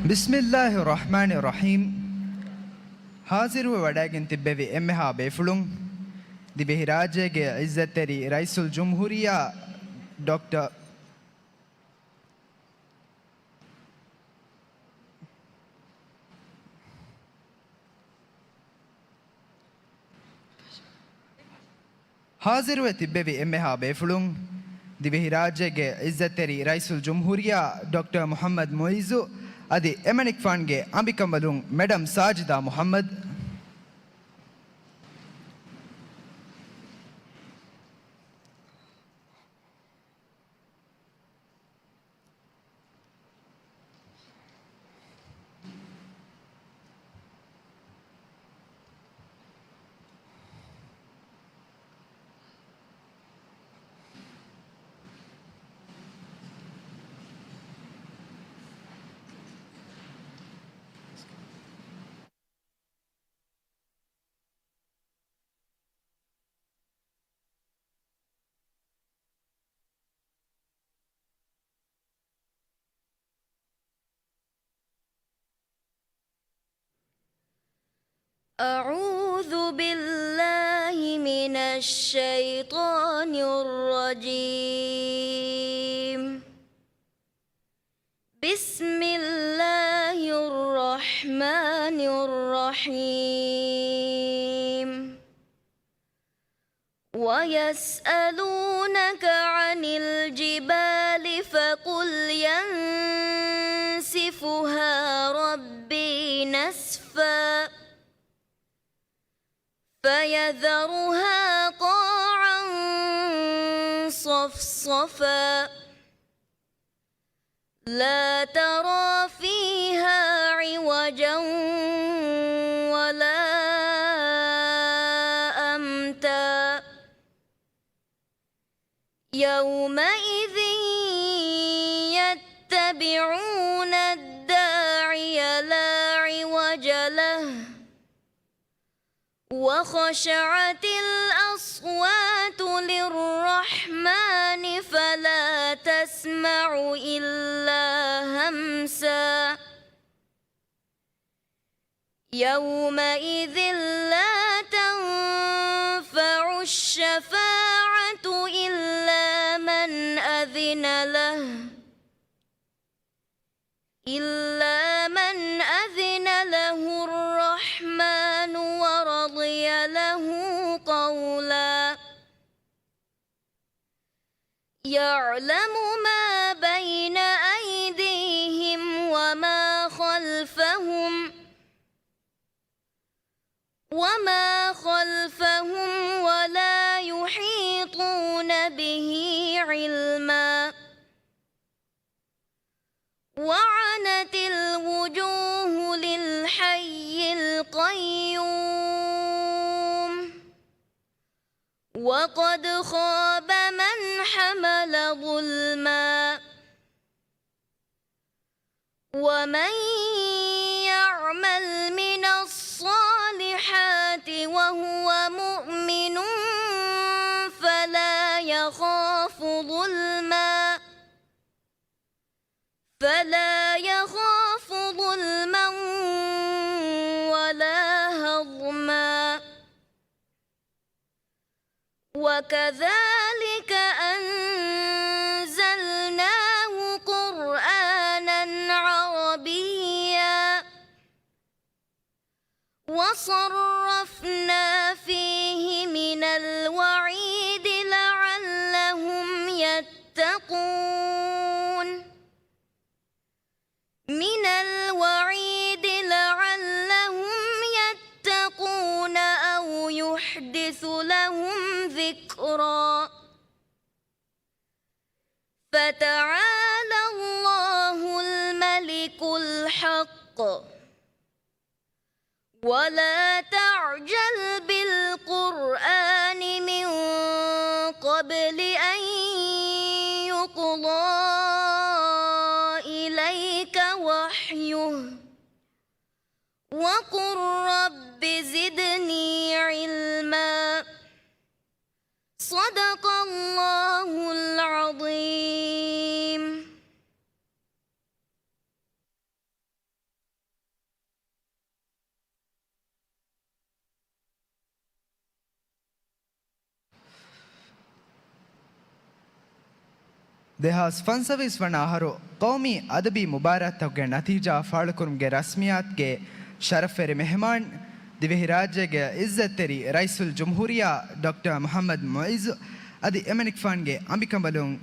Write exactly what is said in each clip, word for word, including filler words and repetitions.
ބިސްމިއްލާހި ރަޙްމާނި ރަޙީމް. ހާޒިރުވެ ވަޑައިގެން ތިއްބެވި އެންމެހާ ބޭފުޅުން، ދިވެހިރާއްޖޭގެ ޢިއްޒަތްތެރި ރައީސުލްޖުމްހޫރިއްޔާ ޑޮކްޓަރ ހާޒިރުވެ ތިއްބެވި އެންމެހާ ބޭފުޅުން، ދިވެހިރާއްޖޭގެ ޢިއްޒަތްތެރި ރައީސުލްޖުމްހޫރިއްޔާ ޑޮކްޓަރ މުޙައްމަދު މުޢިއްޒު އަދި އެމަނިކުފާނުގެ އަނބިކަނބަލުން މެޑަމް ސާޖިދާ މުޙައްމަދު. أعوذ بالله من الشيطان الرجيم. بسم الله الرحمن الرحيم. ويسألونك عن الجبال فقل ينسفها ربي نسفا فيذرها قاعا صفصفا لا ترى فيها عوجا ولا أمتا يومئذ يتبعون الداعي لا عوج له وخشعت الأصوات للرحمن فلا تسمع إلا همسا يومئذ لا تنفع الشفاعة إلا من أذن له إلا من أذن له الرحمن ورضي له قولا يعلم ما بين أيديهم وما خلفهم وما خلفهم ولا يحيطون به علما وعنت الوجوه للحي القيوم وقد خاب من حمل ظلما ومن يعمل من الصالحات وهو مؤمن فلا يخاف ظلما فلا يخاف ظلما ولا هضما وكذلك أنزلناه قرآنا عربيا وصرفنا فيه من الوعيد لعلهم يتقون من الوعيد لعلهم يتقون أو يحدث لهم ذكرا فتعالى الله الملك الحق ولا تعجل بالقرآن من قبل أن يقضى إليك وحيه وقل رب زدني علما صدق الله العظيم ދެހާސް ފަންސަވީސް ވަނަ އަހަރު ޤައުމީ އަދަބީ މުބާރާތްތަކުގެ ނަތީޖާ ފާޅުކުރުމުގެ ރަސްމިއްޔާތުގެ ޝަރަފްވެރި މެހެމާން، ދިވެހިރާއްޖޭގެ އިއްޒަތްތެރި ރައީސުލްޖުމްހޫރިއްޔާ ޑޮކްޓަރ މުޙައްމަދު މުޢިއްޒު އަދި އެމަނިކުފާނުގެ އަނބިކަނބަލުން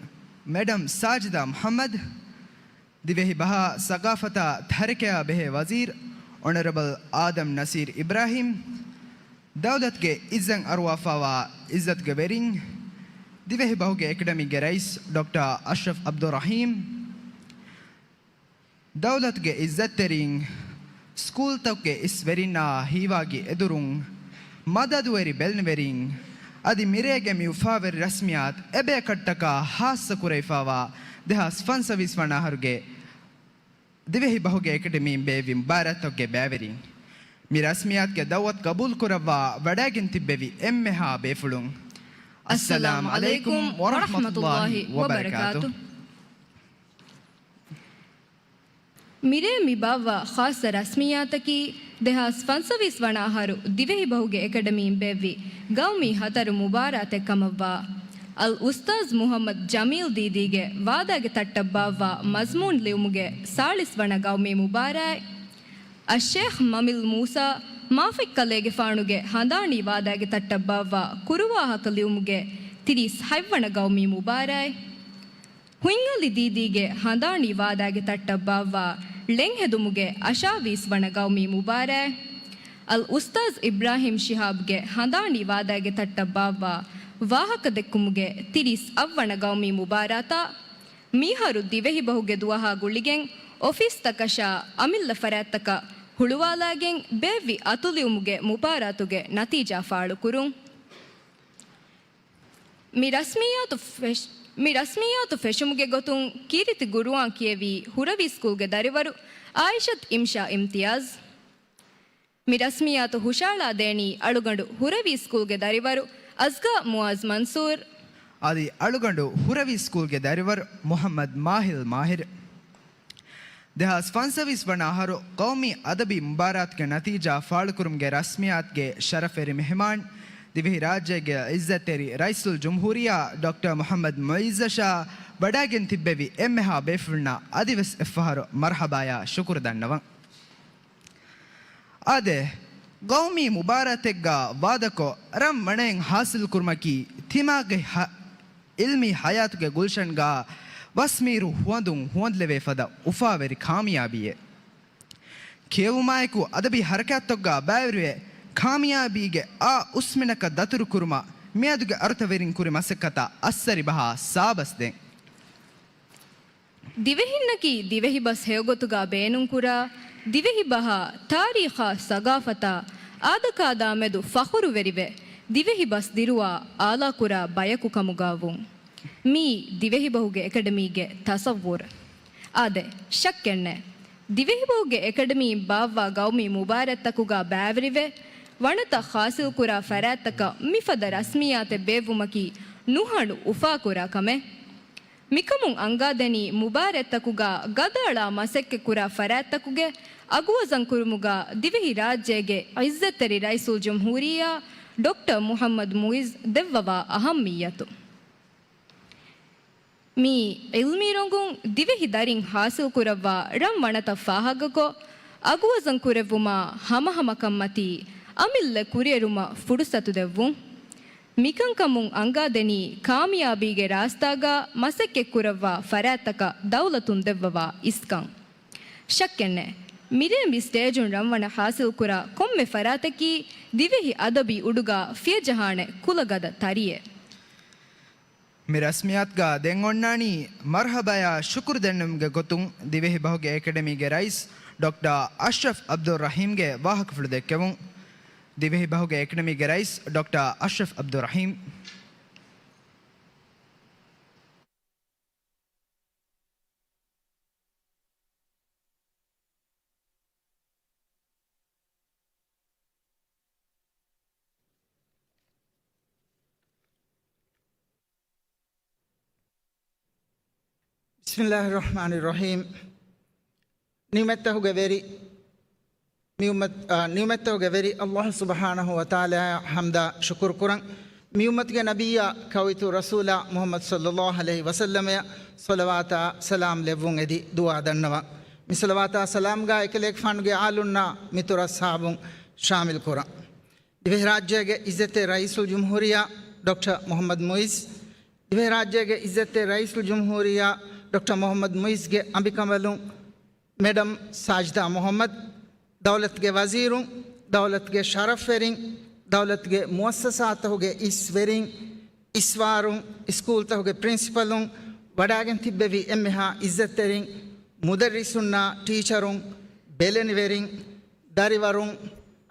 މެޑަމް ސާޖިދާ މުޙައްމަދު، ދިވެހި ބަހާ ސަގާފަތާ ތަރިކަޔާ ބެހޭ ވަޒީރު އޮނަރަބަލް އާދަމް ނަސީރު އިބްރާހީމް، ދައުލަތުގެ އިއްޒަތް އަރުވާފައިވާ އިއްޒަތުގެ ވެރިން، ދިވެހި ބަހުގެ އެކަޑަމީގެ ރައީސް ޑޮކްޓަރ އަޝްރަފް ޢަބްދުއްރަޙީމް، ދައުލަތުގެ އިއްޒަތްތެރީން، ސްކޫލްތަކުގެ އިސް ވެރިންނާ ހީވާގި އެދުރުން، މަދަދުވެރި ބެލުންވެރިން، އަދި މިރޭގެ މި އުފާވެރި ރަސްމިއްޔާތު އެބަޔަކަށްޓަކާ ޚާއްޞަކުރެވިފައިވާ ދެހާސް ފަންސަވީސް ވަނަ އަހަރުގެ ދިވެހި ބަހުގެ އެކަޑަމީން ބޭއްވި މުބާރާތްތަކުގެ ބައިވެރިން، މި ރަސްމިއްޔާތުގެ ދައުވަތު ޤަބޫލުކުރައްވާ ވަޑައިގެން ތިއްބެވި އެންމެހާ ބޭފުޅުން، އައްސަލާމް ޢަލައިކުމް ވަރަޙްމަތުﷲ ވަބަރަކާތު. މިރޭ މި ބާއްވާ ޚާއްޞަ ރަސްމިއްޔާތަކީ، ދެހާސް ފަންސަވީސް ވަނަ އަހަރު ދިވެހި ބަހުގެ އެކަޑަމީން ބޭއްވި ގައުމީ ހަތަރު މުބާރާތެއް ކަމަށްވާ، އަލް އުސްތާޛް މުޙައްމަދު ޖަމީލް ދީދީގެ ވާދާގެ ތައްޓަށް ބާއްވާ މަޒްމޫން ލިޔުމުގެ ސާޅީސް ވަނަ ގައުމީ މުބާރާތް، އައްޝޭޚް މަމިލް މޫސާ މާފަތްކަލޭގެފާނުގެ ހަނދާނީ ވާދާގެ ތައްޓަށް ބާއްވާ ކުރުވާހަކަ ލިޔުމުގެ ތިރީސް ހަތް ވަނަ ގައުމީ މުބާރާތް، ހުތްއަލި ދީދީގެ ހަނދާނީ ވާދާގެ ތައްޓަށް ބާއްވާ ޅެންހެދުމުގެ އަށާވީސް ވަނަ ގައުމީ މުބާރާތް، އަލް އުސްތާޛް އިބްރާހީމް ޝިހާބްގެ ހަނދާނީ ވާދާގެ ތައްޓަށް ބާއްވާ ވާހަކަ ދެއްކުމުގެ ތިރީސް އަށް ވަނަ ގައުމީ މުބާރާތާ، މިހާރު ދިވެހިބަހުގެ ދުވަހާ ގުޅިގެން އޮފީސްތަކަށާ އަމިއްލަ ފަރާތްތަކަށް ހުޅުވާލާގެން ބޭއްވި އަތުލިޔުމުގެ މުބާރާތުގެ ނަތީޖާ ފާޅުކުރުން. މި ރަސްމިއްޔާތު ފެށް-، މި ރަސްމިއްޔާތު ފެށުމުގެ ގޮތުން ކީރިތި ޤުރުއާން ކިޔެވީ ހުރަވީ ސްކޫލްގެ ދަރިވަރު އާއިޝަތު އިމްޝާ އިމްތިޔާޒް. މި ރަސްމިއްޔާތު ހުށައަޅާދޭނީ އަޅުގަނޑު ހުރަވީ ސްކޫލްގެ ދަރިވަރު އަޒްގާ މުޢާޒް މަންސޫރް. އަދި އަޅުގަނޑު ހުރަވީ ސްކޫލްގެ ދަރިވަރު މުޙައްމަދު މާހިލް މާހިރު. ދެހާސް ފަންސަވީސް ވަނަ އަހަރު ޤައުމީ އަދަބީ މުބާރާތުގެ ނަތީޖާ ފާޅުކުރުމުގެ ރަސްމިއްޔާތުގެ ޝަރަފްވެރި މެހެމާން، ދިވެހިރާއްޖޭގެ އިއްޒަތްތެރި ރައީސުލްޖުމްހޫރިއްޔާ ޑޮކްޓަރ މުޙައްމަދު މުޢިއްޒަށާ ވަޑައިގެން ތިއްބެވި އެންމެހާ ބޭފުޅުންނަށް އަދިވެސް އެއްފަހަރު މަރްޙަބާޔާ ޝުކުރު ދަންނަވަން. އާދެ، ޤައުމީ މުބާރާތެއްގަ ވާދަކޮށް، ރަން ވަނައެއް ޙާޞިލުކުރުމަކީ، ތިމާގެ ހަ-، ޢިލްމީ ޙަޔާތުގެ ގުލްޝަންގަ ވަސްމީރު ހުވަނދުން ހުވަނދުލެވޭ ފަދަ އުފާވެރި ކާމިޔާބީއެއް. ކިޔެވުމާއެކު އަދަބީ ޙަރަކާތްތަކުގަ ބައިވެރިވެ، ކާމިޔާބީގެ އާ އުސްމިނަކަށް ދަތުރުކުރުމަށް މިއަދުގެ އަރުތަވެރިން ކުރި މަސައްކަތަށް އައްސަރި ބަހާ ސާބަސް ދޭން. ދިވެހިންނަކީ ދިވެހިބަސް ހެޔޮގޮތުގަ ބޭނުންކުރާ، ދިވެހިބަހާ، ތާރީޚާ، ސަގާފަތާ، އާދަކާދާ މެދު ފަޚުރުވެރިވެ، ދިވެހިބަސް ދިރުވާ އާލާކުރާ ބަޔަކު ކަމުގަ ވުން. މީ ދިވެހިބަހުގެ އެކަޑަމީގެ ތަޞައްވުރު. އާދެ، ޝައްކެއްނެއް. ދިވެހިބަހުގެ އެކަޑަމީން ބާއްވާ ގައުމީ މުބާރާތްތަކުގަ ބައިވެރިވެ، ވަނަތައް ޙާޞިލްކުރާ ފަރާތްތަކަށް މިފަދަ ރަސްމިއްޔާތެއް ބޭއްވުމަކީ ނުހަނު އުފާކުރާ ކަމެއް. މިކަމުން އަންގާދެނީ މުބާރާތްތަކުގަ ގަދައަޅާ މަސައްކަތްކުރާ ފަރާތްތަކުގެ އަގުވަޒަންކުރުމުގަ ދިވެހިރާއްޖޭގެ ޢިއްޒަތްތެރި ރައީސުލްޖުމްހޫރިއްޔާ ޑޮކްޓަރ މުޙައްމަދު މުޢިއްޒު ދެއްވަވާ އަހައްމިއްޔަތު. މި ޢިލްމީ ރޮނގުން ދިވެހި ދަރިން ޙާޞިލްކުރައްވާ ރަން ވަނަތައް ފާހަގަކޮށް، އަގުވަޒަން ކުރެއްވުމާ ހަމަހަމަކަންމަތީ އަމިއްލަ ކުރިއެރުމަށް ފުރުޞަތު ދެއްވުން. މިކަންކަމުން އަންގާދެނީ ކާމިޔާބީގެ ރާސްތާގަ މަސައްކަތްކުރައްވާ ފަރާތްތަކަށް ދައުލަތުން ދެއްވަވާ އިސްކަން. ޝައްކެއްނެއް، މިރޭ މި ސްޓޭޖުން ރަންވަނަ ޙާޞިލްކުރާ ކޮންމެ ފަރާތަކީ ދިވެހި އަދަބީ އުޑުގަ ފިޔަޖަހާނެ ކުލަގަދަ ތަރިއެއް. މި ރަސްމިއްޔާތުގަ ދެން އޮންނާނީ މަރްޙަބާޔާ ޝުކުރު ދެންނެވުމުގެ ގޮތުން ދިވެހި ބަހުގެ އެކަޑަމީގެ ރައީސް ޑޮކްޓަރ އަޝްރަފް ޢަބްދުއްރަޙީމްގެ ވާހަކަފުޅު ދެއްކެވުން. ދިވެހި ބަހުގެ އެކަޑަމީގެ ރައީސް ޑޮކްޓަރ އަޝްރަފް ޢަބްދުއްރަޙީމް. بسم الله الرحمن الرحيم. ނިޢުމަތްތަކުގެ ވެރި، ނިޢުމަތް، އާ، ނިޢުމަތްތަކުގެ ވެރި ﷲ ސުބްޙާނަހޫ ވަތަޢާލާއަށް ޙަމްދާ ޝުކުރު ކުރަން. މިއުއްމަތުގެ ނަބިއްޔާ ކައުއިތުރު ރަސޫލާ މުޙައްމަދު ޞައްލައްލާހު ޢަލައިހި ވަސައްލަމަށް ޞަލަވާތާ ސަލާމް ލެއްވުން އެދި ދުޢާ ދަންނަވަން. މި ޞަލަވާތާ ސަލާމްގާ އެކަލޭގެފާނުގެ އާލުންނާ މިތުރު އަޞްޙާބުން ޝާމިލް ކުރަން. ދިވެހިރާއްޖޭގެ އިއްޒަތްތެރި ރައީސުލްޖުމްހޫރިއްޔާ ޑޮކްޓަރ މުޙައްމަދު މުޢިއްޒު، ދިވެހިރާއްޖޭގެ އިއްޒަތްތެރި ރައީސުލްޖުމްހޫރިއްޔާ ޑޮކްޓަރ މުޙައްމަދު މުޢިއްޒުގެ އަނބިކަނބަލުން، މެޑަމް ސާޖިދާ މުޙައްމަދު، ދައުލަތުގެ ވަޒީރުން، ދައުލަތުގެ ޝަރަފްވެރިން، ދައުލަތުގެ މުއައްސަސާތަކުގެ އިސްވެރިން، އިސްވާރުން، އިސްކޫލްތަކުގެ ޕްރިންސިޕަލުން، ވަޑާގެން ތިއްބެވި އެންމެހާ އިއްޒަތްތެރިން، މުދައްރިސުންނާ ޓީޗަރުން، ބެލެނިވެރިން، ދަރިވަރުން،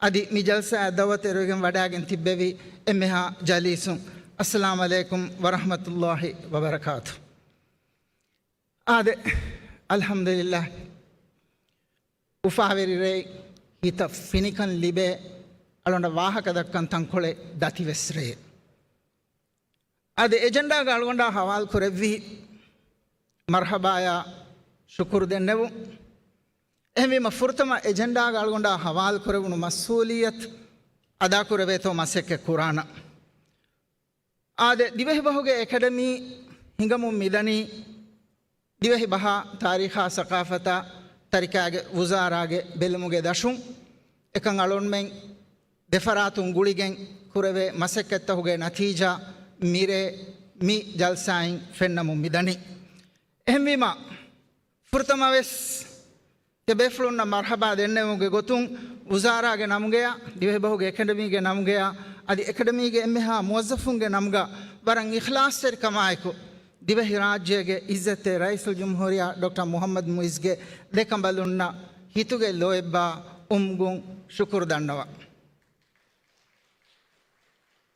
އަދި މި ޖަލްސާއަށް ދަޢުވަތު އެރުވިގެން ވަޑާގެން ތިއްބެވި އެންމެހާ ޖަލީސުން، އައްސަލާމް ޢަލައިކުމް ވަރަޙްމަތުﷲ ވަބަރަކާތު. އާދެ، އަލްޙަމްދުލިއްލާހް. އުފާވެރި ރެއެއް، ހިތަށް ފިނިކަން ލިބޭ، އަޅުގަނޑަށް ވާހަކަ ދައްކަން ތަންކޮޅެއް ދަތިވެސް ރެއެއް. އާދެ، އެޖެންޑާގަ އަޅުގަނޑާ ހަވާލު ކުރެއްވި މަރްޙަބާޔާ ޝުކުރު ދެންނެވުން. އެހެންވީމަ ފުރަތަމަ އެޖެންޑާގަ އަޅުގަނޑާ ހަވާލު ކުރެވުނު މަސްއޫލިއްޔަތު އަދާކުރެވޭތޯ މަސައްކަތް ކުރާނަން. އާދެ، ދިވެހިބަހުގެ އެކަޑަމީ ހިނގަމުން މިދަނީ، ދިވެހިބަހާ ތާރީޚާ ސަޤާފަތާ ތަރިކާގެ ވުޒާރާގެ ބެލުމުގެ ދަށުން، އެކަން އަޅުންމެން ދެފަރާތުން ގުޅިގެން ކުރެވޭ މަސައްކަތްތަކުގެ ނަތީޖާ މިރޭ މި ޖަލްސާއިން ފެންނަމުން މިދަނީ. އެހެންވީމާ، ފުރަތަމަވެސް ތިޔަބޭފުޅުންނަށް މަރްޙަބާ ދެންނެވުމުގެ ގޮތުން، ވުޒާރާގެ ނަމުގަޔާ، ދިވެހިބަހުގެ އެކަޑަމީގެ ނަމުގަޔާ، އަދި އެކަޑަމީގެ އެންމެހާ މުވައްޒަފުންގެ ނަމުގަ ވަރަށް އިޚްލާޞްތެރިކަމާއެކު، ދިވެހިރާއްޖޭގެ އިއްޒަތްތެރި ރައީސުލްޖުމްހޫރިއްޔާ ޑޮކްޓަރ މުޙައްމަދު މުޢިއްޒުގެ ދެކަނބަލުންނަށް ހިތުގެ ލޯތްބާ އުމުގުން ޝުކުރު ދަންނަވަން.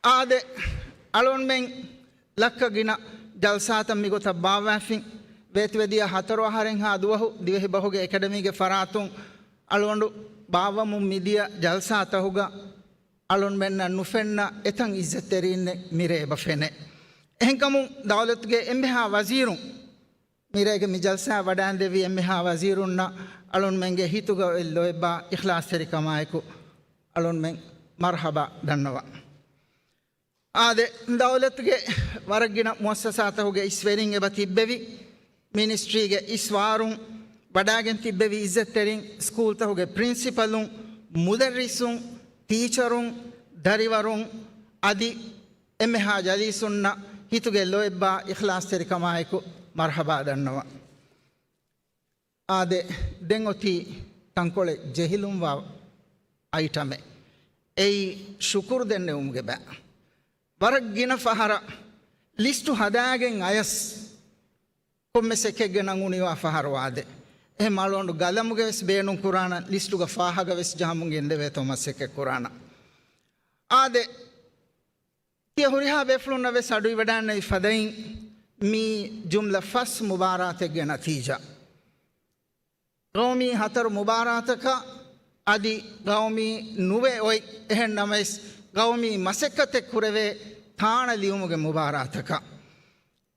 އާދެ، އަޅުންމެން ލައްކަ ގިނަ ޖަލްސާތައް މިގޮތަށް ބާއްވާފިން، ވޭތުވެދިޔަ ހަތަރު އަހަރެއްހާ ދުވަހު ދިވެހިބަހުގެ އެކަޑަމީގެ ފަރާތުން އަޅުގަނޑު ބާއްވަމުން މިދިޔަ ޖަލްސާތަކުގަ އަޅުންމެންނަށް ނުފެންނަ އެތަން އިއްޒަތްތެރީންނެއް މިރޭ އެބަ ފެނޭ. އެހެންކަމުން ދައުލަތުގެ އެންމެހާ ވަޒީރުން މިރޭގެ މި ޖަލްސާއަށް ވަޑާންދެއްވި އެންމެހާ ވަޒީރުންނަށް އަޅުންމެންގެ ހިތުގަ އޮތް ލޯތްބާ އިޚްލާޞްތެރިކަމާއެކު އަޅުންމެން މަރްޙަބާ ދަންނަވަން. އާދެ، ދައުލަތުގެ ވަރަށް ގިނަ މުއައްސަސާތަކުގެ އިސްވެރިން އެބަ ތިއްބެވި، މިނިސްޓްރީގެ އިސްވާރުން، ވަޑާގެން ތިއްބެވި އިއްޒަތްތެރިން، ސްކޫލްތަކުގެ ޕްރިންސިޕަލުން، މުދައްރިސުން، ޓީޗަރުން، ދަރިވަރުން، އަދި އެންމެހާ ޖަލީސުންނަށް ހިތުގެ ލޯތްބާ އިޚްލާޞްތެރިކަމާއެކު މަރްޙަބާ ދަންނަވަން. އާދެ، ދެން އޮތީ ތަންކޮޅެއް ޖެހިލުންވާ އައިޓަމެއް. އެއީ ޝުކުރު ދެންނެވުމުގެ ބައި. ވަރަށް ގިނަ ފަހަރަށް ލިސްޓު ހަދާގެން އަޔަސް ކޮންމެސް އެކެއްގެ ނަން އުނިވާ ފަހަރު އާދެ. އެހެން އަޅުގަނޑު ގަލަމުގެ ވެސް ބޭނުން ކުރާނަން، ލިސްޓުގަ ފާހަގަ ވެސް ޖަހަމުން ގެންދެވޭތޯ މަސައްކަތް ކުރާނަން. އާދެ، ތިޔަ ހުރިހާ ބޭފުޅުންނަށް ވެސް އަޑުއިވަޑާންނެވި ފަދައިން، މީ ޖުމްލަ ފަސް މުބާރާތެއްގެ ނަތީޖާ. ގައުމީ ހަތަރު މުބާރާތަކަށް އަދި ގައުމީ ނުވެ އޮތް، އެހެން ނަމަވެސް ގައުމީ މަސައްކަތެއް ކުރެވޭ ތާނަ ލިޔުމުގެ މުބާރާތަކަށް.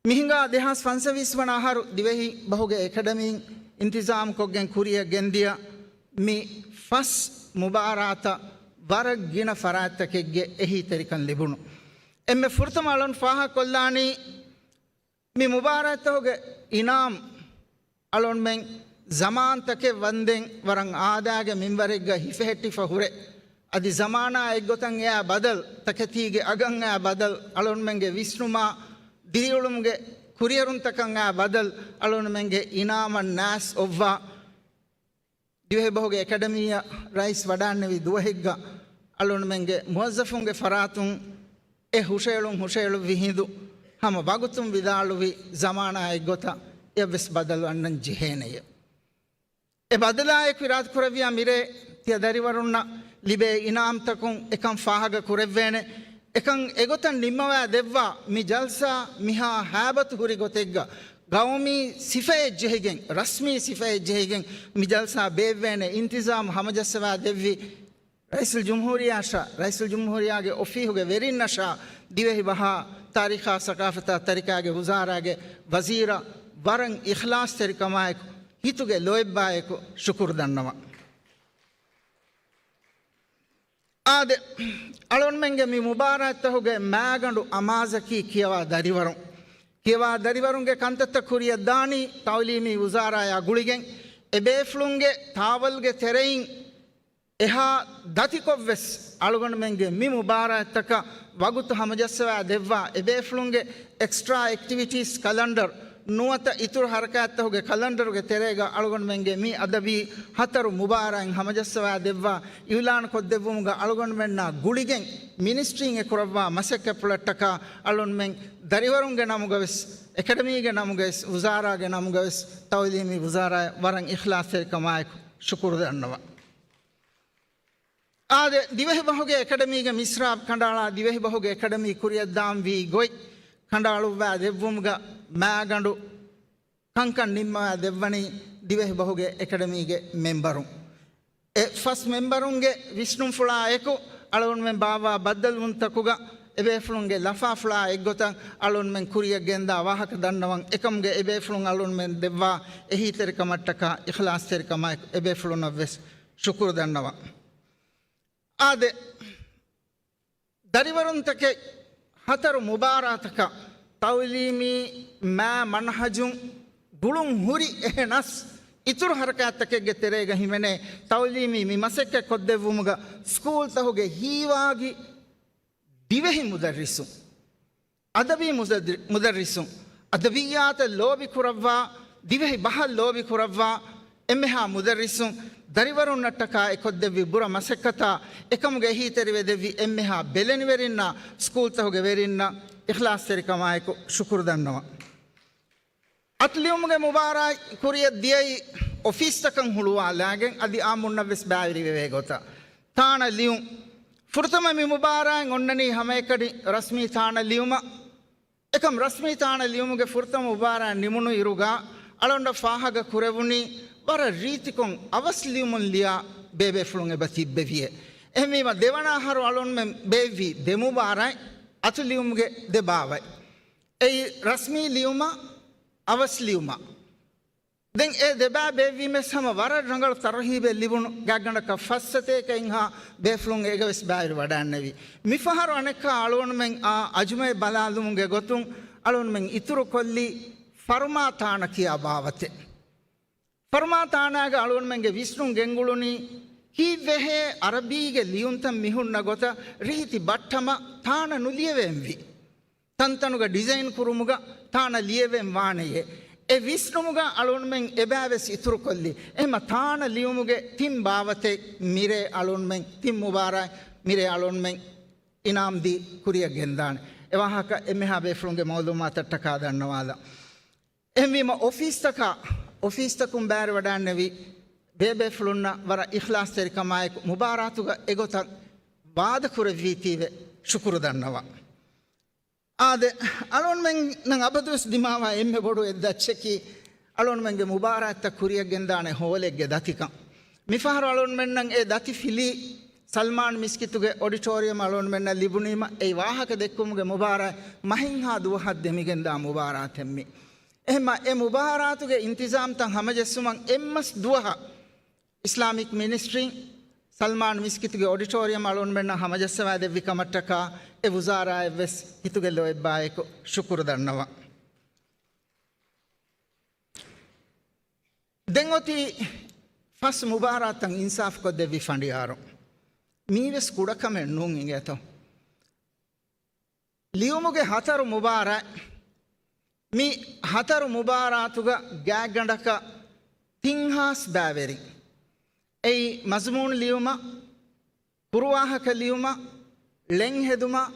މިހިނގާ ދެހާސް ފަންސަވީސް ވަނަ އަހަރު ދިވެހި ބަހުގެ އެކަޑަމީން އިންތިޒާމްކޮށްގެން ކުރިއަށް ގެންދިޔަ މި ފަސް މުބާރާތަށް ވަރަށް ގިނަ ފަރާތްތަކެއްގެ އެހީތެރިކަން ލިބުނު. އެންމެ ފުރަތަމަ އަޅުން ފާހަގަކޮށްލާނީ، މި މުބާރާތްތަކުގެ އިނާމް އަޅުންމެން ޒަމާންތަކެއް ވަންދެން ވަރަށް އާދައިގެ މިންވަރެއްގަ ހިފެހެއްޓިފަ ހުރޭ. އަދި ޒަމާނާ އެއްގޮތަށް އެއާ ބަދަލު، ތަކެތީގެ އަގަށް އެއާ ބަދަލު، އަޅުންމެންގެ ވިސްނުމާ ދިރިއުޅުމުގެ ކުރިއެރުންތަކަށް އެއާ ބަދަލު، އަޅުންމެންގެ އިނާމަށް ނާސް އޮއްވާ، ދިވެހިބަހުގެ އެކަޑަމީއަށް ރައީސް ވަޑާންނެވި ދުވަހެއްގަ އަޅުންމެންގެ މުވައްޒަފުންގެ ފަރާތުން އެ ހުށައެޅުން ހުށައެޅުއްވި ހިނދު ހަމަ ވަގުތުން ވިދާޅުވި ޒަމާނާ އެއްގޮތަށް އެއަށްވެސް ބަދަލު އަންނަން ޖެހޭނެޔޭ. އެ ބަދަލާއެކު އިރާދަކުރެއްވިޔާ މިރޭ ތިޔަ ދަރިވަރުންނަށް ލިބޭ އިނާމްތަކުން އެކަން ފާހަގަ ކުރެއްވޭނެ. އެކަން އެގޮތަށް ނިންމަވާ ދެއްވާ މި ޖަލްސާ މިހާ ހައިބަތު ހުރި ގޮތެއްގަ ގައުމީ ސިފައެއް ޖެހިގެން، ރަސްމީ ސިފައެއް ޖެހިގެން މި ޖަލްސާ ބޭއްވޭނެ އިންތިޒާމް ހަމަޖައްސަވާ ދެއްވި ރައީސުލްޖުމްހޫރިއްޔާއަށާ، ރައީސުލްޖުމްހޫރިއްޔާގެ އޮފީހުގެ ވެރިންނަށާ، ދިވެހިބަހާ ތާރީޚާ ސަޤާފަތާ ތަރިކާގެ ވުޒާރާގެ ވަޒީރަށް ވަރަށް އިޚްލާޞްތެރިކަމާއެކު، ހިތުގެ ލޯތްބާއެކު ޝުކުރު ދަންނަވަން. އާދެ، އަޅުންމެންގެ މި މުބާރާތްތަހުގެ މާގަނޑު އަމާޒަކީ ކިޔަވާ ދަރިވަރުން. ކިޔަވާ ދަރިވަރުންގެ ކަންތައްތައް ކުރިއަށް ދާނީ ތައުލީމީ ވުޒާރާޔާ ގުޅިގެން، އެބޭފުޅުންގެ ތާވަލްގެ ތެރެއިން އެހާ ދަތިކޮށްވެސް އަޅުގަނޑުމެންގެ މި މުބާރާތްތަކަށް ވަގުތު ހަމަޖައްސަވާ ދެއްވާ އެބޭފުޅުންގެ އެކްސްޓްރާ އެކްޓިވިޓީސް ކަލަންޑަރު ނުވަތަ އިތުރު ހަރަކާތްތަހުގެ ކަލަންޑަރުގެ ތެރޭގަ އަޅުގަނޑުމެންގެ މި އަދަބީ ހަތަރު މުބާރާތް ހަމަޖައްސަވާ ދެއްވާ އިއުލާން ކޮށްދެއްވުމުގަ އަޅުގަނޑުމެންނާ ގުޅިގެން މިނިސްޓްރީން އެ ކުރައްވާ މަސައްކަތްޕުޅަށްޓަކާ އަޅުންމެން ދަރިވަރުންގެ ނަމުގަވެސް، އެކަޑަމީގެ ނަމުގަވެސް، ވުޒާރާގެ ނަމުގަވެސް ތައުލީމީ ވުޒާރާއަށް ވަރަށް އިޚްލާޞްތެރިކަމާއެކު ޝުކުރު ދަންނަވަން. އާދެ، ދިވެހިބަހުގެ އެކަޑަމީގެ މިސްރާބް ކަނޑައަޅާ، ދިވެހިބަހުގެ އެކަޑަމީ ކުރިއަށްދާންވީ ގޮތް ކަނޑައަޅުއްވާ ދެއްވުމުގަ މާގަނޑު ކަންކަން ނިންމަވާ ދެއްވަނީ ދިވެހިބަހުގެ އެކަޑަމީގެ މެމްބަރުން. އެ ފަސް މެމްބަރުންގެ ވިސްނުންފުޅާ އެކު އަޅުންމެން ބާއްވާ ބައްދަލުވުންތަކުގަ އެބޭފުޅުންގެ ލަފާފުޅާ އެއްގޮތަށް އަޅުންމެން ކުރިއަށް ގެންދާ ވާހަކަ ދަންނަވަން. އެކަމުގެ އެބޭފުޅުން އަޅުންމެން ދެއްވާ އެހީތެރިކަމަށްޓަކާ އިޚްލާޞްތެރިކަމާއެކު އެބޭފުޅުންނަށްވެސް ޝުކުރު ދަންނަވަން. އާދެ، ދަރިވަރުންތަކެއް ހަތަރު މުބާރާތަކަށް ތައުލީމީ މާ މަންހަޖުން ގުޅުން ހުރި އެހެނަސް، އިތުރު ހަރަކާތްތަކެއްގެ ތެރޭގަ ހިމެނޭ ތައުލީމީ މި މަސައްކަތް ކޮށްދެއްވުމުގަ ސްކޫލްތަހުގެ ހީވާގި ދިވެހި މުދައްރިސުން، އަދަބީ މުދައްރި-، މުދައްރިސުން، އަދަބިއްޔާތަށް ލޯބި ކުރައްވާ، ދިވެހި ބަހަށް ލޯބި ކުރައްވާ އެންމެހާ މުދައްރިސުން ދަރިވަރުންނަށްޓަކާ އެ ކޮށްދެއްވި ބުރަ މަސައްކަތާ އެކަމުގެ އެހީތެރިވެދެއްވި އެންމެހާ ބެލެނިވެރިންނާ ސްކޫލްތަހުގެ ވެރިންނަށް އިޚްލާޞްތެރިކަމާއެކު ޝުކުރު ދަންނަވަން. އަތުލިޔުމުގެ މުބާރާތް ކުރިއަށް ދިޔައީ އޮފީސްތަކަށް ހުޅުވާލާގެން އަދި އާއްމުންނަށްވެސް ބައިވެރިވެވޭ ގޮތަށް. ތާނަ ލިޔުން. ފުރަތަމަ މި މުބާރާތް އޮންނަނީ ހަމައެކަނި ރަސްމީ ތާނަ ލިޔުމަށް. އެކަމް ރަސްމީ ތާނަ ލިޔުމުގެ ފުރަތަމަ މުބާރާތް ނިމުނު އިރުގަ އަޅުގަނޑަށް ފާހަގަ ކުރެވުނީ ވަރަށް ރީތިކޮށް އަވަސް ލިޔުމުން ލިޔާ ބޭބޭފުޅުން އެބަ ތިއްބެވިއޭ. އެހެންވީމަ ދެވަނަ އަހަރު އަޅުގަނޑުމެން ބޭއްވީ ދެ މުބާރާތް، އަތުލިޔުމުގެ ދެ ބާވަތް. އެއީ ރަސްމީ ލިޔުމަށް އަވަސް ލިޔުމަށް. ދެން އެ ދެބާ ބޭއްވީމެސް ހަމަ ވަރަށް ރަނގަޅު ތަރުހީބެއް ލިބުނު ގާތްގަނޑަކަށް ފައްސަތޭކައެއްހާ ބޭފުޅުން އޭގަވެސް ބައިވެރިވަޑައިންނެވި. މިފަހަރު އަނެއްކާ އަޅުގަނޑުމެން އާ އަޖުމައެއް ބަލާލުމުގެ ގޮތުން އަޅުގަނޑުމެން އިތުރުކޮށްލީ ފަރުމާ ތާނަ ކިޔާ ބާވަތެއް. ފަރުމާ ތާނާގަ އަޅުގަނޑުމެންގެ ވިސްނުން ގެންގުޅުނީ ކީއްވެހޭ އަރަބީގެ ލިޔުންތައް މިހުންނަ ގޮތަށް ރީތި ބައްޓަމަށް ތާނަ ނުލިޔެވެންވީ. ތަންތަނުގަ ޑިޒައިން ކުރުމުގަ ތާނަ ލިޔެވެން ވާނެޔޭ. އެ ވިސްނުމުގަ އަޅުގަނޑުމެން އެބައިވެސް އިތުރުކޮށްލި. އެހެމަ ތާނަ ލިޔުމުގެ ތިން ބާވަތެއް މިރޭ އަޅުގަނޑުމެން ތިން މުބާރާތް މިރޭ އަޅުގަނޑުމެން އިނާމްދީ ކުރިއަށް ގެންދާނެ. އެ ވާހަކަ އެންމެހާ ބޭފުޅުންގެ މައުލޫމާތަށްޓަކާ ދަންނަވާލަ. އެހެންވީމަ އޮފީސްތަކާ، އޮފީސްތަކުން ބައިވެރިވަޑައިންނެވި ބޭބޭފުޅުންނަށް ވަރަށް އިޚްލާޞްތެރިކަމާއެކު މުބާރާތުގަ އެގޮތަށް ވާދަކުރެއްވީތީވެ ޝުކުރު ދަންނަވަން. އާދެ، އަޅުގަނޑުމެންނަށް އަބަދުވެސް ދިމާވާ އެންމެ ބޮޑު އެއްދައްޗަކީ، އަޅުގަނޑުމެންގެ މުބާރާތްތައް ކުރިއަށް ގެންދާނެ ހޯލެއްގެ ދަތިކަން. މިފަހަރު އަޅުގަނޑުމެންނަށް އެ ދަތި ފިލީ ސަލްމާން މިސްކިތުގެ އޮޑިޓޯރިއަމް އަޅުގަނޑުމެންނަށް ލިބުނީމަ، އެއި ވާހަކަ ދެއްކުމުގެ މުބާރާތް މަހެއްހާ ދުވަހަށް ދެމިގެންދާ މުބާރާތެއް މި. އެހެމަ އެ މުބާރާތުގެ އިންތިޒާމްތައް ހަމަޖެއްސުމަށް އެއްމަސް ދުވަހަށް އިސްލާމިކް މިނިސްޓްރީން ސަލްމާން މިސްކިތުގެ އޮޑިޓޯރިއަމް އަޅުގަނޑުމެންނަށް ހަމަޖައްސަވާ ދެއްވި ކަމަށްޓަކާ އެ ވުޒާރާއަށްވެސް ހިތުގެ ލޯތްބާއެކު ޝުކުރު ދަންނަވަން. ދެން އޮތީ ފަސް މުބާރާތަށް އިންސާފް ކޮށްދެއްވި ފަނޑިޔާރު. މީވެސް ކުޑަކަމެއް ނޫން އިނގޭތޯ. ލިޔުމުގެ ހަތަރު މުބާރާތް. މި ހަތަރު މުބާރާތުގަ ގާތްގަނޑަކަށް ތިން ހާސް ބައިވެރިން. އެއީ މަޒުމޫނު ލިޔުމަށް، ކުރުވާހަކަ ލިޔުމަށް، ޅެން ހެދުމަށް،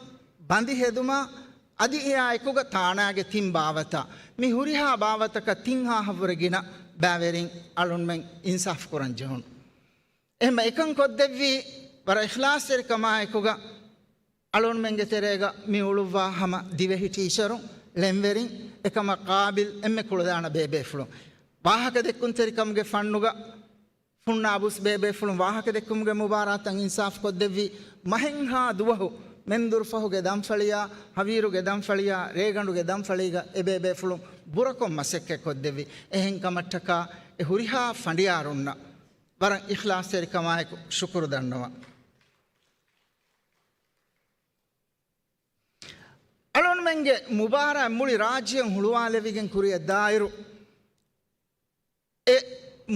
ބަނދި ހެދުމަށް، އަދި އެއާއެކުގަ ތާނާގެ ތިން ބާވަތަށް. މި ހުރިހާ ބާވަތަކަށް ތިން ހާހަށްވުރެ ގިނަ ބައިވެރިން އަޅުންމެން އިންސާފް ކުރަން ޖެހުނު. އެހެމަ އެކަން ކޮށްދެއްވީ ވަރަށް އިޚްލާޞްތެރިކަމާއެކުގަ އަޅުންމެންގެ ތެރޭގަ މި އުޅުއްވާ ހަމަ ދިވެހި ޓީޗަރުން، ޅެންވެރިން، އެކަމަށް ޤާބިލް އެންމެ ކުޅަދާނަ ބޭބޭފުޅުން. ވާހަކަދެއްކުންތެރިކަމުގެ ފަންނުގަ ފުންނާބުސް ބޭބޭފުޅުން ވާހަކަދެއްކުމުގެ މުބާރާތަށް އިންސާފް ކޮށްދެއްވި މަހެއްހާ ދުވަހު މެންދުރުފަހުގެ ދަންފަޅިޔާ، ހަވީރުގެ ދަންފަޅިޔާ، ރޭގަނޑުގެ ދަންފަޅީގަ އެބޭބޭފުޅުން ބުރަކޮށް މަސައްކަތް ކޮށްދެއްވި. އެހެން ކަމަށްޓަކާ އެ ހުރިހާ ފަނޑިޔާރުންނަށް ވަރަށް އިޚްލާޞްތެރިކަމާއެކު ޝުކުރު ދަންނަވަން. ގެ މުބާރާތް މުޅި ރާއްޖެއަށް ހުޅުވާލެވިގެން ކުރިއަށް ދާއިރު، އެ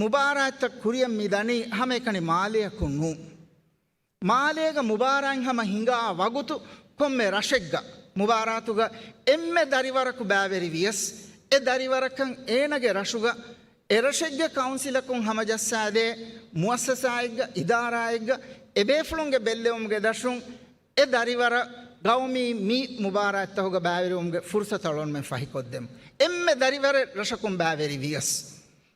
މުބާރާތްތައް ކުރިއަށް މި ދަނީ ހަމައެކަނި މާލެއަކުން ނޫން. މާލޭގަ މުބާރާތް ހަމަ ހިނގާ ވަގުތު ކޮންމެ ރަށެއްގަ މުބާރާތުގަ އެންމެ ދަރިވަރަކު ބައިވެރި ވިޔަސް، އެ ދަރިވަރަކަށް އޭނަގެ ރަށުގަ އެރަށެއްގެ ކައުންސިލަކުން ހަމަޖައްސާދޭ މުއައްސަސާއެއްގަ، އިދާރާއެއްގަ އެބޭފުޅުންގެ ބެއްލެވުމުގެ ދަށުން އެ ދަރިވަރަށް ގައުމީ މި މުބާރާތްތަހުގަ ބައިވެރިވުމުގެ ފުރުސަތު އަޅުގަނޑުމެން ފަހިކޮށްދެމު. އެންމެ ދަރިވަރެއް ރަށަކުން ބައިވެރި ވިޔަސް،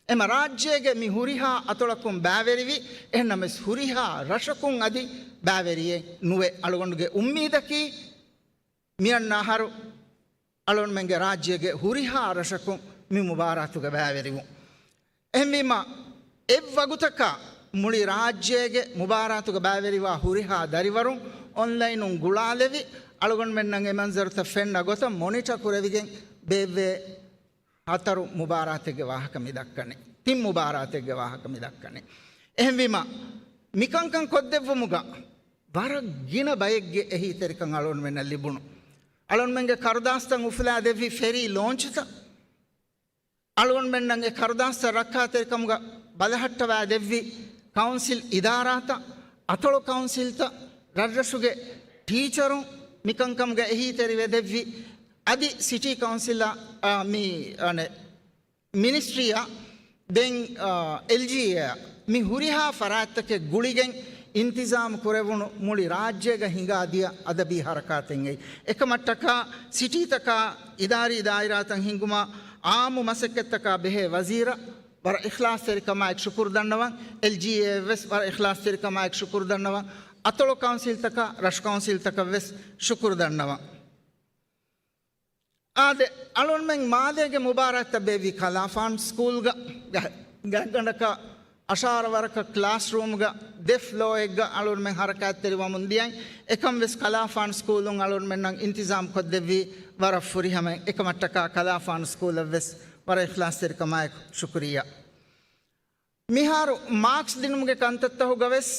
އެމަ ރާއްޖޭގެ މި ހުރިހާ އަތޮޅަކުން ބައިވެރިވި، އެހެންނަމަވެސް ހުރިހާ ރަށަކުން އަދި ބައިވެރިއެއް ނުވެ. އަޅުގަނޑުގެ އުއްމީދަކީ މިއަންނަ އަހަރު އަޅުގަނޑުމެންގެ ރާއްޖޭގެ ހުރިހާ ރަށަކުން މި މުބާރާތުގަ ބައިވެރިވުން. އެހެންވީމަ، އެއްވަގުތަކަށް މުޅި ރާއްޖޭގެ މުބާރާތުގަ ބައިވެރިވާ ހުރިހާ ދަރިވަރުން އޮންލައިނުން ގުޅާލެވި، އަޅުގަނޑުމެންނަށް އެ މަންޒަރުތައް ފެންނަ ގޮތަށް މޮނިޓަ ކުރެވިގެން ބޭއްވޭ. ހަތަރު މުބާރާތެއްގެ ވާހަކަ މި ދައްކަނީ. ތިން މުބާރާތެއްގެ ވާހަކަ މި ދައްކަނީ. އެހެންވީމަ، މިކަންކަން ކޮށްދެއްވުމުގަ ވަރަށް ގިނަ ބައެއްގެ އެހީތެރިކަން އަޅުގަނޑުމެންނަށް ލިބުނު. އަޅުގަނޑުމެންގެ ކަރުދާސްތައް އުފުލާ ދެއްވި ފެރީ ލޯންޗުތައް، އަޅުގަނޑުމެންނަށް އެ ކަރުދާސްތައް ރައްކާތެރިކަމުގަ ބަލަހައްޓަވާ ދެއްވި ކައުންސިލް އިދާރާތައް، އަތޮޅު ކައުންސިލްތައް، ރަށްރަށުގެ ޓީޗަރުން މިކަންކަމުގަ އެހީތެރިވެ ދެއްވި، އަދި ސިޓީ ކައުންސިލްއާ، އާ، މި، އަނެ، މިނިސްޓްރީއާ، ދެން، އާ، އެލްޖީއޭއާ، މި ހުރިހާ ފަރާތްތަކެއް ގުޅިގެން އިންތިޒާމް ކުރެވުނު މުޅި ރާއްޖޭގަ ހިނގާ ދިޔަ އަދަބީ ހަރަކާތެއް އެއީ. އެކަމަށްޓަކާ ސިޓީތަކާ އިދާރީ ދާއިރާތައް ހިންގުމާ އާއްމު މަސައްކަތްތަކާ ބެހޭ ވަޒީރަށް ވަރަށް އިޚްލާޞްތެރިކަމާއެކު ޝުކުރު ދަންނަވަން. އެލްޖީއޭއަށް ވެސް ވަރަށް އިޚްލާޞްތެރިކަމާއެކު ޝުކުރު ދަންނަވަން. އަތޮޅު ކައުންސިލްތަކާ ރަށު ކައުންސިލްތަކަށް ވެސް ޝުކުރު ދަންނަވަން. އާދެ، އަޅުންމެން މާލޭގެ މުބާރާތްތައް ބޭއްވީ ކަލާފާން ސްކޫލްގަ، ގަ-، ގާތްގަނޑަކަށް އަށާރަ ވަރަކަށް ކްލާސްރޫމްގަ ދެ ފްލޯއެއްގަ އަޅުންމެން ހަރަކާތްތެރިވަމުން ދިޔައިން، އެކަން ވެސް ކަލާފާން ސްކޫލުން އަޅުންމެންނަށް އިންތިޒާމް ކޮށްދެއްވީ ވަރަށް ފުރިހަމައިން. އެކަމަށްޓަކާ ކަލާފާން ސްކޫލަށް ވެސް ވަރަށް އިޚްލާޞްތެރިކަމާއެކު ޝުކުރިއްޔާ. މިހާރު މާކްސް ދިނުމުގެ ކަންތައްތަހުގަ ވެސް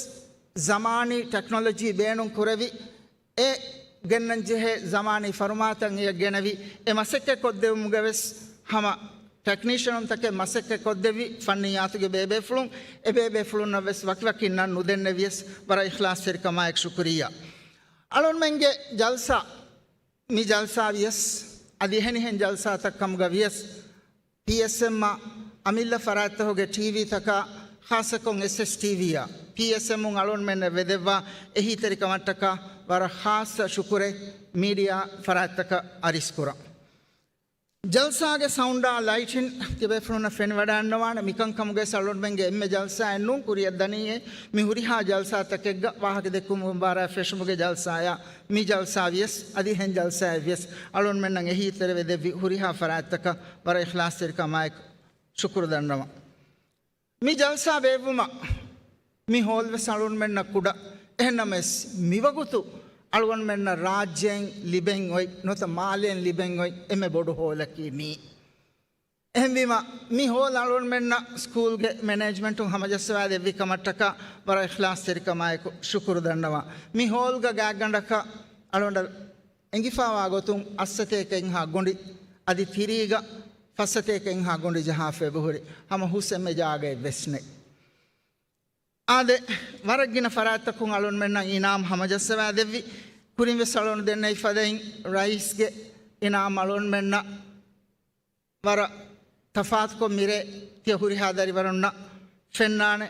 ޒަމާނީ ޓެކްނޮލޮޖީ ބޭނުން ކުރެވި، އެ ގެންނަން ޖެހޭ ޒަމާނީ ފަރުމާތައް އެޔަށް ގެނެވި، އެ މަސައްކަތް ކޮށްދެވުމުގަ ވެސް ހަމަ ޓެކްނީޝަނުންތަކެއް މަސައްކަތް ކޮށްދެއްވި ފަންނިއްޔާތުގެ ބޭބޭފުޅުން، އެ ބޭބޭފުޅުންނަށް ވެސް ވަކިވަކިންނަށް ނުދެންނެވިޔަސް ވަރަށް އިޚްލާޞްތެރިކަމާއެކު ޝުކުރިއްޔާ. އަޅުންމެންގެ ޖަލްސާ، މި ޖަލްސާ ވިޔަސް، އަދި އެހެނިހެން ޖަލްސާތައް ކަމުގަ ވިޔަސް، ޕީއެސްއެމްއަށް އަމިއްލަ ފަރާތްތަކުގެ ޓީވީތަކާ، ޚާއްޞަކޮށް އެސްއެސް ޓީވީއާ، ޕީއެސްއެމުން އަޅުންމެންނަށް ވެދެއްވާ އެހީތެރިކަމަށްޓަކާ ވަރަށް ޚާއްޞަ ޝުކުރެއް މީޑިއާ ފަރާތްތަކަށް އަރިސްކުރަން. ޖަލްސާގެ ސައުންޑާ ލައިޓިން ތިބޭފުޅުންނަށް ފެނިވަޑައިންނަވާނެ. މިކަންކަމުގައި އަޅުންމެންގެ އެންމެ ޖަލްސާއެއް ނޫން، ކުރިއަށް ދަނީއޭ މި ހުރިހާ ޖަލްސާތަކެއްގަ ވާހަކަދެއްކުމުގެ މުބާރާތް ފެށުމުގެ ޖަލްސާއާ، މި ޖަލްސާ ވިޔަސް އަދި އެހެން ޖަލްސާއެއް ވިޔަސް އަޅުންމެންނަށް އެހީތެރިވެ ދެއްވި ހުރިހާ ފަރާތްތަކަށް ވަރަށް އިޚްލާޞްތެރިކަމާއެކު ޝުކުރު ދަންނަވަން. މި ޖަލްސާ ބޭއްވުމަށް މި ހޯލް ވެސް އަޅުންމެންނަށް ކުޑަ. އެހެންނަމަވެސް، މިވަގުތު އަޅުގަނޑުމެންނަށް ރާއްޖެއިން ލިބެން އޮތް ނުވަތަ މާލޭން ލިބެން އޮތް އެންމެ ބޮޑު ހޯލަކީ މީ. އެހެންވީމަ، މި ހޯލް އަޅުންމެންނަށް ސްކޫލްގެ މެނޭޖްމަންޓުން ހަމަޖައްސަވާ ދެއްވި ކަމަށްޓަކާ ވަރަށް އިޚްލާޞްތެރިކަމާއެކު ޝުކުރު ދަންނަވަން. މި ހޯލްގަ ގާތްގަނޑަކަށް އަޅުގަނޑަށް އެނގިފާވާ ގޮތުން އަށްސަތޭކައެއްހާ ގޮނޑި، އަދި ތިރީގަ ފައްސަތޭކައެއްހާ ގޮނޑި ޖަހާފަ އެބަހުރި. ހަމަ ހުސް އެންމެ ޖާގައެއް ވެސް ނެތް. އާދެ، ވަރަށް ގިނަ ފަރާތްތަކުން އަޅުންމެންނަށް އިނާމް ހަމަޖައްސަވާ ދެއްވި. ކުރިން ވެސް އަޅުން ދެންނެވި ފަދައިން ރައީސްގެ އިނާމް އަޅުންމެންނަށް ވަރަށް ތަފާތުކޮށް މިރޭ ތިޔަ ހުރިހާ ދަރިވަރުންނަށް ފެންނާނެ.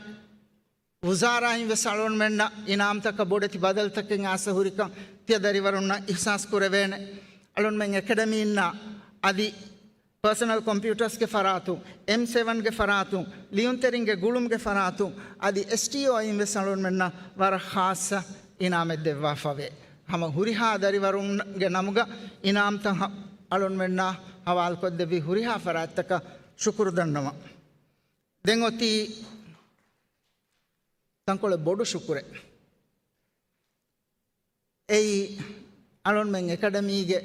ވުޒާރާއިން ވެސް އަޅުންމެންނަށް އިނާމްތަކަށް ބޮޑެތި ބަދަލުތަކެއް އައިސް ހުރިކަން ތިޔަ ދަރިވަރުންނަށް އިޙްސާސް ކުރެވޭނެ. އަޅުންމެން އެކަޑަމީންނާ އަދި ޕާސަނަލް ކޮމްޕިއުޓާސްގެ ފަރާތުން، އެމް ސެވަންގެ ފަރާތުން، ލިޔުންތެރިންގެ ގުޅުމުގެ ފަރާތުން، އަދި އެސްޓީއޯއިން ވެސް އަޅުންމެންނަށް ވަރަށް ޚާއްޞަ އިނާމެއް ދެއްވާފަވޭ. ހަމަ ހުރިހާ ދަރިވަރުންގެ ނަމުގަ އިނާމްތައް ހަ-، އަޅުންމެންނާ ހަވާލުކޮށްދެއްވި ހުރިހާ ފަރާތްތަކަށް ޝުކުރު ދަންނަވަން. ދެން އޮތީ ތަންކޮޅެއް ބޮޑު ޝުކުރެއް. އެއީ އަޅުންމެން އެކަޑަމީގެ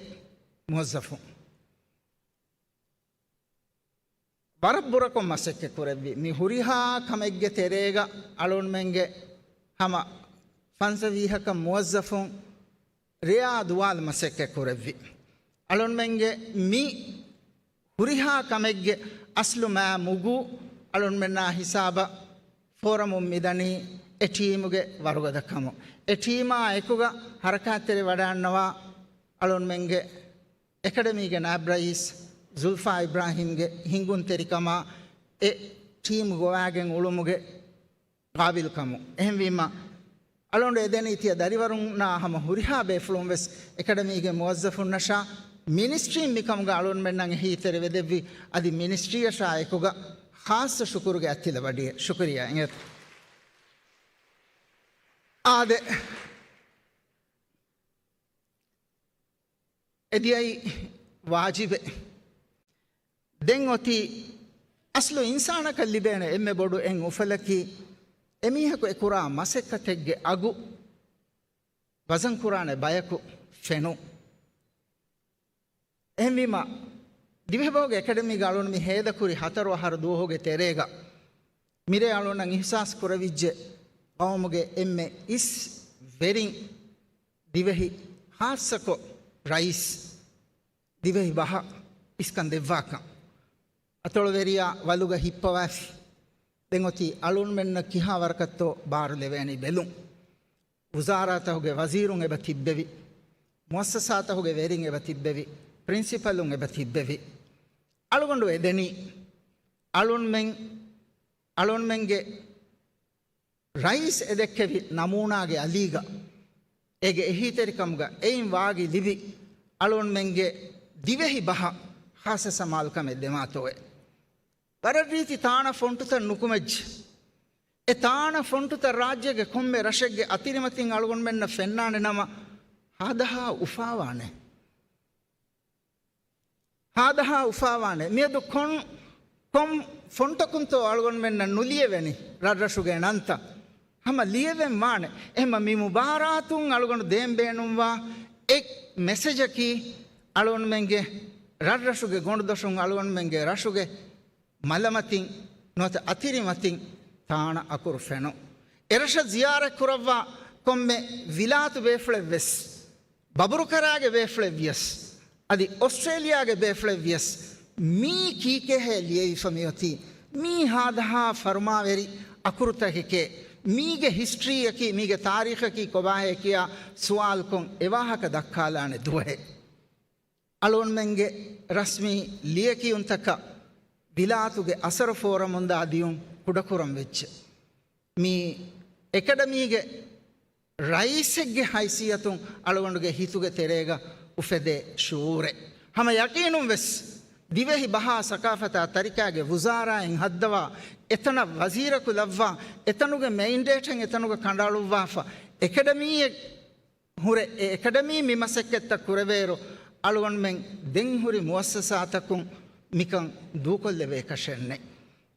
މުވައްޒަފުން. ވަރަށް ބުރަކޮށް މަސައްކަތް ކުރެއްވި. މި ހުރިހާ ކަމެއްގެ ތެރޭގަ އަޅުންމެންގެ ހަމަ ފަންސަވީހަކަށް މުވައްޒަފުން ރެޔާ ދުވާލު މަސައްކަތް ކުރެއްވި. އަޅުންމެންގެ މި ހުރިހާ ކަމެއްގެ އަސްލު މާ މުގު އަޅުންމެންނާ ހިސާބަށް ފޯރަމުން މިދަނީ އެ ޓީމުގެ ވަރުގަދަކަމުން. އެ ޓީމާ އެކުގަ ހަރަކާތްތެރި ވަޑައަންނަވާ އަޅުންމެންގެ އެކަޑަމީގެ ނާއިބް ރައީސް ޒުލްފާ އިބްރާހީމްގެ ހިންގުންތެރިކަމާ އެ ޓީމު ގޮވާގެން އުޅުމުގެ ގާބިލްކަމުން. އެހެންވީމަ، އަޅުގަނޑު އެދެނީ ތިޔަ ދަރިވަރުންނާ ހަމަ ހުރިހާ ބޭފުޅުން ވެސް އެކަޑަމީގެ މުވައްޒަފުންނަށާ މިނިސްޓްރީން މިކަމުގަ އަޅުންމެންނަށް އެހީތެރިވެދެއްވި އަދި މިނިސްޓްރީއަށާ އެކުގަ ޚާއްޞަ ޝުކުރުގެ އަތްތިލަ ބަޑިއެއް. ޝުކުރިއްޔާ އިނގޭތޯ. އާދެ. އެދިޔައީ ވާޖިބެއް. ދެން އޮތީ އަސްލު އިންސާނަކަށް ލިބޭނެ އެންމެ ބޮޑު އެއް އުފަލަކީ، އެމީހަކު އެ ކުރާ މަސައްކަތެއްގެ އަގު ވަޒަންކުރާނެ ބަޔަކު ފެނުން. އެހެންވީމަ، ދިވެހިބަހުގެ އެކަޑަމީގަ އަޅުން މި ހޭދަކުރި ހަތަރު އަހަރު ދުވަހުގެ ތެރޭގަ މިރޭ އަޅުންނަށް އިހްސާސް ކުރެވިއްޖެ، ޤައުމުގެ އެންމެ އިސް ވެރިން ދިވެހި ޚާއްޞަކޮށް ރައީސް ދިވެހި ބަހަށް އިސްކަން ދެއްވާކަން. އަތޮޅުވެރިޔާ ވަލުގަ ހިއްޕަވާފި. ދެން އޮތީ އަޅުންމެންނަށް ކިހާ ވަރަކަށްތޯ ބާރު ލެވޭނީ ބެލުން. ވުޒާރާތަކުގެ ވަޒީރުން އެބަ ތިއްބެވި، މުއައްސަސާތަކުގެ ވެރިން އެބަ ތިއްބެވި، ޕްރިންސިޕަލުން އެބަ ތިއްބެވި. އަޅުގަނޑު އެދެނީ އަޅުންމެން، އަޅުންމެންގެ ރައީސް އެދެއްކެވި ނަމޫނާގެ އަލީގަ، އޭގެ އެހީތެރިކަމުގަ އެއިން ވާގި ލިބި އަޅުންމެންގެ ދިވެހި ބަހަށް ޚާއްސަ ސަމާލުކަމެއް ދެމާތޯއޭ. ވަރަށް ރީތި ތާނަ ފޮންޓުތައް ނުކުމެއްޖެ. އެ ތާނަ ފޮންޓުތައް ރާއްޖޭގެ ކޮންމެ ރަށެއްގެ އަތިރިމަތިން އަޅުގަނޑުމެންނަށް ފެންނާނެ ނަމަ، ހާދަހާ އުފާވާނެ. ހާދަހާ އުފާވާނެ. މިއަދު ކޮން، ކޮން ފޮންޓަކުންތޯ އަޅުގަނޑުމެންނަށް ނުލިޔެވެނީ ރަށްރަށުގެ ނަންތައް؟ ހަމަ ލިޔެވެން ވާނެ. އެހެންމަ މި މުބާރާތުން އަޅުގަނޑު ދޭން ބޭނުންވާ އެއް މެސެޖަކީ، އަޅުގަނޑުމެންގެ ރަށްރަށުގެ ގޮނޑުދޮށުން އަޅުގަނޑުމެންގެ ރަށުގެ މަލަމަތިން ނުވަތަ އަތިރިމަތިން ތާނަ އަކުރު ފެނުން. އެރަށަށް ޒިޔާރަތް ކުރައްވާ ކޮންމެ ވިލާތު ބޭފުޅެއްވެސް، ބަބުރުކަރާގެ ބޭފުޅެއްވިޔަސް، އަދި އޮސްޓްރޭލިޔާގެ ބޭފުޅެއްވިޔަސް، މީ ކީކޭހޭ ލިޔެވިފަ މިއޮތީ؟ މީ ހާދަހާ ފަރުމާވެރި އަކުރުތަކެކޭ؟ މީގެ ހިސްޓްރީއަކީ، މީގެ ތާރީޚަކީ ކޮބާހޭ ކިޔާ ސުވާލުކޮށް އެވާހަކަ ދައްކާލާނެ ދުވަހެއް. އަޅުގަނޑުމެންގެ ރަސްމީ ލިޔެކިޔުންތަކަށް ވިލާތުގެ އަސަރު ފޯރަމުންދާ ދިޔުން ކުޑަކުރަން ވެއްޖެ. މީ އެކަޑަމީގެ ރައީސެއްގެ ހައިސިއްޔަތުން އަޅުގަނޑުގެ ހިތުގެ ތެރޭގަ އުފެދޭ ޝުޢޫރެއް. ހަމަ ޔަޤީނުން ވެސް، ދިވެހި ބަހާ ސަޤާފަތާ ތަރިކާގެ ވުޒާރާއިން ހައްދަވާ، އެތަނަށް ވަޒީރަކު ލައްވާ، އެތަނުގެ މެއިންޑޭޓެއް އެތަނުގަ ކަނޑައަޅުއްވާފަ، އެކަޑަމީއެއް ހުރެ އެ އެކަޑަމީ މި މަސައްކަތްތައް ކުރެވޭއިރު، އަޅުގަނޑުމެން ދެން ހުރި މުއައްސަސާތަކުން މިކަން ދޫކޮށްލެވޭކަށެއްނެތް.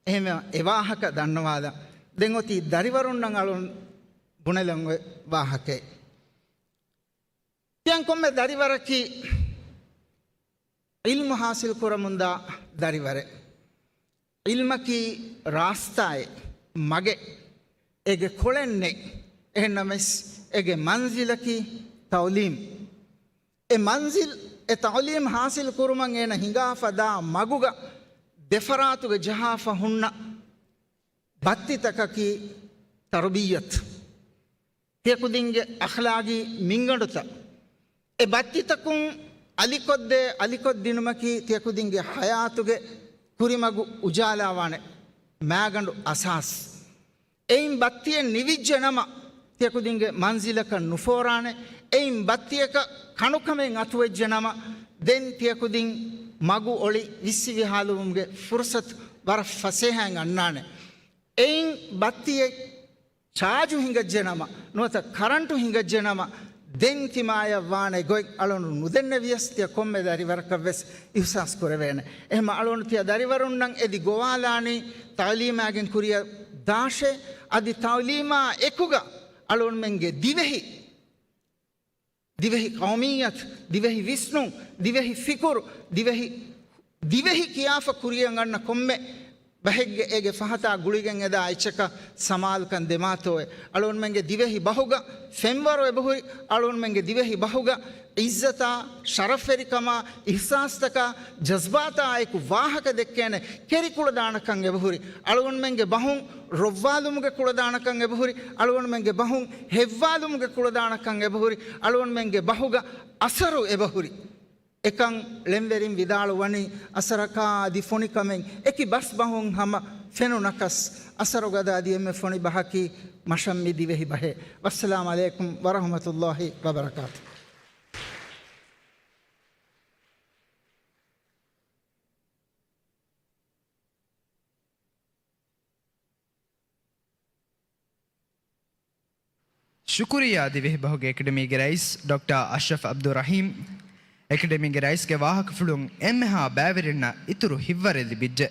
އެހެންވެ، އެވާހަކަ ދަންނަވާލަން. ދެން އޮތީ ދަރިވަރުންނަށް އަޅުން ބުނެލަން އޮތް ވާހަކައެއް. ތިޔަން ކޮންމެ ދަރިވަރަކީ ޢިލްމު ޙާޞިލް ކުރަމުންދާ ދަރިވަރެއް. ޢިލްމަކީ ރާސްތާއެއް، މަގެއް، އޭގެ ކޮޅެއް ނެތް. އެހެންނަމަވެސް، އޭގެ މަންޒިލަކީ ތަޢުލީމް. އެ މަންޒިލް، އެ ތަޢުލީމް ޙާޞިލް ކުރުމަށް އޭނަ ހިނގާފަ ދާ މަގުގަ ދެފަރާތުގެ ޖަހާފަ ހުންނަ ބައްތިތަކަކީ ތަރުބިއްޔަތު. ތިޔަކުދިންގެ އަޚްލާގީ މިންގަނޑުތައް. އެ ބައްތިތަކުން އަލިކޮށްދޭ އަލިކޮށްދިނުމަކީ ތިޔަކުދިންގެ ޙަޔާތުގެ ކުރިމަގު އުޖާލާވާނެ މާގަނޑު އަސާސް. އެއިން ބައްތިއެއް ނިވިއްޖެ ނަމަ، ތިޔަކުދިންގެ މަންޒިލަކަށް ނުފޯރާނެ. އެއިން ބައްތިއަކަށް ކަނުކަމެއް އަތުވެއްޖެ ނަމަ، ދެން ތިޔަކުދިން މަގު އޮޅި ވިއްސި ވިހާލުވުމުގެ ފުރުޞަތު ވަރަށް ފަސޭހައިން އަންނާނެ. އެއިން ބައްތިއެއް ޗާޖު ހިނގައްޖެ ނަމަ، ނުވަތަ ކަރަންޓު ހިނގައްޖެ ނަމަ، ދެން ތިމާޔަށް ވާނެ ގޮތް އަޅުން ނުދެންނެވިޔަސް، ތިޔަ ކޮންމެ ދަރިވަރަކަށް ވެސް އިޙްސާސް ކުރެވޭނެ. އެހެމަ އަޅުން ތިޔަ ދަރިވަރުންނަށް އެދި ގޮވާލާނީ ތަޢުލީމާގެން ކުރިއަށް ދާށޭ، އަދި ތަޢުލީމާ އެކުގަ އަޅުންމެންގެ ދިވެހި، ދިވެހި ޤައުމިއްޔަތު، ދިވެހި ވިސްނުން، ދިވެހި ފިކުރު، ދިވެހި، ދިވެހި ކިޔާފަ ކުރިއަށް އަންނަ ކޮންމެ ބަހެއްގެ އޭގެ ފަހަތާ ގުޅިގެން އެދާ އެއްޗަކަށް ސަމާލުކަން ދެމާތޯއެ. އަޅުގަނޑުމެންގެ ދިވެހި ބަހުގަ ފެންވަރު އެބަހުރި. އަޅުގަނޑުމެންގެ ދިވެހި ބަހުގަ އިއްޒަތާ، ޝަރަފްވެރިކަމާ، އިޙްސާސްތަކާ، ޖަޒްބާތާ އެކު ވާހަކަ ދެއްކޭނެ ކެރި ކުޅަދާނަކަން އެބަހުރި. އަޅުގަނޑުމެންގެ ބަހުން ރޮއްވާލުމުގެ ކުޅަދާނަކަން އެބަހުރި. އަޅުގަނޑުމެންގެ ބަހުން ހެއްވާލުމުގެ ކުޅަދާނަކަން އެބަހުރި. އަޅުގަނޑުމެންގެ ބަހުގަ އަސަރު އެބަހުރި. އެކަން ޅެންވެރިން ވިދާޅުވަނީ، އަސަރަކާ އަދި ފޮނިކަމެއް އެކި ބަސް ބަހުން ހަމަ ފެނުނަކަސް، އަސަރުގަދަ އަދި އެންމެ ފޮނި ބަހަކީ މަށަށް މި ދިވެހި ބަހޭ. ވައްސަލާމް ޢަލައިކުމް ވަރަޙްމަތުﷲ ވަބަރަކާތު. ޝުކުރިއްޔާ ދިވެހިބަހުގެ އެކަޑަމީގެ ރައީސް ޑޮކްޓަރ އަޝްރަފް ޢަބްދުއްރަޙީމް. އެކަޑަމީގެ ރައީސްގެ ވާހަކަފުޅުން އެންމެހާ ބައިވެރިންނަށް އިތުރު ހިތްވަރެއް ލިބިއްޖެ.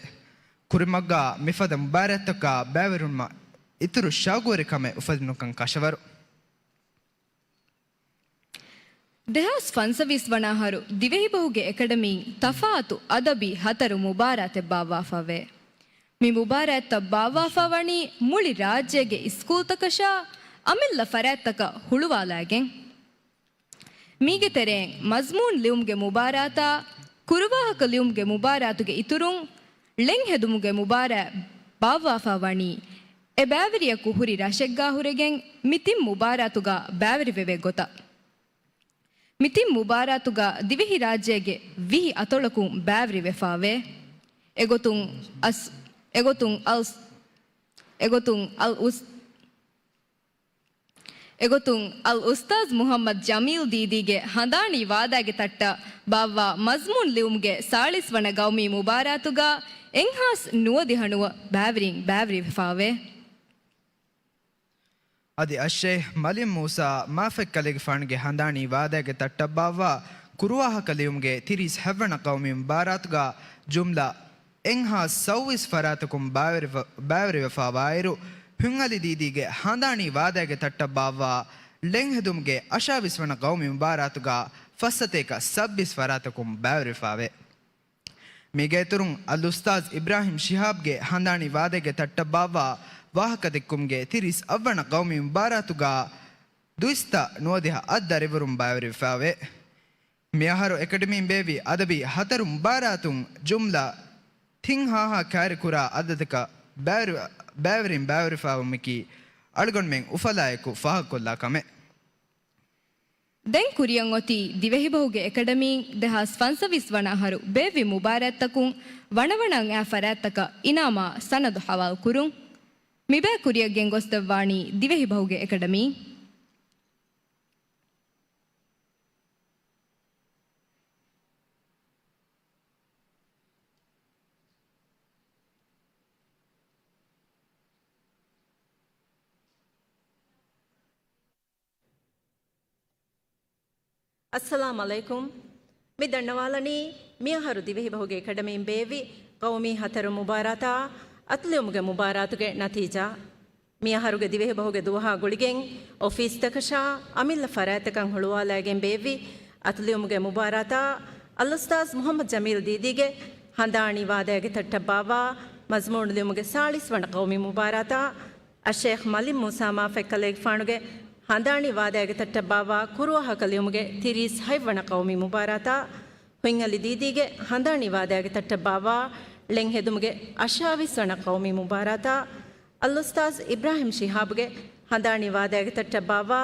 ކުރިމަގާ މިފަދަ މުބާރާތްތަކާ ބައިވެރިވުމަށް އިތުރު ޝައުގުވެރިކަމެއް އުފެދުނުކަން ކަށަވަރު. ދެހާސް ފަންސަވީސް ވަނަ އަހަރު ދިވެހިބަހުގެ އެކަޑަމީން ތަފާތު އަދަބީ ހަތަރު މުބާރާތެއް ބާއްވާފަވޭ. މި މުބާރާތްތައް ބާއްވާފަ ވަނީ މުޅި ރާއްޖޭގެ އިސްކޫލްތަކަށާ، އަމިއްލަ ފަރާތްތަކަށް ހުޅުވާލައިގެން. މީގެ ތެރެއިން މަޒްމޫން ލިޔުމުގެ މުބާރާތާ، ކުރުވާހަކަ ލިޔުމުގެ މުބާރާތުގެ އިތުރުން، ޅެން ހެދުމުގެ މުބާރާތް ބާއްވާފަ ވަނީ، އެ ބައިވެރިޔަކު ހުރި ރަށެއްގާ ހުރެގެން މި ތިން މުބާރާތުގާ ބައިވެރިވެވޭ ގޮތަށް. މި ތިން މުބާރާތުގަ ދިވެހިރާއްޖޭގެ ވިހި އަތޮޅަކުން ބައިވެރިވެފާވޭ. އެގޮތުން އަސް، އެގޮތުން އަލް، އެގޮތުން އަލް އުސް، އެގޮތުން އަލް އުސްތާޒް މުޙައްމަދު ޖަމީލް ދީދީގެ ހަނދާނީ ވާދައިގެ ތައްޓަށް ބާއްވާ މަޒްމޫން ލިޔުމުގެ ސާޅީސް ވަނަ ގައުމީ މުބާރާތުގަ އެއްހާސް ނުވަދިހަ ނުވަ ބައިވެރިން ބައިވެރިވެފާވޭ. އަދި އައްޝައިޚް މަލިކް މޫސާ މާފަތްކަލޭގެފާނުގެ ހަނދާނީ ވާދައިގެ ތައްޓަށް ބާއްވާ ކުރުވާހަކަ ލިޔުމުގެ ތިރީސް ހަތްވަނަ ގައުމީ މުބާރާތުގަ ޖުމްލަ އެއްހާސް ސައުވީސް ފަރާތަކުން ބައިވެރިވެ، ބައިވެރިވެފަވާއިރު، ހުތްއަލި ދީދީގެ ހަނދާނީ ވާދައިގެ ތައްޓަށް ބާއްވާ ޅެން ހެދުމުގެ އަށާވީސް ވަނަ ގައުމީ މުބާރާތުގަ ފައްސަތޭކަ ސައްބީސް ފަރާތަކުން ބައިވެރިވެފަވޭ. މީގެ އިތުރުން އަލްއުސްތާޒް އިބްރާހިމް ޝިހާބްގެ ހަނދާނީ ވާދައިގެ ތައްޓަށް ބާއްވާ ވާހަކަދެއްކުމުގެ ތިރީސް އަށްވަނަ ގައުމީ މުބާރާތުގަ ދުއިސައްތަ ނުވަދިހަ އަށް ދަރިވަރުން ބައިވެރިވެފަވޭ. މިއަހަރު އެކަޑަމީން ބޭއްވި އަދަބީ ހަތަރު މުބާރާތުން ޖުމްލަ ތިން ހާހާ ކައިރިކުރާ އަދަދަކަށް ބައިވެރި، ބައިވެރިން ބައިވެރިވެފަވުމަކީ އަޅުގަނޑުމެން އުފަލާއެކު ފާހަގަކޮށްލާ ކަމެއް. ދެން ކުރިއަށް އޮތީ ދިވެހިބަހުގެ އެކަޑަމީން ދެހާސް ފަންސަވީސް ވަނަ އަހަރު ބޭއްވި މުބާރާތްތަކުން ވަނަވަނައަށް އައި ފަރާތްތަކަށް އިނާމާ ސަނަދު ހަވާލު ކުރުން. މިބައި ކުރިއަށް ގެންގޮސްދެއްވާނީ ދިވެހިބަހުގެ އެކަޑަމީން. އައްސަލާމް ޢަލައިކުމް. މި ދަންނަވާލަނީ މިއަހަރު ދިވެހިބަހުގެ އެކަޑަމީން ބޭއްވި ޤައުމީ ހަތަރު މުބާރާތާ އަތުލިޔުމުގެ މުބާރާތުގެ ނަތީޖާ. މިއަހަރުގެ ދިވެހިބަހުގެ ދުވަހާ ގުޅިގެން އޮފީސްތަކަށާ އަމިއްލަ ފަރާތްތަކަށް ހުޅުވާލައިގެން ބޭއްވި އަތުލިޔުމުގެ މުބާރާތާ އަލްއުސްތާޒް މުޙައްމަދު ޖަމީލް ދީދީގެ ހަނދާނީ ވާދައިގެ ތައްޓަށް ބާއްވާ މަޒްމޫނު ލިޔުމުގެ ސާޅީސް ވަނަ ޤައުމީ މުބާރާތާ އައްޝައިޚް މަލިކް މޫސާ މާފަތްކަލޭގެފާނުގެ ހަނދާނީ ވާދައިގެ ތައްޓަށް ބާއްވާ ކުރުވާހަކަ ލިޔުމުގެ ތިރީސް ހަތްވަނަ ޤައުމީ މުބާރާތާ ހުތްއަލި ދީދީގެ ހަނދާނީ ވާދައިގެ ތައްޓަށް ބާއްވާ ޅެން ހެދުމުގެ އަށާވީސް ވަނަ ޤައުމީ މުބާރާތާ އަލްއުސްތާޒް އިބްރާހިމް ޝިހާބުގެ ހަނދާނީ ވާދައިގެ ތައްޓަށް ބާއްވާ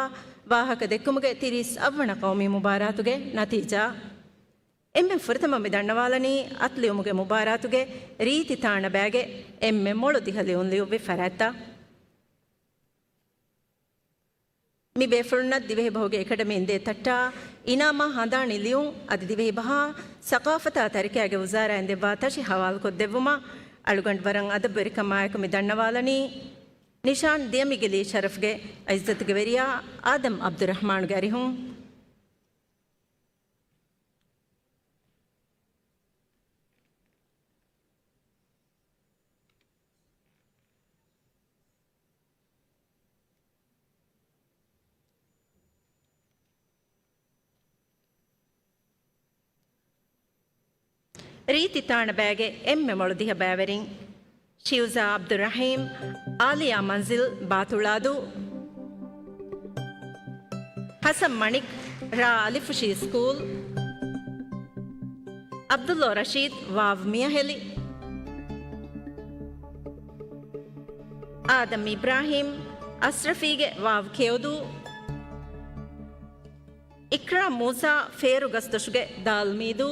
ވާހަކަ ދެއްކުމުގެ ތިރީސް އަށްވަނަ ޤައުމީ މުބާރާތުގެ ނަތީޖާ. އެންމެ ފުރަތަމަ މި ދަންނަވާލަނީ އަތުލިޔުމުގެ މުބާރާތުގެ ރީތި ތާނަ ބައިގެ އެންމެ މޮޅު ދިހަ ލިޔުން ލިޔުއްވި ފަރާތްތައް. މި ބޭފުޅުންނަށް ދިވެހިބަހުގެ އެކަޑަމީން ދޭ ތައްޓާ އިނާމާ ހަނދާނީ ލިޔުން އަދި ދިވެހިބަހާ ސަޤާފަތާ ތަރިކައިގެ ވުޒާރާއިން ދެއްވާ ތަށި ހަވާލުކޮށްދެއްވުމަށް އަޅުގަނޑު ވަރަށް އަދަބުވެރިކަމާއެކު މި ދަންނަވާލަނީ ނިޝާން ދިޔަމިގިލީ ޝަރަފްގެ ޢިއްޒަތުގެ ވެރިޔާ އާދަމް ޢަބްދުއްރަޙްމާނުގެ އަރިހުން. ރީތި ތާނަ ބައިގެ އެންމެ މޮޅު ދިހަ ބައިވެރިން. ޝިއުޒާ ޢަބްދުއްރަޙީމް، އާލިޔާ މަންޒިލް، ބާތުޅާދޫ. ޙަސަން މަނިކް، ރ އަލިފުށީ ސްކޫލް. ޢަބްދުﷲ ރަޝީދް، ވ މިޔަހެލި. އާދަމް އިބްރާހީމް، އަސްރަފީގެ، ވ ކެޔޮދޫ. އިކްރާމް މޫސާ، ފޭރުގަސްދޮށުގެ، ދ މީދޫ.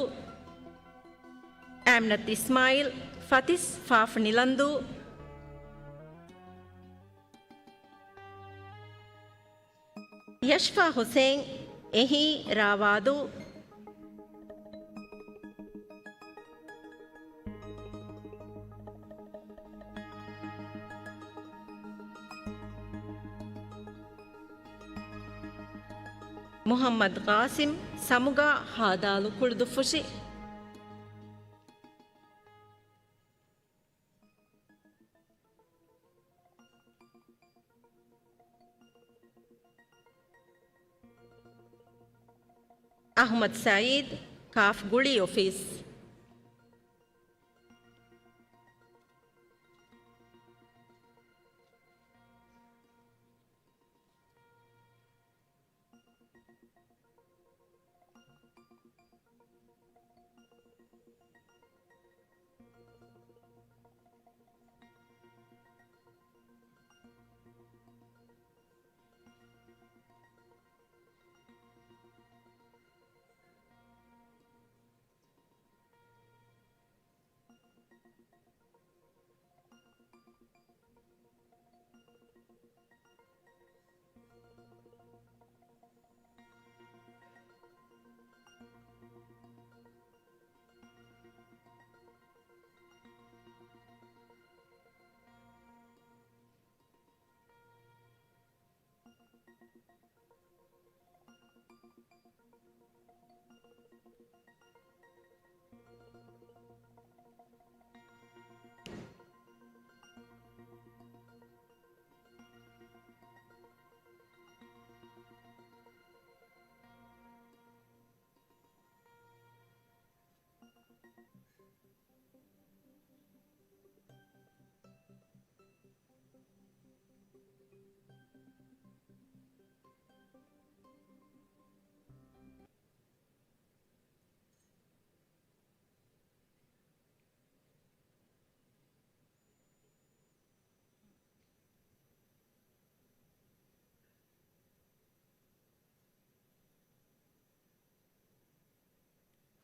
އާމިނަތު އިސްމާއީލް، ފަތިސް، ފ ނިލަންދޫ. ޔަޝްފާ ޙުސައިން، އެހީ، ރ ވާދޫ. މުޙައްމަދު ޤާސިމް، ސަމުގާ، ހ ދ ކުޅުދުއްފުށި. އަޙްމަދު ސަޢީދު، ކ ގުޅީ އޮފީސް.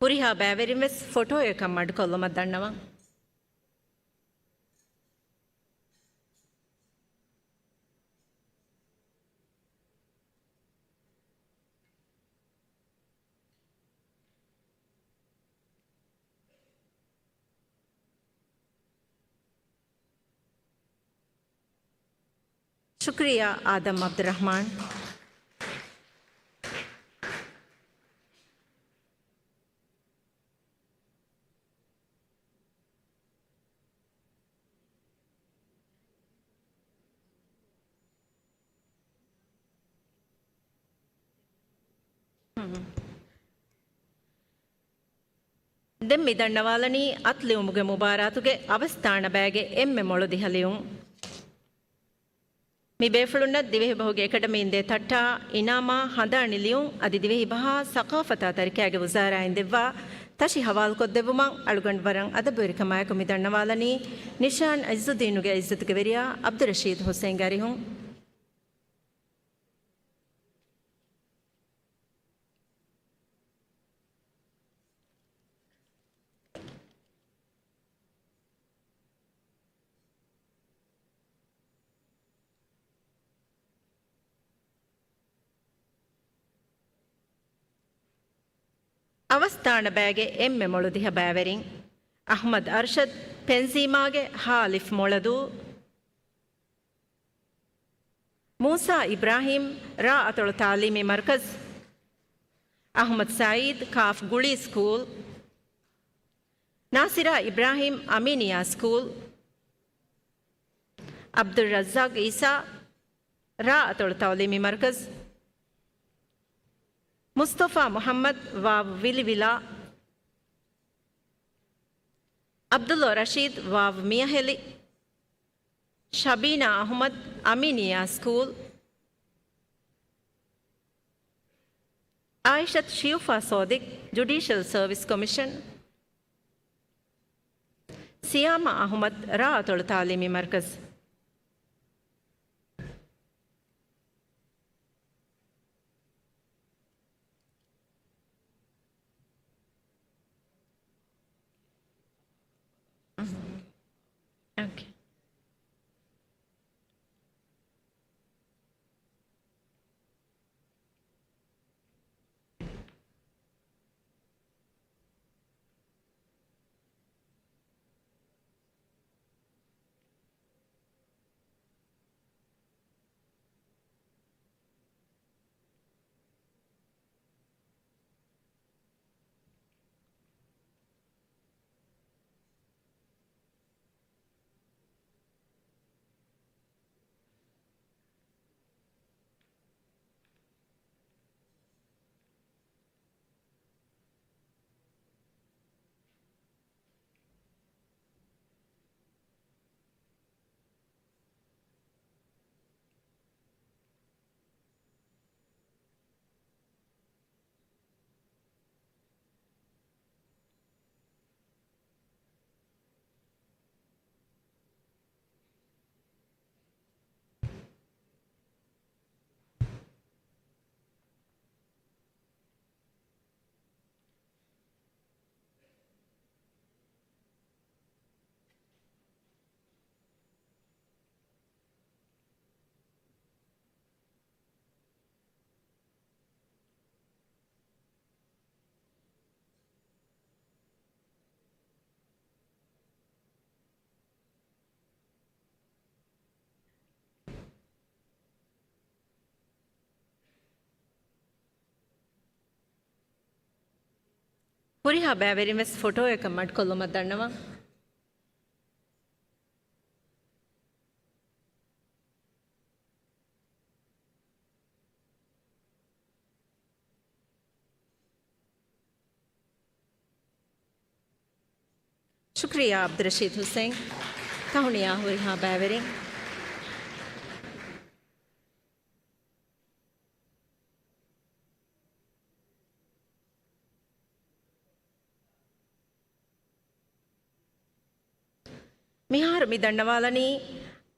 ހުރިހާ ބައިވެރިން ވެސް ފޮޓޯއަކަށް މަޑުކޮށްލުމަށް ދަންނަވަން. ޝުކުރިއްޔާ އާދަމް ޢަބްދުއްރަޙްމާން. ދެން މި ދަންނަވާލަނީ އަތުލިޔުމުގެ މުބާރާތުގެ އަވަސްދާނަ ބައިގެ އެންމެ މޮޅު ދިހަ ލިޔުން. މި ބޭފުޅުންނަށް ދިވެހިބަހުގެ އެކަޑަމީން ދޭ ތައްޓާ، އިނާމާ، ހަނދާނީ ލިޔުން އަދި ދިވެހި ބަހާ ސަޤާފަތާ ތަރިކައިގެ ވުޒާރާއިން ދެއްވާ ތަށި ހަވާލުކޮށްދެއްވުމަށް އަޅުގަނޑު ވަރަށް އަދަބުވެރިކަމާއެކު މި ދަންނަވާލަނީ ނިޝާން ޢިއްޒުއްދީނުގެ ޢިއްޒަތުގެ ވެރިޔާ ޢަބްދުއްރަޝީދު ޙުސައިންގެ އަރިހުން. އަވަސްދާނަ ބައިގެ އެންމެ މޮޅު ދިހަ ބައިވެރިން، އަޙްމަދު އަރްޝަދު، ޕެންޒީމާގެ، ހ އަލިފް މޮޅަދޫ، މޫސާ އިބްރާހީމް، ރ އަތޮޅު ތަޢުލީމީ މަރުކަޒު، އަޙްމަދު ސަޢީދު، ކ ގުޅީ ސްކޫލް، ނާސިރާ އިބްރާހީމް، އަމީނިއްޔާ ސްކޫލް، ޢަބްދުއްރައްޒާޤް ޢީސާ، ރ އަތޮޅު ތަޢުލީމީ މަރުކަޒު، މުޞްޠަފާ މުޙައްމަދު، ވ ވިލިވިލާ، ޢަބްދުﷲ ރަޝީދު، ވ މިޔަހެލި، ޝަބީނާ އަޙުމަދު، އަމީނިއްޔާ ސްކޫލް. އާއިޝަތު ޝިޔުފާ ސޯދިޤް، ޖުޑީޝަލް ސަރވިސް ކޮމިޝަން. ސިޔާމާ އަޙުމަދު، ރ. އަތޮޅު ތާލީމީ މަރުކަޒު. އޯކޭ. ހުރިހާ ބައިވެރިންވެސް ފޮޓޯއަކަށް މަޑުކޮށްލުމަށް ދަންނަވަން. ޝުކްރިޔާ ޢަބްދުއްރަޝީދު ޙުސައިން. ތަހުނިޔާ ހުރިހާ ބައިވެރިން. މިހާރު މި ދަންނަވާލަނީ،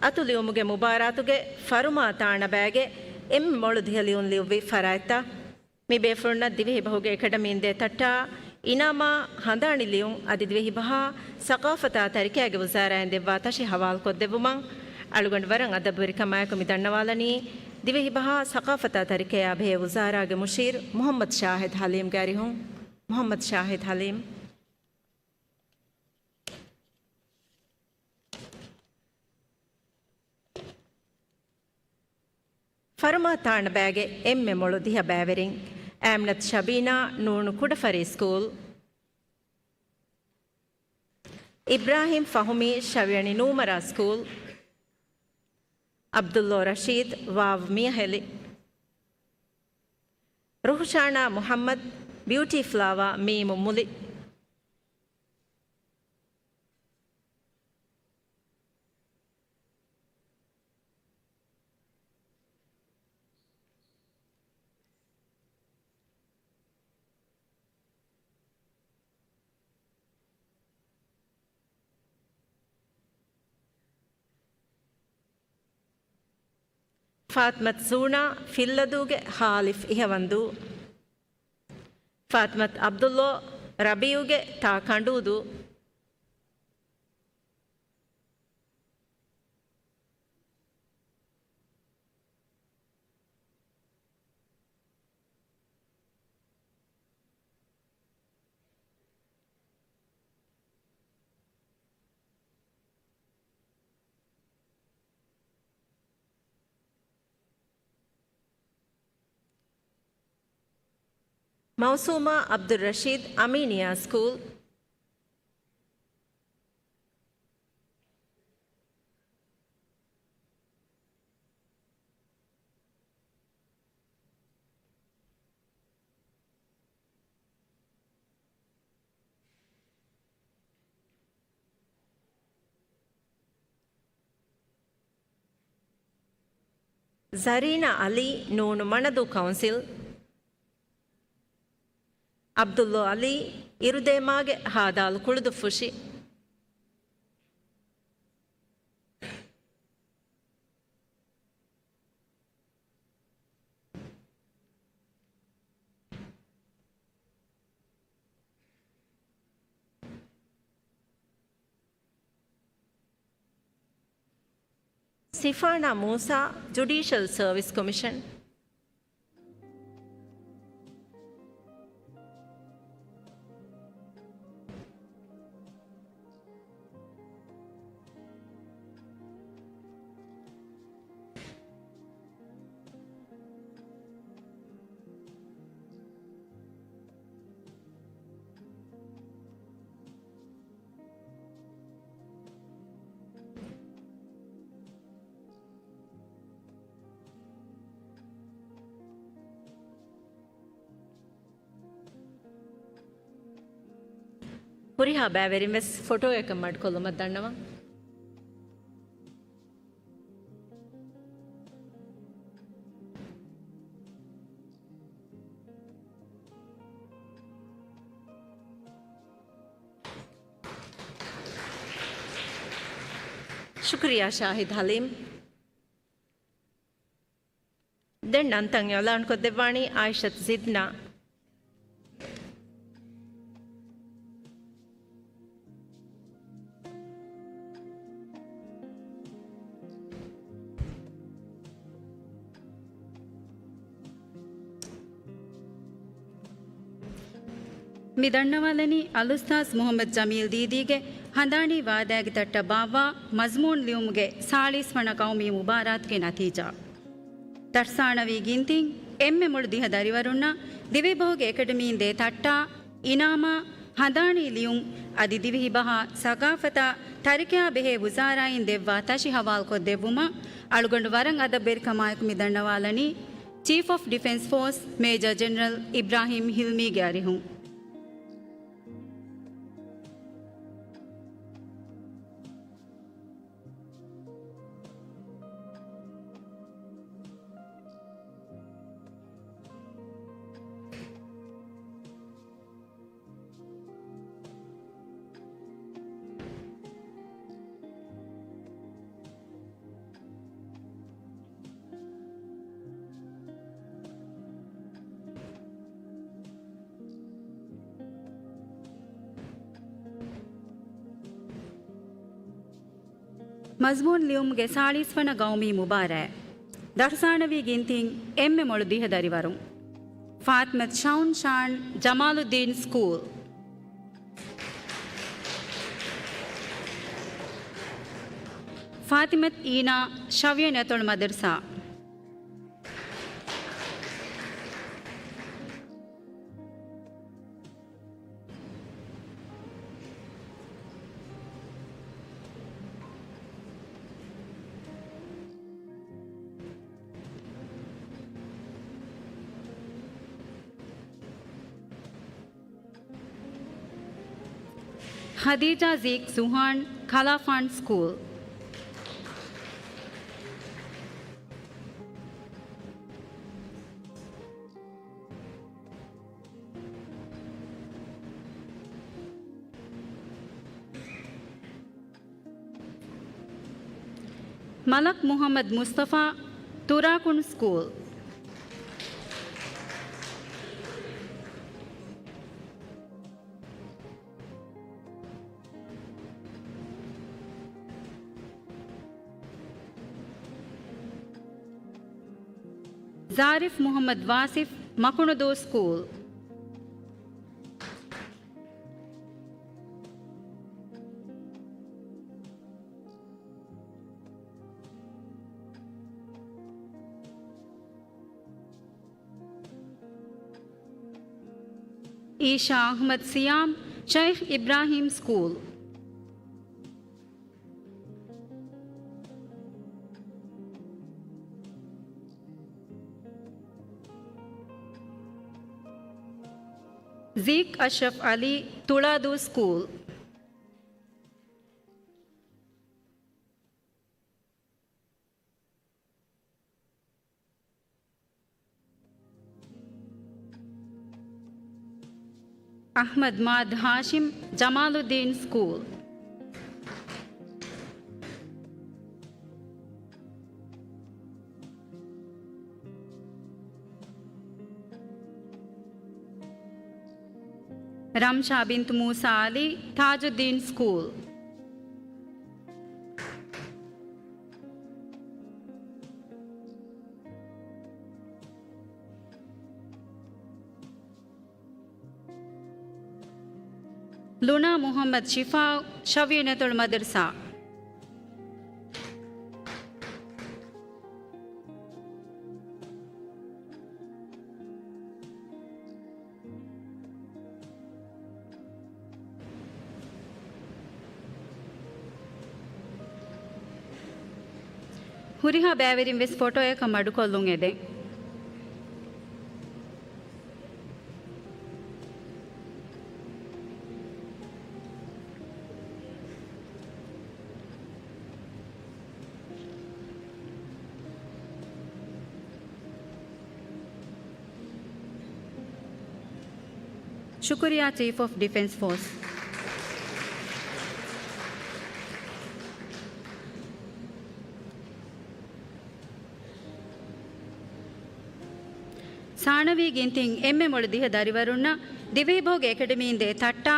އަތުލިޔުމުގެ މުބާރާތުގެ ފަރުމާ ތާނަބައިގެ އެންމެ މޮޅު ދިހަ ލިޔުން ލިޔުއްވި ފަރާތްތައް. މި ބޭފުޅުންނަށް ދިވެހިބަހުގެ އެކަޑަމީން ދޭ ތައްޓާ އިނާމާ ހަނދާނީ ލިޔުން އަދި ދިވެހިބަހާ ސަޤާފަތާ ތަރިކައިގެ ވުޒާރާއިން ދެއްވާ ތަށި ހަވާލުކޮށްދެއްވުމަށް އަޅުގަނޑު ވަރަށް އަދަބުވެރިކަމާއެކު މި ދަންނަވާލަނީ، ދިވެހިބަހާ ސަޤާފަތާ ތަރިކަޔާ ބެހޭ ވުޒާރާގެ މުޝީރު މުޙައްމަދު ޝާހިދު ޙަލީމްގެ އަރިހުން. މުޙައްމަދު ޝާހިދު ޙަލީމް. ފަރުމާ ތާނަބައިގެ އެންމެ މޮޅު ދިހަ ބައިވެރިން، އާމިނަތު ޝަބީނާ، ނޫނު ކުޑަފަރީ ސްކޫލް، އިބްރާހީމް ފަހުމީ، ޝަވިޔަނި ނޫމަރާ ސްކޫލް، ޢަބްދުﷲ ރަޝީދު، ވާވް މިޔަހެލި، ރުހުޝާނާ މުޙައްމަދު، ބިއުޓީ ފްލާވާ، މީމު މުލި. ފާތިމަތު ޒޫނާ، ފިއްލަދޫގެ ހާލިފް އިހަވަންދޫ. ފާތިމަތު ޢަބްދުﷲ، ރަބީޢުގެ ތާ ކަނޑޫދޫ. މައުސޫމާ ޢަބްދުއްރަޝީދު، އަމީނިއްޔާ ސްކޫލް. ޒަރީނާ އަލީ، ނޫނު މަނަދޫ ކައުންސިލް. ޢަބްދުﷲ އަލީ، އިރުދޭމާގެ ހާދާލު ކުޅުދުއްފުށި. ސިފާނާ މޫސާ، ޖުޑީޝަލް ސަރވިސް ކޮމިޝަން. ހުރިހާ ބައިވެރިން ވެސް ފޮޓޯއަކަށް މަޑުކޮށްލުމަށް ދަންނަވަން. ޝުކުރިއްޔާ ޝާހިދް ޙަލީމް. ދެން ނަންތައް އިޢުލާންކޮށްދެއްވާނީ އާއިޝަތު ޒިދްނާ. މި ދަންނަވާލަނީ އަލްއުސްތާޛް މުޙައްމަދު ޖަމީލް ދީދީގެ ހަނދާނީ ވާދައިގެ ތައްޓަށް ބާއްވާ މަޒްމޫން ލިޔުމުގެ ސާޅީސް ވަނަ ގައުމީ މުބާރާތުގެ ނަތީޖާ. ދަރުސާނަވީ ގިންތިން އެންމެ މޮޅު ދިހަ ދަރިވަރުންނަށް ދިވެހިބަހުގެ އެކަޑަމީން ދޭ ތައްޓާ، އިނާމާ، ހަނދާނީ ލިޔުން އަދި ދިވެހިބަހާ ސަގާފަތާ ތަރިކަޔާ ބެހޭ ވުޒާރާއިން ދެއްވާ ތަށި ހަވާލުކޮށްދެއްވުމަށް އަޅުގަނޑު ވަރަށް އަދަބުވެރިކަމާއެކު މި ދަންނަވާލަނީ ޗީފް އޮފް ޑިފެންސް ފޯސް މޭޖަރ ޖެނެރަލް އިބްރާހީމް ހިލްމީގެ އަރިހުން. މަޒްމޫން ލިޔުމުގެ ސާޅީސް ވަނަ ގައުމީ މުބާރާތް. ދަރުސާނަވީ ގިންތިން އެންމެ މޮޅު ދިހަ ދަރިވަރުން. ފާތިމަތު ޝައުން ޝާން ޖަމާލުއްދީން ސްކޫލް. ފާތިމަތު އީނާ ޝަވިޔަނި އަތޮޅު މަދަރުސާ. ޚަދީޖާ ޒީކް ޒުހާން ކަލާފާން ސްކޫލް. މަލަކް މުޙައްމަދު މުޞްޠަފާ ތުރާކުނު ސްކޫލް. ޒާރިފް މުޙައްމަދު ވާސިފް މަކުނުދޫ ސްކޫލް. އީޝާ އަޙްމަދު ސިޔާމް ޝައިޚް އިބްރާހީމް ސްކޫލް. ޒީކް އަޝްރަފް ޢަލީ ތުޅާދޫ ސްކޫލް. އަޙްމަދު މާދު ހާޝިމް، ޖަމާލުއްދީން ސްކޫލް. ރަމްޝާ ބިންތު މޫސާ ޢަލީ، ތާޖުއްދީން ސްކޫލް. ލުނާ މުޙައްމަދު ޝިފާއު، ޝަވިޔަނިއްޔަތުލް މަދްރަސާ. ހުރިހާ ބައިވެރިން ވެސް ފޮޓޯއަކަށް މަޑުކޮށްލުން އެދެން. ޝުކުރިއްޔާ، ޗީފް އޮފް ޑިފެންސް ފޯސް. ސާނަވީ ގިންތިން އެންމެ މޮޅު ދިހަ ދަރިވަރުންނަށް ދިވެހިބަހުގެ އެކަޑަމީން ދޭ ތައްޓާ،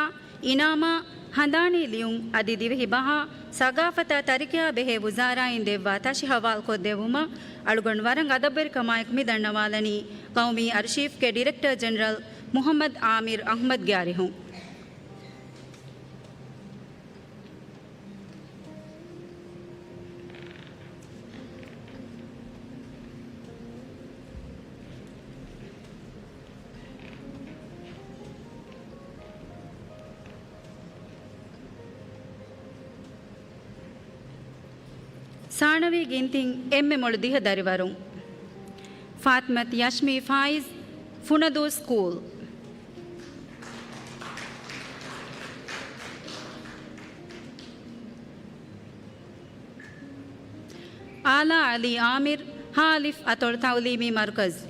އިނާމާ، ހަނދާނީ ލިޔުން އަދި ދިވެހި ބަހާ، ސަގާފަތާ ތަރިކަޔާ ބެހޭ ވުޒާރާއިން ދެއްވާ ތަށި ހަވާލުކޮށްދެއްވުމަށް އަޅުގަނޑު ވަރަށް އަދަބުވެރިކަމާއެކު މި ދަންނަވާލަނީ ޤައުމީ އަރްޝީފްގެ ޑިރެކްޓަރ ޖެނެރަލް މުޙައްމަދު އާމިރު އަޙްމަދުގެ އަރިހުން. ސާނަވީ ގިންތިން އެންމެ މޮޅު ދިހަ ދަރިވަރުން. ފާތިމަތު ޔަޝްމީ ފާއިޒް، ފުނަދޫ ސްކޫލް. އާލާ ޢަލީ އާމިރު، ހާ އަލިފް އަތޮޅު ތަޢުލީމީ މަރުކަޒު.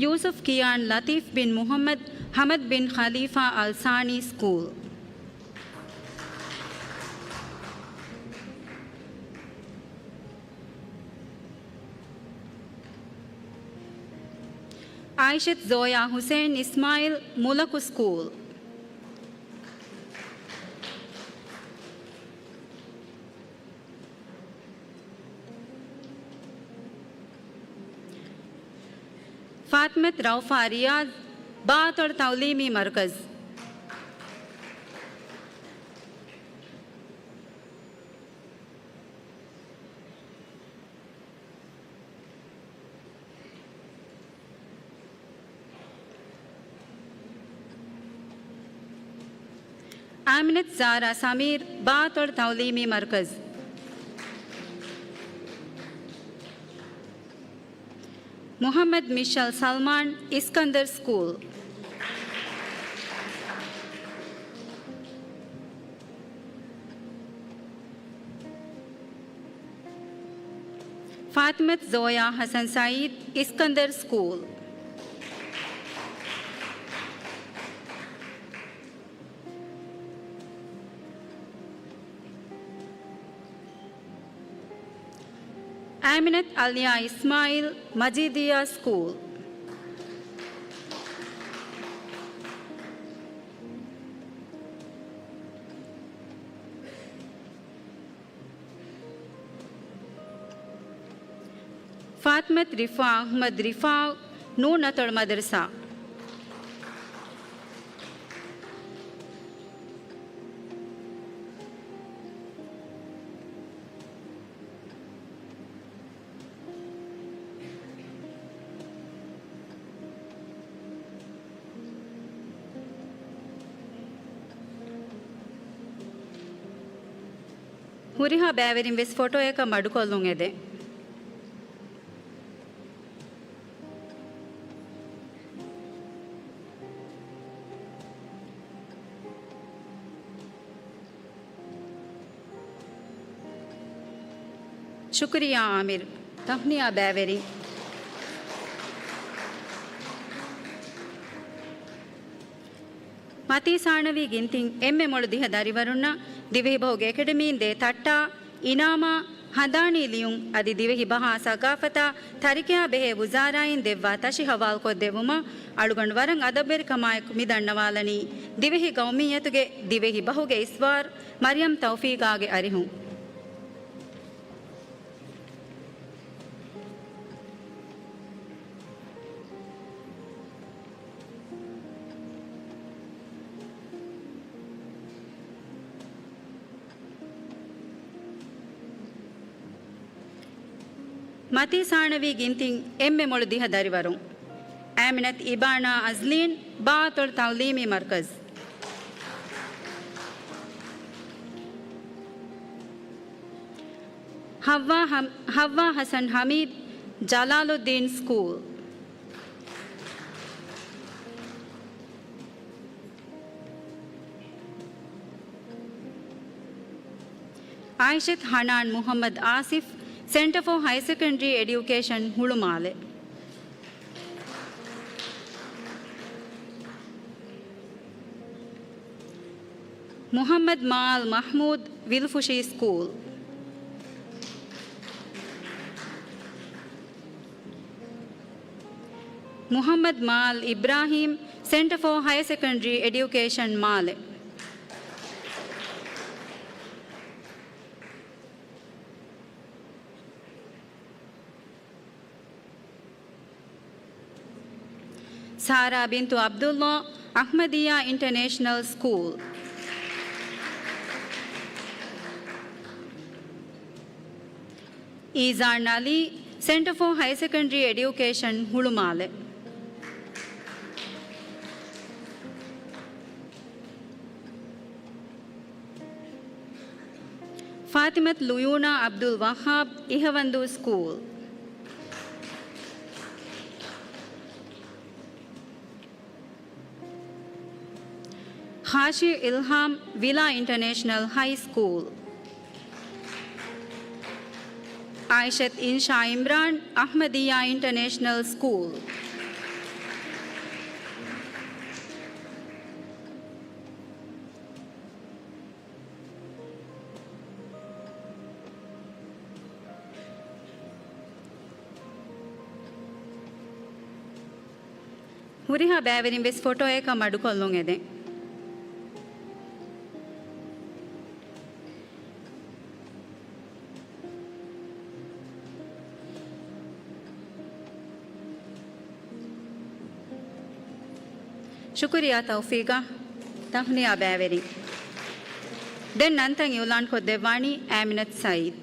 ޔޫސުފް ކިޔާން ލަތީފް ބިން މުޙައްމަދު ޙަމަދު ބިން ޚަލީފާ އަލް ސާނީ ސްކޫލް. އާއިޝަތު ޒޯޔާ ޙުސައިން އިސްމާޢީލް، މުލަކު ސްކޫލް. ފާތިމަތު ރައުފާ ރިޔާޒް، ބާ އަތޮޅު ތަޢުލީމީ މަރުކަޒު. އާމިނަތު ޒާރާ ސަމީރު، ބާ އަތޮޅު ތަޢުލީމީ މަރުކަޒު. މުޙައްމަދު މިޝަލް ސަލްމާން، އިސްކަންދަރު ސްކޫލް. ފާތިމަތު ޒޯޔާ ޙަސަން ސަޢީދު، އިސްކަންދަރު ސްކޫލް. އާމިނަތު އަލްޔާ އިސްމާޢީލް، މަޖީދިއްޔާ ސްކޫލް. ފާތިމަތު ރިފާ އަޙްމަދު ރިފާ، ނޫން އަތޮޅު މަދަރުސާ. ހުރިހާ ބައިވެރިން ވެސް ފޮޓޯއަކަށް މަޑުކޮށްލުން އެދެން. ޝުކުރިއްޔާ އާމިރު. ތަހުނިޔާ ބައިވެރިން. މަތީ ސާނަވީ ގިންތިން އެންމެ މޮޅު ދިހަ ދަރިވަރުންނަށް ދިވެހިބަހުގެ އެކަޑަމީން ދޭ ތައްޓާ، އިނާމާ، ހަނދާނީ ލިޔުން އަދި ދިވެހި ބަހާ ސަގާފަތާ ތަރިކަޔާ ބެހޭ ވުޒާރާއިން ދެއްވާ ތަށި ހަވާލުކޮށްދެއްވުމަށް އަޅުގަނޑު ވަރަށް އަދަބުވެރިކަމާއެކު މި ދަންނަވާލަނީ ދިވެހި ގައުމިއްޔަތުގެ ދިވެހި ބަހުގެ އިސްވާރު މަރިޔަމް ތައުފީގާގެ އަރިހުން. މަތީ ސާނަވީ ގިންތިން އެންމެ މޮޅު ދިހަ ދަރިވަރުން. އާމިނަތު އިބާނާ އަޒްލީން، ބާއަތޮޅު ތައުލީމީ މަރުކަޒު. ހައްވާ ހަ-، ހައްވާ ހަސަން ހަމީދު، ޖަލާލުއްދީން ސްކޫލް. އާއިޝަތު ހަނާން މުހައްމަދު އާސިފް، ސެންޓަ ފޯ ހަޔަ ސެކަންޑްރީ އެޑިއުކޭޝަން ހުޅުމާލެ. މުހައްމަދު މާލް މަޙްމޫދު، ވިލުފުށީ ސްކޫލް. މުހައްމަދު މާލް އިބްރާހީމް، ސެންޓަ ފޯ ހަޔަ ސެކަންޑްރީ އެޑިއުކޭޝަން މާލެ. ސާރާ ބިންތު ޢަބްދުﷲ، އަޙްމަދިއްޔާ އިންޓަރނޭޝަނަލް ސްކޫލް. އީޒާން ޢަލީ، ސެންޓަ ފޯ ހަޔަ ސެކަންޑްރީ އެޑިއުކޭޝަން ހުޅުމާލެ. ފާތިމަތު ލުޔޫނާ ޢަބްދުލް ވައްހާބް، އިހަވަންދޫ ސްކޫލް. ޚާޝި އިލްހާމް، ވިލާ އިންޓަރނޭޝަނަލް ހައި ސްކޫލް. އާއިޝަތު އިންޝާ އިމްރާން، އަޙްމަދިއްޔާ އިންޓަރނޭޝަނަލް ސްކޫލް. ހުރިހާ ބައިވެރިން ވެސް ފޮޓޯއަކަށް މަޑުކޮށްލުން އެދެން. ޝުކުރިއްޔާ ތައުފީގާ، ތަހުނިޔާ ބައިވެރިން. ދެން ނަންތައް އިއުލާން ކޮށްދެއްވާނީ އާމިނަތު ސައީދު.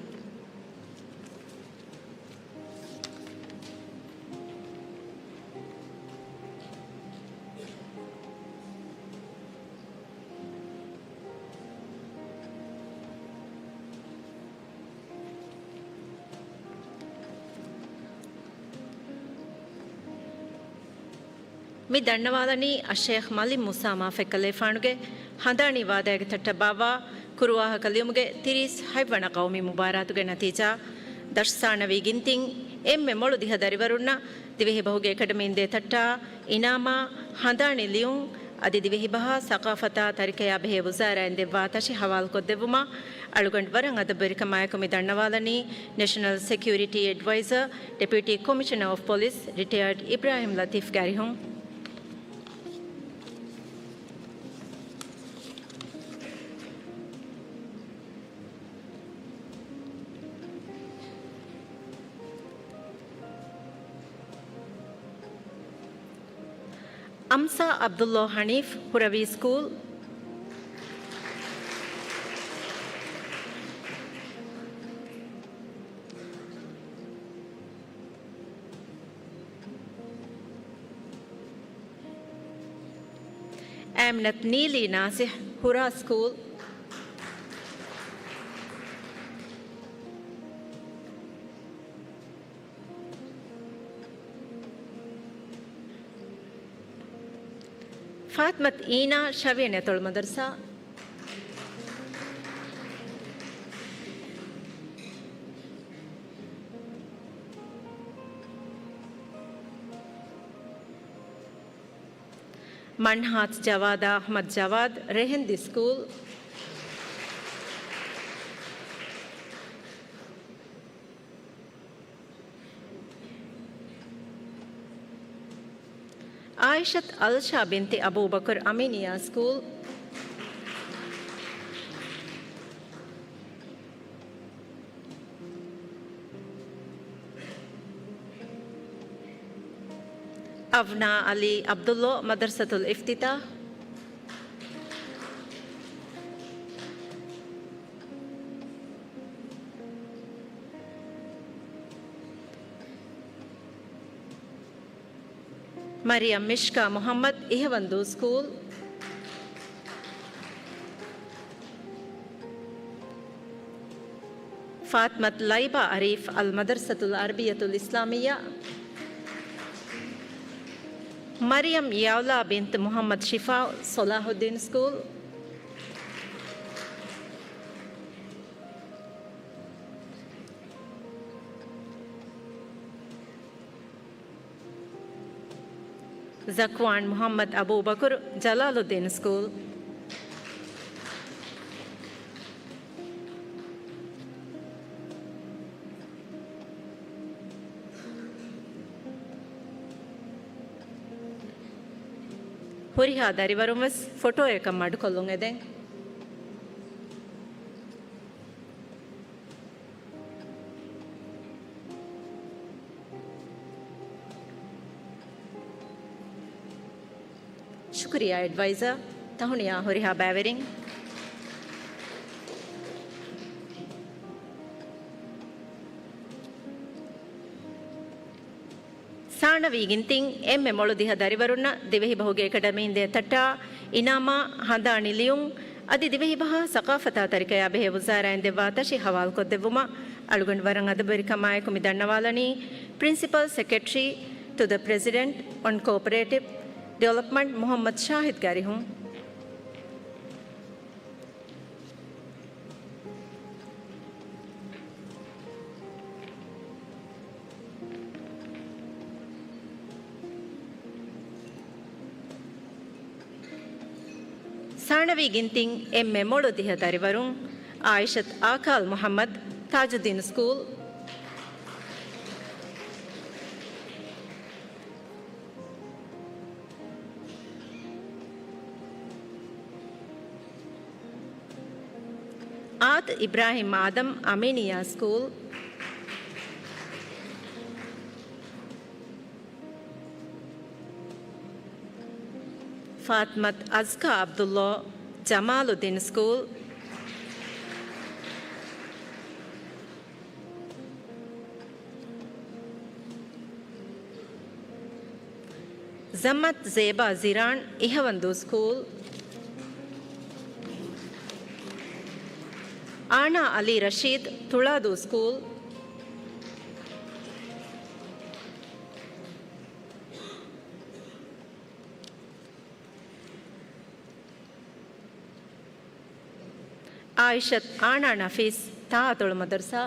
މި ދަންނަވާލަނީ އައްޝޭޚް މަލިކް މޫސާ މާފަތްކަލޭފާނުގެ ހަނދާނީ ވާދައިގެ ތައްޓަށް ބާއްވާ ކުރުވާހަކަ ލިޔުމުގެ ތިރީސް ހަތްވަނަ ގައުމީ މުބާރާތުގެ ނަތީޖާ. ދަށު ސާނަވީ ގިންތިން އެންމެ މޮޅު ދިހަ ދަރިވަރުންނަށް ދިވެހި ބަހުގެ އެކަޑަމީން ދޭ ތައްޓާ، އިނާމާ، ހަނދާނީ ލިޔުން އަދި ދިވެހި ބަހާ ސަގާފަތާ ތަރިކަޔާ ބެހޭ ވުޒާރާއިން ދެއްވާ ތަށި ހަވާލުކޮށްދެއްވުމަށް އަޅުގަނޑު ވަރަށް އަދަބުވެރިކަމާއެކު މި ދަންނަވާލަނީ ނެޝަނަލް ސެކިއުރިޓީ އެޑްވައިޒަރ، ޑެޕިއުޓީ ކޮމިޝަނަރ އޮފް ޕޮލިސް، ރިޓަޔާޑް އިބްރާހިމް ލަތީފްގެ އަރިހުން. އަމްސާ ޢަބްދުﷲ ޙަނީފް، ހުރަވީ ސްކޫލް. އާމިނަތު ނީލީ ނާސިޙް، ހުރާ ސްކޫލް. ފާތިމަތު އީނާ، ޝަވިޔަނި އަތޮޅު މަދަރުސާ. މަންހާތު ޖަވާދާ އަޙްމަދު ޖަވާދު، ރެހެންދި ސްކޫލް. އާއިޝަތު އަލްޝާ ބިންތި އަބޫބަކުރު، އަމީނިއްޔާ ސްކޫލް. އަވްނާ އަލީ ޢަބްދުﷲ، މަދަރްސަތުލް އިފްތިތާޙް. މަރިޔަމް މިޝްކާ މުޙައްމަދު، އިހަވަންދޫ ސްކޫލް. ފާތިމަތު ލައިބާ އަރީފް، އަލް މަދަރްސަތުލް ޢަރަބިއްޔަތުލް އިސްލާމިއްޔާ. މަރިޔަމް ޔަޢުލާ ބިންތު މުޙައްމަދު ޝިފާ، ޞަލާޙުއްދީން ސްކޫލް. ޒަކްވާން މުޙައްމަދު އަބޫބަކުރު، ޖަލާލުއްދީން ސްކޫލް. ހުރިހާ ދަރިވަރުން ވެސް ފޮޓޯއަކަށް މަޑުކޮށްލުން އެދެން. ޝުކުރިއްޔާ އެޑްވައިޒަރ، ތަހުނިޔާ ހުރިހާ ބައިވެރިން. ސާނަވީ ގިންތިން އެންމެ މޮޅު ދިހަ ދަރިވަރުންނަށް ދިވެހިބަހުގެ އެކަޑަމީން ދޭތައްޓާ އިނާމާ، ހަނދާނީ ލިޔުން އަދި ދިވެހިބަހާ ސަޤާފަތާ ތަރިކަޔާ ބެހޭ ވުޒާރާއިން ދެއްވާ ތަށި ހަވާލުކޮށްދެއްވުމަށް އަޅުގަނޑު ވަރަށް އަދަބުވެރިކަމާއެކު މި ދަންނަވާލަނީ Principal Secretary to the President on Cooperative Development މުޙައްމަދު ޝާހިދުގެ އަރިހުން. ސާނަވީ ގިންތިން އެންމެ މޮޅު ދިހަ ދަރިވަރުން، އާއިޝަތު އާކާލް މުޙައްމަދު، ތާޖުއްދީނު ސްކޫލް. އާދަ އިބްރާހިމް އާދަމް، އަމީނިއްޔާ ސްކޫލް. ފާތިމަތު އަޒްކާ ޢަބްދުﷲ، ޖަމާލުއްދީން ސްކޫލް. ޒަމްއަތު ޒޭބާ ޒިރާން، އިހަވަންދޫ ސްކޫލް. އާނާ އަލީ ރަޝީދު، ތުޅާދޫ ސްކޫލް. އާއިޝަތު އާނާ ނަފީސް، ތާއަތޮޅު މަދަރުސާ.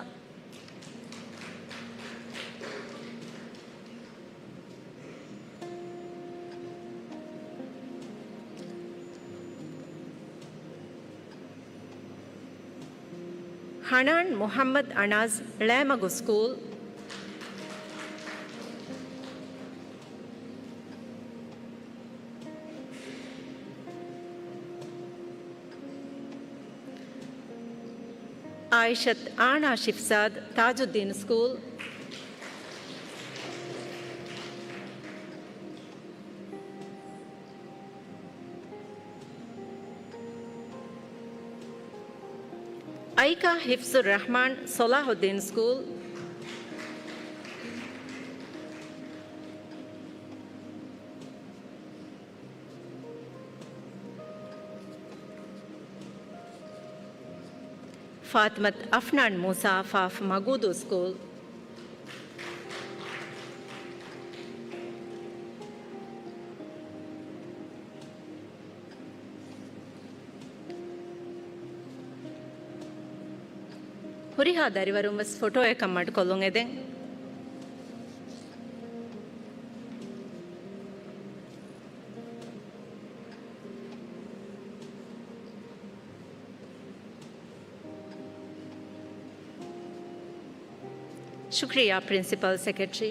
ހަނާން މުޙައްމަދު އަނާޒް، ޅައިމަގު ސްކޫލް. އާއިޝަތު އާނާ ޝިފްޒާދު، ތާޖުއްދީނު ސްކޫލް. އައިކާ ހިފްޒުއްރަޙްމާން، ޞަލާޙުއްދީން ސްކޫލް. ފާތިމަތު އަފްނާން މޫސާ، ފާފަ މަގޫދޫ ސްކޫލް. ހުރިހާ ދަރިވަރުން ވެސް ފޮޓޯއަކަށް މަޑުކޮށްލުން އެދެން. ޝުކްރިޔާ، ޕްރިންސިޕަލް ސެކްރެޓަރީ.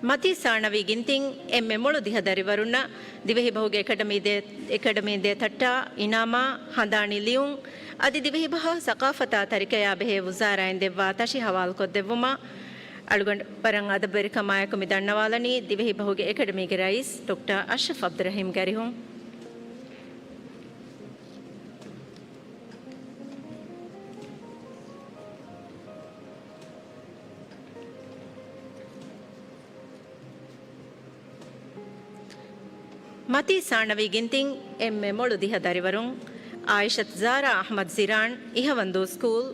މަތީ ސާނަވީ ގިންތިން އެންމެ މޮޅު ދިހަ ދަރިވަރުންނަށް ދިވެހިބަހުގެ އެކަޑަމީ ދޭ-، އެކަޑަމީން ދޭ ތައްޓާ، އިނާމާ، ހަނދާނީ ލިޔުން އަދި ދިވެހިބަހާ ސަޤާފަތާ ތަރިކަޔާ ބެހޭ ވުޒާރާއިން ދެއްވާ ތަށި ހަވާލުކޮށްދެއްވުމަށް އަޅުގަނޑު ވަރަށް އަދަބުވެރިކަމާއެކު މި ދަންނަވާލަނީ ދިވެހިބަހުގެ އެކަޑަމީގެ ރައީސް ޑޮކްޓަރ އަޝްރަފް އަބްދުއްރަހީމް ގަރިހުން. މަތީ ސާނަވީ ގިންތިން އެންމެ މޮޅު ދިހަ ދަރިވަރުން، އާއިޝަތު ޒާރާ އަޙްމަދު ޒިރާން، އިހަވަންދޫ ސްކޫލް.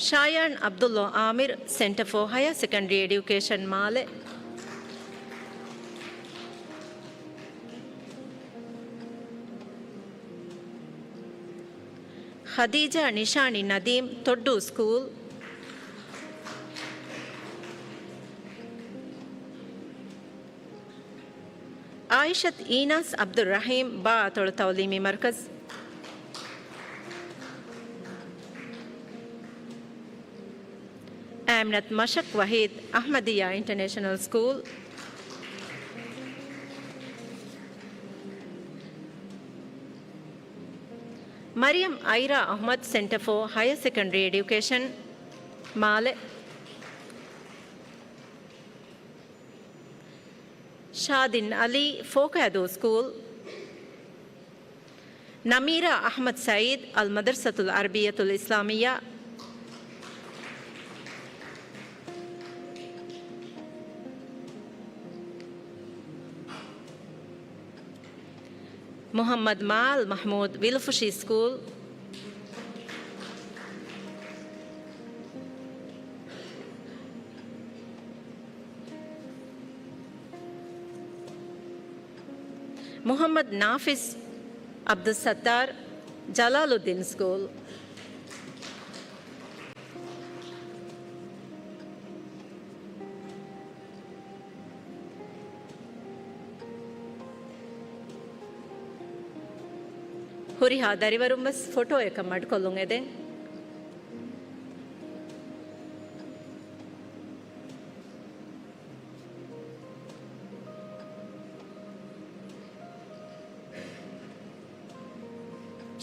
ޝާޔާން ޢަބްދުﷲ އާމިރު، ސެންޓަރ ފޯ ހަޔަރ ސެކަންޑަރީ އެޑިއުކޭޝަން، މާލެ. ޚަދީޖާ ނިޝާނީ ނަދީމް، ތޮއްޑޫ ސްކޫލް. އާއިޝަތު އީނާސް ޢަބްދުއްރަޙީމް، ބާއަތޮޅު ތަޢުލީމީ މަރުކަޒު. އާމިނަތު މަޝައްކު ވަޙީދު، އަޙްމަދިއްޔާ އިންޓަރނޭޝަނަލް ސްކޫލް. މަރިޔަމް އައިރާ އަޙްމަދު، ސެންޓަރ ފޯ ހަޔަރ ސެކަންޑަރީ އެޑިއުކޭޝަން، މާލެ. ޝާދިން ޢަލީ، ފޯކައިދޫ ސްކޫލް. ނަމީރާ އަޙްމަދު ސަޢީދު، އަލްމަދްރަސަތުލް ޢަރަބިއްޔަތުލް އިސްލާމިއްޔާ. މުޙައްމަދު މާލް މަޙްމޫދު، ވިލުފުށި ސްކޫލް. މުޙައްމަދު ނާފިޒް ޢަބްދުއްސައްތާރު، ޖަލާލުއްދީން ސްކޫލް. ހުރިހާ ދަރިވަރުން ވެސް ފޮޓޯއަކަށް މަޑުކޮށްލުން އެދެން.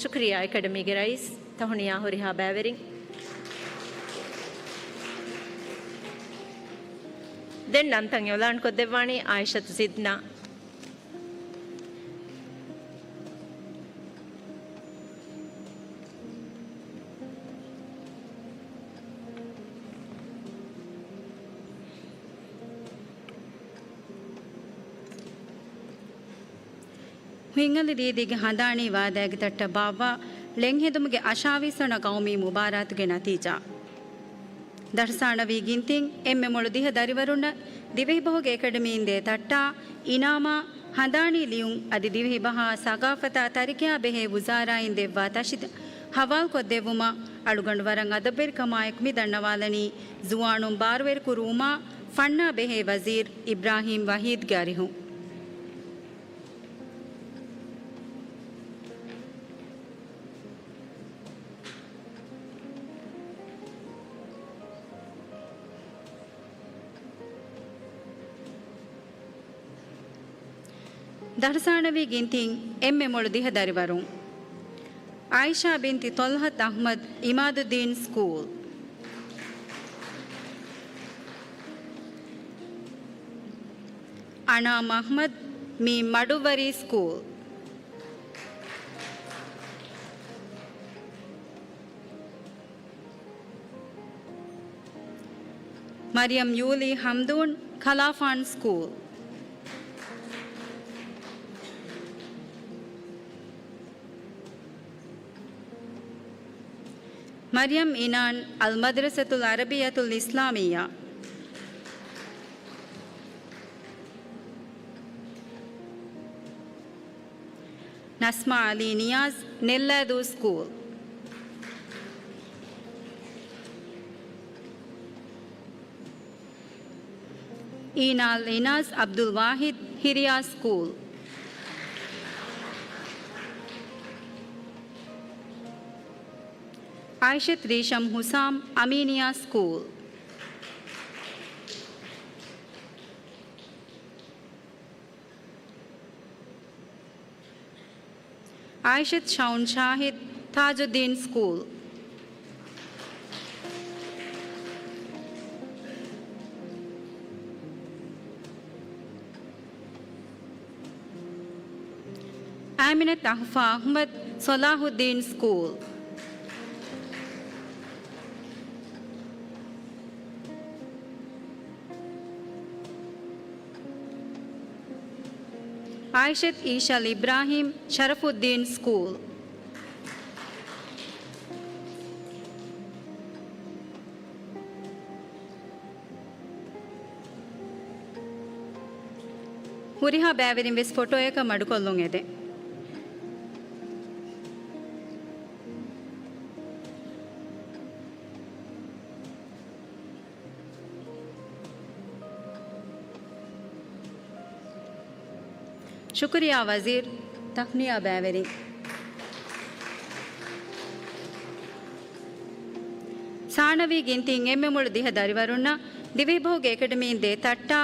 ޝުކުރިއްޔާ އެކަޑަމީގެ ރައީސް، ތަހުނިޔާ ހުރިހާ ބައިވެރިން. ދެން ނަންތައް އިޢުލާންކޮށްދެއްވާނީ އާއިޝަތު ޒިދްނާ. ހިނގަލި ދީދީގެ ހަނދާނީ ވާދައިގެ ތައްޓަށް ބާއްވާ ޅެން ހެދުމުގެ އަށާވީސް ވަނަ ގައުމީ މުބާރާތުގެ ނަތީޖާ. ދަށު ސާނަވީ ގިންތިން އެންމެ މޮޅު ދިހަ ދަރިވަރުންނަށް ދިވެހިބަހުގެ އެކަޑަމީން ދޭ ތައްޓާ، އިނާމާ، ހަނދާނީ ލިޔުން އަދި ދިވެހިބަހާ ސަގާފަތާ ތަރިކަޔާ ބެހޭ ވުޒާރާއިން ދެއްވާ ތަށިތައް ހަވާލުކޮށްދެއްވުމަށް އަޅުގަނޑު ވަރަށް އަދަބުވެރިކަމާއެކު މި ދަންނަވާލަނީ، ޒުވާނުން ބާރުވެރިކުރުވުމާ ފަންނާ ބެހޭ ވަޒީރު އިބްރާހީމް ވަޙީދުގެ އަރިހުން. ދަށު ސާނަވީ ގިންތިން އެންމެ މޮޅު ދިހަ ދަރިވަރުން. އާއިޝާ ބިންތި ޠަލްޙަތު އަޙްމަދު، އިމާދުއްދީން ސްކޫލް. އަނާމް އަޙްމަދު، މީ މަޑުއްވަރީ ސްކޫލް. މަރިޔަމް ޔޫލީ ހަމްދޫން، ކަލާފާން ސްކޫލް. މަރިޔަމް އިނާން، އަލްމަދްރަސަތުލް ޢަރަބިއްޔަތުލް އިސްލާމިއްޔާ. ނަސްމާ ޢަލީ ނިޔާޒް، ނެއްލައިދޫ ސްކޫލް. އީނާލް އިނާޒް އަބްދުލް ވާހިދް، ހިރިޔާ ސްކޫލް. އާއިޝަތް ރީޝަމް ހުސާމް، އަމީނިޔާ ސްކޫލް. އާއިޝަތް ޝައުން ޝާހިދް، ތާޖުއްދީން ސްކޫލް. އާމިނަތް އަހުފާ އަޙްމަދު، ޞަލާޙުއްދީން ސްކޫލް. އާއިޝަތް އީޝަލް އިބްރާހީމް، ޝަރަފުއްދީން ސްކޫލް. ހުރިހާ ބައިވެރިން ވެސް ފޮޓޯއަކަށް މަޑުކޮށްލުން އެދެން. ޝުކުރިއްޔާ ވަޒީރު، ތަހްނިޔާ ބައިވެރިން. ސާނަވީ ގިންތިން އެންމެ މޮޅު ދިހަ ދަރިވަރުންނަށް ދިވެހިބަހުގެ އެކަޑަމީން ދޭ ތައްޓާ،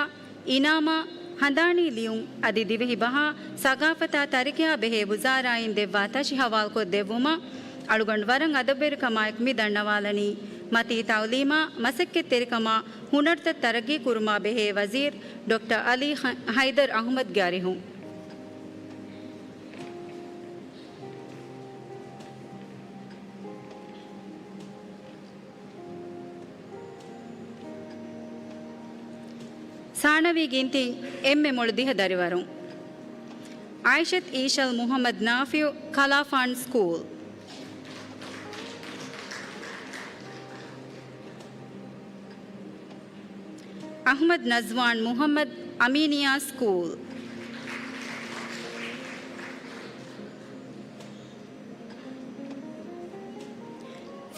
އިނާމާ، ހަނދާނީ ލިޔުން އަދި ދިވެހި ބަހާ ސަގާފަތާ ތަރިކަޔާ ބެހޭ ވުޒާރާއިން ދެއްވާ ތަށި ހަވާލުކޮށްދެއްވުމަށް އަޅުގަނޑު ވަރަށް އަދަބުވެރިކަމާއެކު މި ދަންނަވާލަނީ. މަތީ ތައުލީމާ، މަސައްކަތްތެރިކަމާ، ހުނަރުތައް ތަރައްގީ ކުރުމާ ބެހޭ ވަޒީރު ޑޮކްޓަރ އަލީ ހަ-، ހައިދަރު އަޙްމަދުގެ އަރިހުން. ސާނަވީ ގިންތިން އެންމެ މޮޅު ދިހަ ދަރިވަރުން. އާއިޝަތް އީޝަލް މުޙައްމަދު ނާފިޢު، ކަލާފާން ސްކޫލް. އަޙްމަދު ނަޒްވާން މުޙައްމަދު، އަމީނިޔާ ސްކޫލް.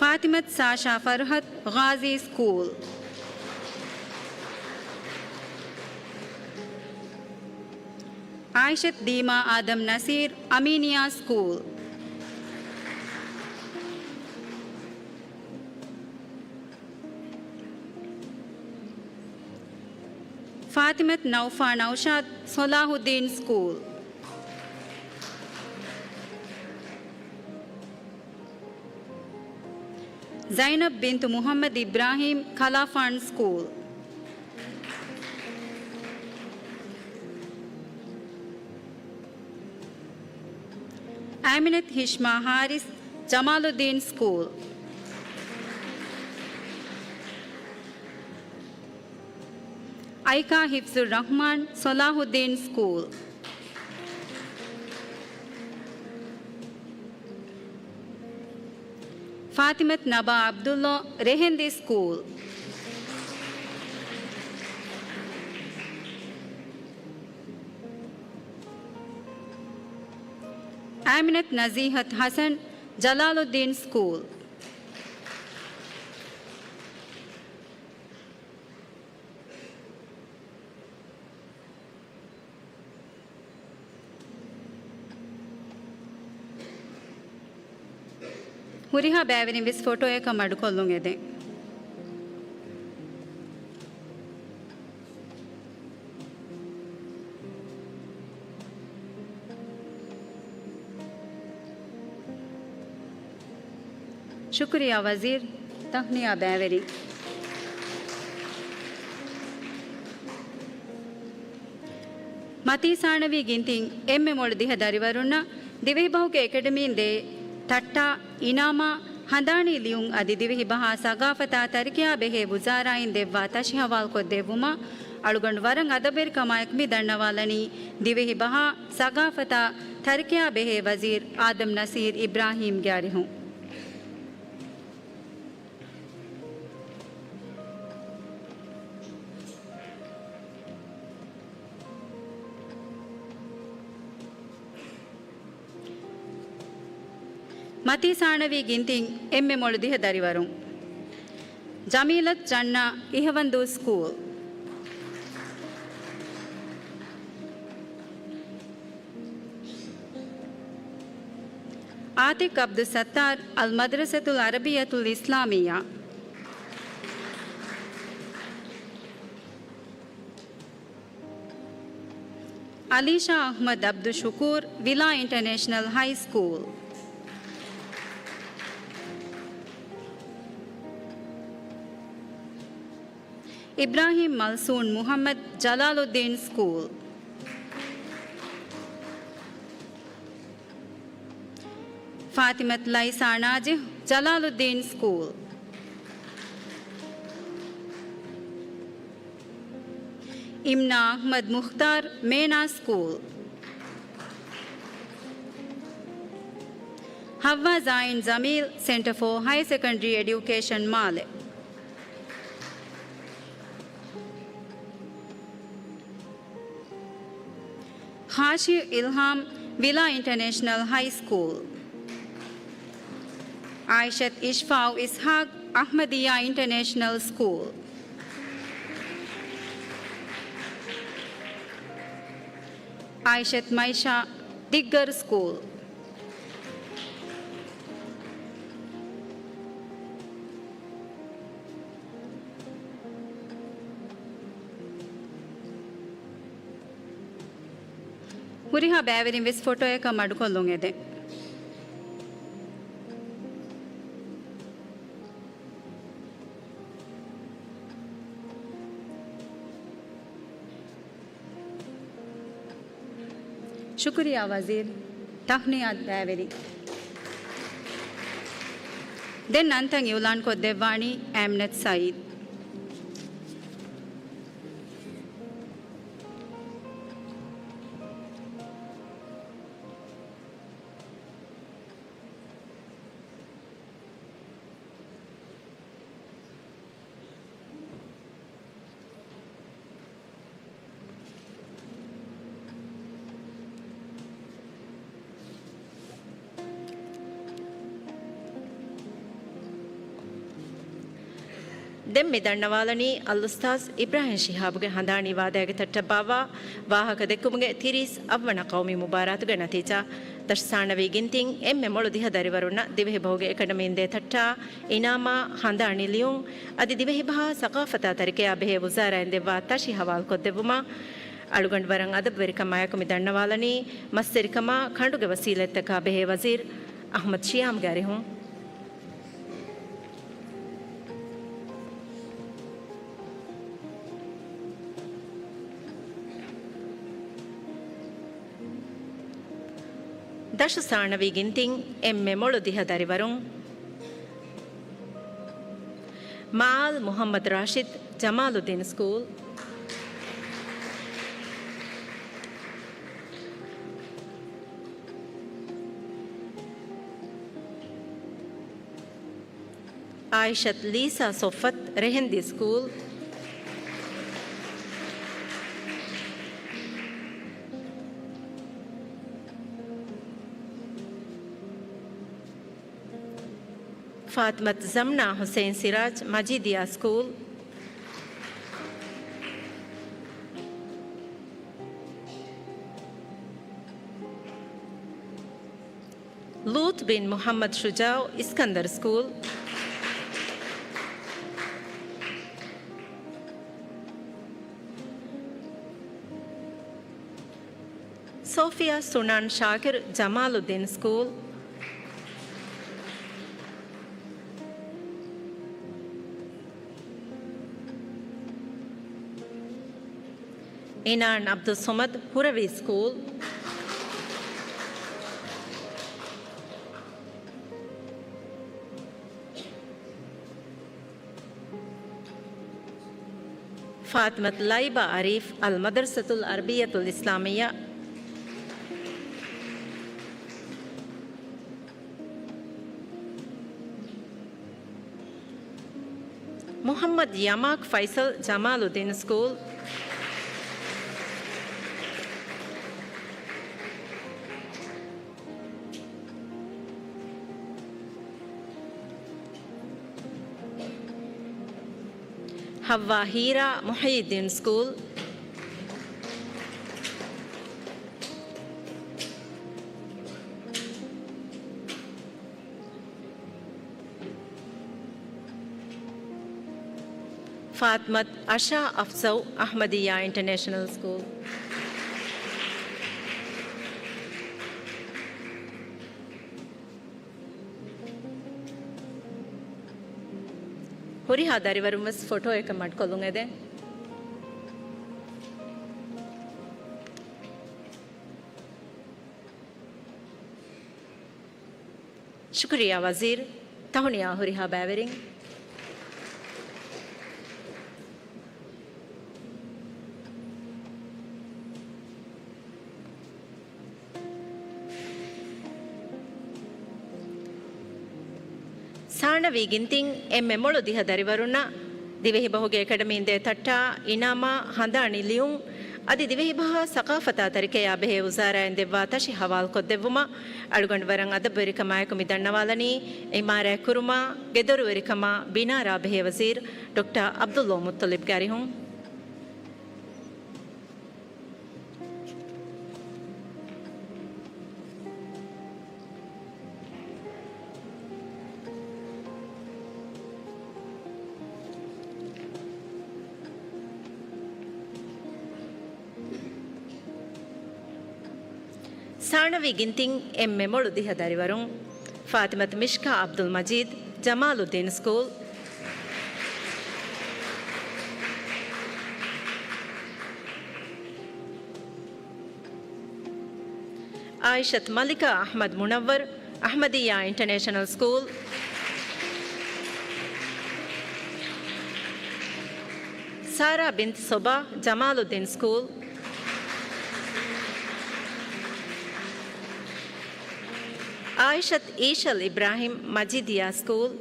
ފާތިމަތު ސާޝާ ފަރުހަތު، ޣާޒީ ސްކޫލް. އާއިޝަތު ދީމާ އާދަމް ނަސީރު، އަމީނިޔާ ސްކޫލް. ފާތިމަތު ނައުފާ ނައުޝާދު، ޞަލާޙުއްދީން ސްކޫލް. ޒައިނަބް ބިންތު މުޙައްމަދު އިބްރާހީމް، ކަލާފާން ސްކޫލް. އާމިނަތު ހިޝްމާ ހާރިސް، ޖަމާލުއްދީން ސްކޫލް. އައިކާ ހިފްޒުއްރަޙްމާން، ޞަލާޙުއްދީން ސްކޫލް. ފާތިމަތު ނަބާ ޢަބްދުﷲ، ރެހެންދި ސްކޫލް. އާމިނަތު ނަޒީހަތު ޙަސަން، ޖަލާލުއްދީން ސްކޫލް. ހުރިހާ ބައިވެރިން ވެސް ފޮޓޯއަކަށް މަޑުކޮށްލުން އެދެން. ޝުކުރިއްޔާ ވަޒީރު، ތަހްނިޔާ ބައިވެރިން. މަތީ ސާނަވީ ގިންތިން އެންމެ މޮޅު ދިހަ ދަރިވަރުންނަށް ދިވެހިބަހުގެ އެކަޑަމީން ދޭ ތައްޓާ، އިނާމާ، ހަނދާނީ ލިޔުން އަދި ދިވެހި ބަހާ ސަގާފަތާ ތަރިކަޔާ ބެހޭ ވުޒާރާއިން ދެއްވާ ތަށި ހަވާލުކޮށްދެއްވުމަށް އަޅުގަނޑު ވަރަށް އަދަބުވެރިކަމާއެކު މި ދަންނަވާލަނީ ދިވެހި ބަހާ ސަގާފަތާ ތަރިކަޔާ ބެހޭ ވަޒީރު އާދަމް ނަސީރު އިބްރާހީމްގެ އަރިހުން. މަތީ ސާނަވީ ގިންތިން އެންމެ މޮޅު ދިހަ ދަރިވަރުން. ޖަމީލަތު ޖަންނާ، އިހަވަންދޫ ސްކޫލް. އާތިޤް ޢަބްދުއްސައްތާރު، އަލްމަދްރަސަތުލް ޢަރަބިއްޔަތުލް އިސްލާމިއްޔާ. އަލީޝާ އަޙްމަދު ޢަބްދުއްޝުކޫރު، ވިލާ އިންޓަރނޭޝަނަލް ހައި ސްކޫލް. އިބްރާހީމް މަލްސޫން މުޙައްމަދު، ޖަލާލުއްދީން ސްކޫލް. ފާތިމަތު ލައިސާ ނާޖިޙް، ޖަލާލުއްދީން ސްކޫލް. އިމްނާ އަޙްމަދު މުޚްތާރު، މޭނާ ސްކޫލް. ޙައްވާ ޒާއިން ޖަމީލް، ސެންޓަރ ފޯ ހަޔަ ސެކަންޑަރީ އެޑިއުކޭޝަން، މާލެ. ޚާޝިޢު އިލްހާމް، ވިލާ އިންޓަރނޭޝަނަލް ހައި ސްކޫލް. ޢާއިޝަތު އިޝްފާޢު އިސްޙާޤު، އަޙްމަދިއްޔާ އިންޓަރނޭޝަނަލް ސްކޫލް. ޢާއިޝަތު މައިޝާ، ދިއްގަރު ސްކޫލް. ހުރިހާ ބައިވެރިން ވެސް ފޮޓޯއަކަށް މަޑުކޮށްލުން އެދެން. ޝުކުރިއްޔާ ވަޒީރު. ތަހްނިޔާތް ބައިވެރިން. ދެން ނަންތައް އިއުލާންކޮށްދެއްވާނީ އަމްނަތު ސައީދު. ދެން މި ދަންނަވާލަނީ އަލްއުސްތާޛު އިބްރާހިމް ޝިހާބުގެ ހަނދާނީ ވާދައިގެ ތައްޓަށް ބާއްވާ ވާހަކަ ދެއްކުމުގެ ތިރީސް އަށްވަނަ ޤައުމީ މުބާރާތުގެ ނަތީޖާ. ދަށު ސާނަވީ ގިންތިން އެންމެ މޮޅު ދިހަ ދަރިވަރުންނަށް ދިވެހިބަހުގެ އެކަޑަމީން ދޭ ތައްޓާ، އިނާމާ، ހަނދާނީ ލިޔުން އަދި ދިވެހިބަހާ ސަޤާފަތާ ތަރިކަޔާ ބެހޭ ވުޒާރާއިން ދެއްވާ ތަށި ހަވާލުކޮށްދެއްވުމަށް އަޅުގަނޑު ވަރަށް އަދަބުވެރިކަމާއެކު މި ދަންނަވާލަނީ، މަސްވެރިކަމާ ކަނޑުގެ ވަސީލަތްތަކާ ބެހޭ ވަޒީރު އަޙްމަދު ޝިޔާމްގެ އަރިހުން. ދަށު ސާނަވީ ގިންތިން އެންމެ މޮޅު ދިހަ ދަރިވަރުން. މަޢާލް މުޙައްމަދު ރާޝިދު، ޖަމާލުއްދީން ސްކޫލް. އާއިޝަތު ލީސާ ޞޮއްފަތު، ރެހެންދީ ސްކޫލް. ފާތިމަތު ޒަމްނާ ޙުސައިން ސިރާޖް، މަޖީދިއްޔާ ސްކޫލް. ލޫޠު ބިން މުޙައްމަދު ޝުޖާޢު، އިސްކަންދަރު ސްކޫލް. ސޯފިޔާ ސުނާން ޝާކިރު، ޖަމާލުއްދީން ސްކޫލް. އިނާން ޢަބްދުއްޞަމަދު، ހުރަވީ ސްކޫލް. ފާތިމަތު ލައިބާ އަރީފް، އަލްމަދްރަސަތުލް ޢަރަބިއްޔަތުލް އިސްލާމިއްޔާ. މުޙައްމަދު ޔަމާކް ފައިސަލް، ޖަމާލުއްދީން ސްކޫލް. ޙައްވާ ހީރާ، މުޙްޔިއްދީން ސްކޫލް. ފާތިމަތު އަޝާ އަފްޒަލް، އަޙްމަދިއްޔާ އިންޓަރނޭޝަނަލް ސްކޫލް. ހުރިހާ ދަރިވަރުން ވެސް ފޮޓޯއަކަށް މަޑުކޮށްލުން އެދެން. ޝުކުރިއްޔާ ވަޒީރު، ތަހުނިޔާ ހުރިހާ ބައިވެރިން. ސާނަވީ ގިންތިން އެންމެ މޮޅު ދިހަ ދަރިވަރުންނަށް ދިވެހިބަހުގެ އެކަޑަމީން ދޭ ތައްޓާ، އިނާމާ، ހަނދާނީ ލިޔުން އަދި ދިވެހިބަހާ ސަޤާފަތާ ތަރިކަޔާ ބެހޭ ވުޒާރާއިން ދެއްވާ ތަށި ހަވާލުކޮށްދެއްވުމަށް އަޅުގަނޑު ވަރަށް އަދަބުވެރިކަމާއެކު މި ދަންނަވާލަނީ، އިމާރާތް ކުރުމާ، ގެދޮރުވެރިކަމާ، ބިނާރާ ބެހޭ ވަޒީރު ޑޮކްޓަރ ޢަބްދުﷲ މުއްޠަލިބްގެ އަރިހުން. ސާނަވީ ގިންތިން އެންމެ މޮޅު ދިހަ ދަރިވަރުން، ފާތިމަތު މިޝްކާ ޢަބްދުލް މަޖީދު، ޖަމާލުއްދީން ސްކޫލް. އާއިޝަތު މަލިކާ އަޙްމަދު މުނައްވަރު، އަޙްމަދިއްޔާ އިންޓަރނޭޝަނަލް ސްކޫލް. ސާރާ ބިންތު ސޮބާ، ޖަމާލުއްދީން ސްކޫލް. އާއިޝަތު އީޝަލް އިބްރާހިމް، މަޖީދިއްޔާ ސްކޫލް.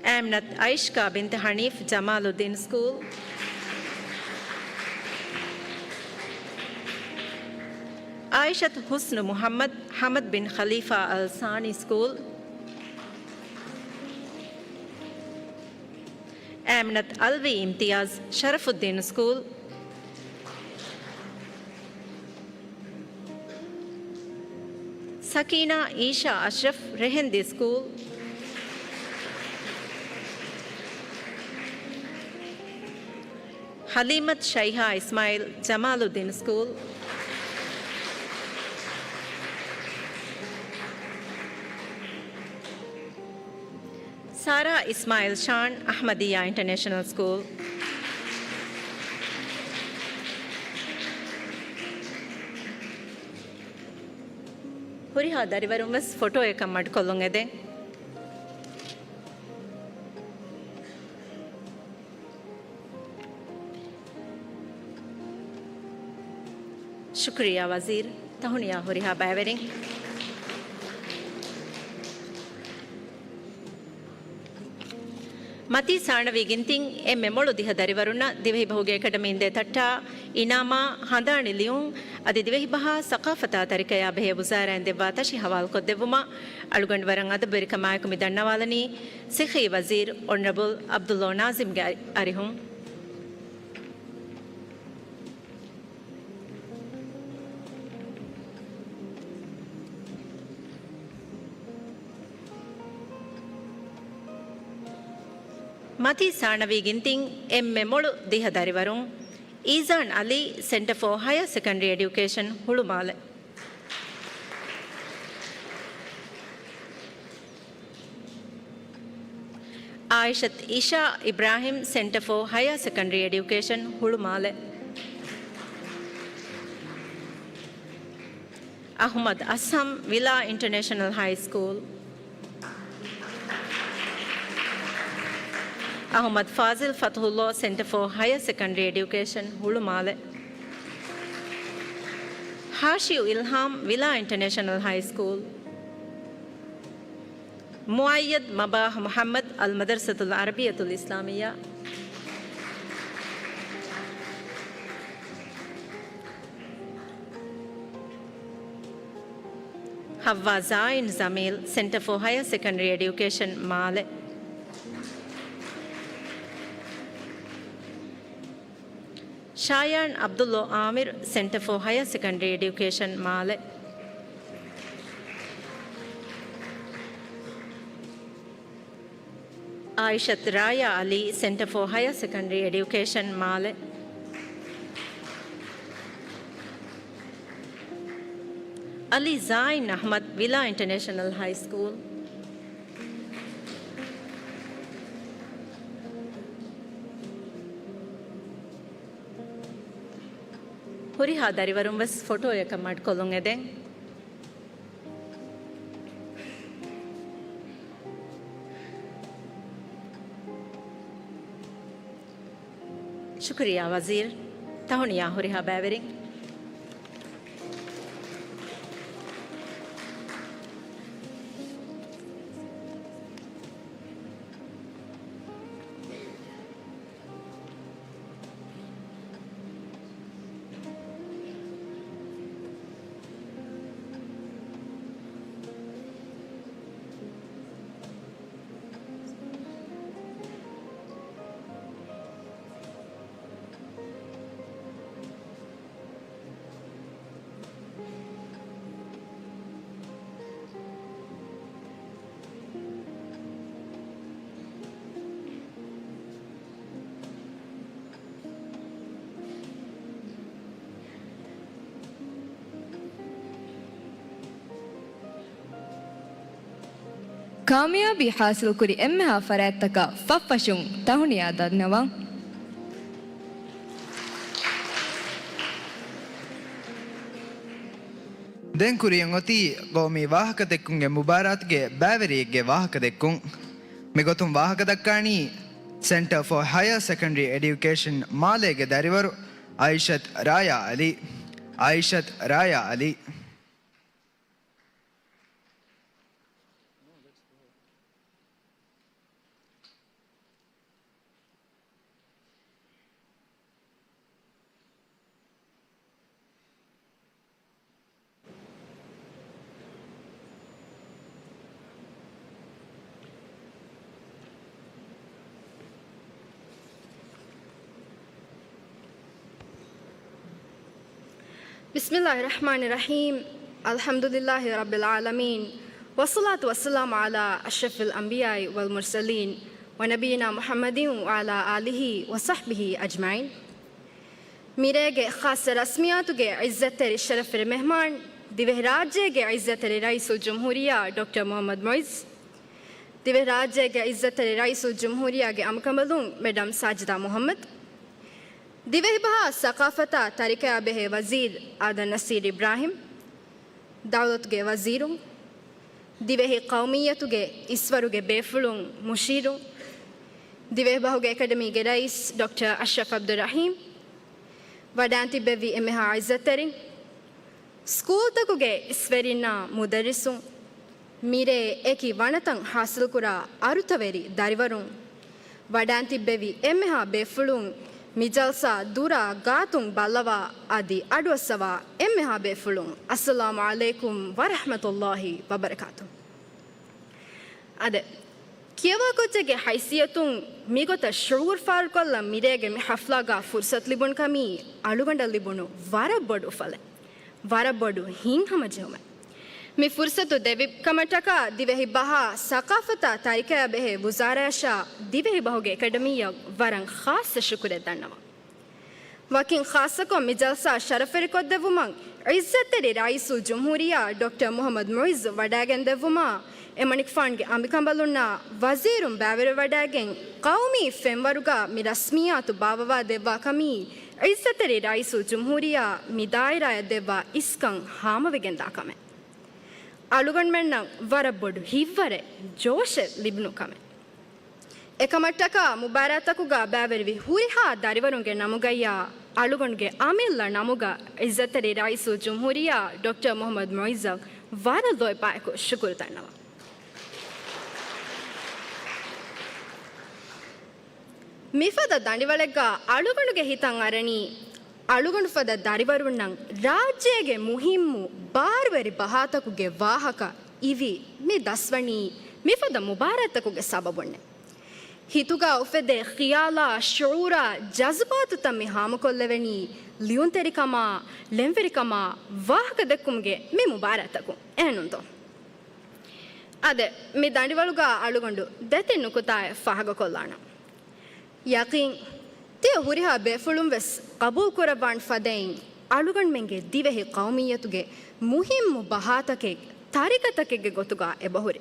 އައިމްނަތު އައިޝްކާ ބިންތު ޙަނީފް، ޖަމާލުއްދީން ސްކޫލް. އާއިޝަތު ޙުސްނު މުޙައްމަދު، ޙަމަދު ބިން ޚަލީފާ އަލް ސާނީ ސްކޫލް. އައިމްނަތު އަލްވީ އިމްތިޔާޒް، ޝަރަފުއްދީން ސްކޫލް. ސަކީނާ އީޝާ އަޝްރަފް، ރެހެންދި ސްކޫލް. ޙަލީމަތު ޝައިހާ އިސްމާޢީލް، ޖަމާލުއްދީން ސްކޫލް. ސާރާ އިސްމާޢީލް ޝާން، އަޙްމަދިއްޔާ އިންޓަރނޭޝަނަލް ސްކޫލް. ހުރިހާ ދަރިވަރުން ވެސް ފޮޓޯއަކަށް މަޑުކޮށްލުން އެދެން. ޝުކުރިއްޔާ ވަޒީރު، ތަހުނިޔާ ހުރިހާ ބައިވެރިން. މަތީ ސާނަވީ ގިންތިން އެންމެ މޮޅު ދިހަ ދަރިވަރުންނަށް ދިވެހިބަހުގެ އެކަޑަމީން ދޭ ތައްޓާ، އިނާމާ، ހަނދާނީ ލިޔުން އަދި ދިވެހިބަހާ ސަޤާފަތާ ތަރިކަޔާ ބެހޭ ވުޒާރާއިން ދެއްވާ ތަށި ހަވާލުކޮށްދެއްވުމަށް އަޅުގަނޑު ވަރަށް އަދަބުވެރިކަމާއެކު މި ދަންނަވާލަނީ، ސިއްހީ ވަޒީރު އޮނަރަބަލް ޢަބްދުﷲ ނާޒިމްގެ އަރި-، އަރިހުން. މަތީ ސާނަވީ ގިންތިން އެންމެ މޮޅު ދިހަ ދަރިވަރުން، އީޒާން އަލީ، ސެންޓަރ ފޯ ހަޔަރ ސެކަންޑަރީ އެޑިއުކޭޝަން، ހުޅުމާލެ. އާއިޝަތު އިޝާ އިބްރާހިމް، ސެންޓަރ ފޯ ހަޔަރ ސެކަންޑަރީ އެޑިއުކޭޝަން، ހުޅުމާލެ. އަޙުމަދު އަސްހަމް، ވިލާ އިންޓަރނޭޝަނަލް ހައި ސްކޫލް. އަޙުމަދު ފާޒިލް ފަތުޙުﷲ، ސެންޓަރ ފޯ ހަޔަރ ސެކަންޑަރީ އެޑިއުކޭޝަން، ހުޅުމާލެ. ހާޝިޔު އިލްހާމް، ވިލާ އިންޓަރނޭޝަނަލް ހައި ސްކޫލް. މުއައްޔަދު މަބާހް މުޙައްމަދު، އަލްމަދަރްސަތުލް ޢަރަބިއްޔަތުލް އިސްލާމިއްޔާ. ޙައްވާ ޒާއިން ޖަމީލް، ސެންޓަރ ފޯ ހަޔަރ ސެކަންޑަރީ އެޑިއުކޭޝަން، މާލެ. ޝާޔާން ޢަބްދުﷲ ޢާމިރު، ސެންޓަރ ފޯ ހަޔަރ ސެކަންޑަރީ އެޑިއުކޭޝަން، މާލެ. އާއިޝަތު ރާޔާ އަލީ، ސެންޓަރ ފޯ ހަޔަރ ސެކަންޑަރީ އެޑިއުކޭޝަން، މާލެ. އަލީ ޒާއިން އަޙްމަދު، ވިލާ އިންޓަރނޭޝަނަލް ހައި ސްކޫލް. ހުރިހާ ދަރިވަރުން ވެސް ފޮޓޯއަކަށް މަޑުކޮށްލުން އެދެން. ޝުކުރިއްޔާ ވަޒީރު. ތަހުނިޔާ ހުރިހާ ބައިވެރިން. ކާމިޔާބީ ހާސިލްކުރި އެންމެހާ ފަރާތްތަކަށް ފަށްފަށުން ތަހުނިޔާ ދަންނަވަން. ދެން ކުރިޔަށް އޮތީ ގައުމީ ވާހަކަދެއްކުމުގެ މުބާރާތުގެ ބައިވެރިއެއްގެ ވާހަކަދެއްކުން. މިގޮތުން ވާހަކަދައްކާނީ ސެންޓަރ ފޯ ހަޔަރ ސެކަންޑަރީ އެޑިއުކޭޝަން މާލޭގެ ދަރިވަރު އައިޝަތު ރާޔާ އަލީ. އައިޝަތު ރާޔާ އަލީ. بسم الله الرحمن الرحيم. الحمد لله رب العالمين. والصلاة والسلام على أشرف الأنبياء والمرسلين ونبينا محمد وعلى آله وصحبه أجمعين. މިރޭގެ ޚާއްޞަ ރަސްމިއްޔާތުގެ ޢިއްޒަތްތެރި ޝަރަފުވެރި މެހްމާން، ދިވެހިރާއްޖޭގެ ޢިއްޒަތްތެރި ރައީސުލްޖުމްހޫރިއްޔާ ޑޮކްޓަރ މުޙައްމަދު މުޢިއްޒު، ދިވެހިރާއްޖޭގެ ޢިއްޒަތްތެރި ރައީސުލްޖުމްހޫރިއްޔާގެ އަނބިކަނބަލުން މެޑަމް ސާޖިދާ މުޙައްމަދު، ދިވެހިބަހާ ސަޤާފަތާ ތަރިކަޔާ ބެހޭ ވަޒީރު އާދަމް ނަސީރު އިބްރާހިމް، ދައުލަތުގެ ވަޒީރުން، ދިވެހި ޤައުމިއްޔަތުގެ އިސްވަރުގެ ބޭފުޅުން، މުޝީރުން، ދިވެހިބަހުގެ އެކަޑަމީގެ ރައީސް ޑޮކްޓަރ އަޝްރަފް ޢަބްދުއްރަޙީމް، ވަޑައިން ތިއްބެވި އެންމެހާ ޢިއްޒަތްތެރިން، ސްކޫލްތަކުގެ އިސްވެރިންނާ މުދައްރިސުން، މިރޭ އެކި ވަނަތައް ޙާޞިލްކުރާ އަރުތަވެރި ދަރިވަރުން، ވަޑައިން ތިއްބެވި އެންމެހާ ބޭފުޅުން، މި ޖަލްސާ ދުރާ ގާތުން ބައްލަވާ އަދި އަޑުއައްސަވާ އެންމެހާ ބޭފުޅުން، އައްސަލާމު ޢަލައިކުމް ވަރަޙްމަތުﷲި ވަބަރަކާތުހު. އާދެ، ކިޔަވާކުއްޖެއްގެ ހައިސިއްޔަތުން މިގޮތަށް ޝުޢޫރު ފާޅުކޮށްލަން މިރޭގެ މި ޙަފްލާގަ ފުރުޞަތު ލިބުން ކަމީ އަޅުގަނޑަށް ލިބުނު ވަރަށް ބޮޑު އުފަލެއް. ވަރަށް ބޮޑު ހިތްހަމަޖެހުމެއް. މި ފުރުޞަތު ދެއްވި ކަމަށްޓަކާ ދިވެހި ބަހާ ސަޤާފަތާ ތަރިކަޔާ ބެހޭ ވުޒާރާއަށާ ދިވެހި ބަހުގެ އެކަޑަމީއަށް ވަރަށް ޚާއްޞަ ޝުކުރެއް ދަންނަވަން. ވަކިން ޚާއްޞަކޮށް މި ޖަލްސާ ޝަރަފުވެރިކޮށްދެއްވުމަށް ޢިއްޒަތްތެރި ރައީސުލްޖުމްހޫރިއްޔާ ޑޮކްޓަރ މުޙައްމަދު މުޢިއްޒު ވަޑައިގެންދެއްވުމާ، އެމަނިކުފާނުގެ އަނބިކަނބަލުންނާ ވަޒީރުން ބައިވެރިވެވަޑައިގެން، ޤައުމީ ފެންވަރުގަ މި ރަސްމިއްޔާތު ބާއްވަވާ ދެއްވާ ކަމީ، ޢިއްޒަތްތެރި ރައީސުލްޖުމްހޫރިއްޔާ މި ދާއިރާއަށް ދެއްވާ އިސްކަން ހާމަވެގެންދާ ކަމެއް. އަޅުގަނޑުމެންނަށް ވަރަށް ބޮޑު ހިތްވަރެއް، ޖޯޝެއް ލިބުނު ކަމެއް. އެކަމަށްޓަކާ މުބާރާތަކުގަ ބައިވެރިވި ހުރިހާ ދަރިވަރުންގެ ނަމުގައްޔާ އަޅުގަނޑުގެ އަމިއްލަ ނަމުގަ ޢިއްޒަތްތެރި ރައީސުލްޖުމްހޫރިއްޔާ ޑޮކްޓަރ މުޙައްމަދު މުޢިއްޒަށް ވަރަށް ލޯތްބާއެކު ޝުކުރު ދަންނަވަން. މިފަދަ ދަނޑިވަޅެއްގަ އަޅުގަނޑުގެ ހިތަށް އަރަނީ، އަޅުގަނޑު ފަދަ ދަރިވަރުންނަށް ރާއްޖޭގެ މުހިއްމު ބާރުވެރި ބަހާތަކުގެ ވާހަކަ އިވި މި ދަސްވަނީ މިފަދަ މުބާރާތްތަކުގެ ސަބަބުންނޭ. ހިތުގަ އުފެދޭ ޚިޔާލާ، ޝުޢޫރާ، ޖަޒުބާތުތައް މި ހާމަކޮށްލެވެނީ ލިޔުންތެރިކަމާ، ޅެންވެރިކަމާ، ވާހަކަދެއްކުމުގެ މި މުބާރާތްތަކުން. އެހެންނޫންތޯ؟ އާދެ، މި ދަނޑިވަޅުގަ އަޅުގަނޑު ދެތިން ނުކުތާއެއް ފާހަގަކޮށްލާނަން. ޔަޤީން، ތިޔަ ހުރިހާ ބޭފުޅުން ވެސް ޤަބޫލުކުރައްވާން ފަދައިން، އަޅުގަނޑުމެންގެ ދިވެހި ޤައުމިއްޔަތުގެ މުހިއްމު ބަހާތަކެއް ތަރިކަތަކެއްގެ ގޮތުގަ އެބަހުރި.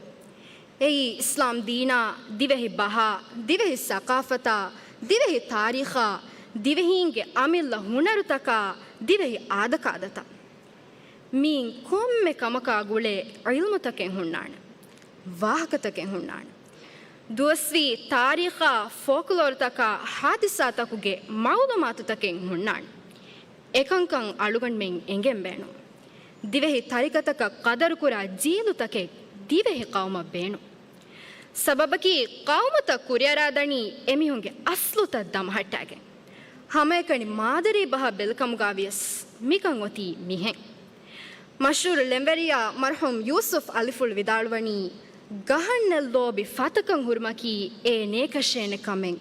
އެއީ، އިސްލާމް ދީނާ، ދިވެހި ބަހާ، ދިވެހި ސަޤާފަތާ، ދިވެހި ތާރީޚާ، ދިވެހީންގެ އަމިއްލަ ހުނަރުތަކާ، ދިވެހި އާދަކާދަތައް. މިއިން ކޮންމެ ކަމަކާ ގުޅޭ ޢިލްމުތަކެއް ހުންނާނެ. ވާހަކަތަކެއް ހުންނާނެ. ދުވަސްވީ ތާރީޚާ، ފޯކްލޯރުތަކާ، ޙާދިސާތަކުގެ މަޢުލޫމާތުތަކެއް ހުންނާނެ. އެކަންކަން އަޅުގަނޑުމެން އެނގެން ބޭނުން. ދިވެހި ތަރިކަތަކަށް ޤަދަރުކުރާ ޖީލުތަކެއް ދިވެހި ޤައުމަށް ބޭނުން. ސަބަބަކީ، ޤައުމުތައް ކުރިއަރާދަނީ އެމީހުންގެ އަސްލުތައް ދަމަހައްޓާގެން. ހަމައެކަނި މާދަރީ ބަހަށް ބެލިކަމުގަވިޔަސް މިކަން އޮތީ މިހެން. މަޝްހޫރު ޅެންވެރިޔާ މަރްޙޫމް ޔޫސުފް އަލިފުޅު ވިދާޅުވަނީ، ގަހަށް ނެއްލޯބި ފަތަކަށް ހުރުމަކީ އޭ ނޭކަށޭނެ ކަމެއް،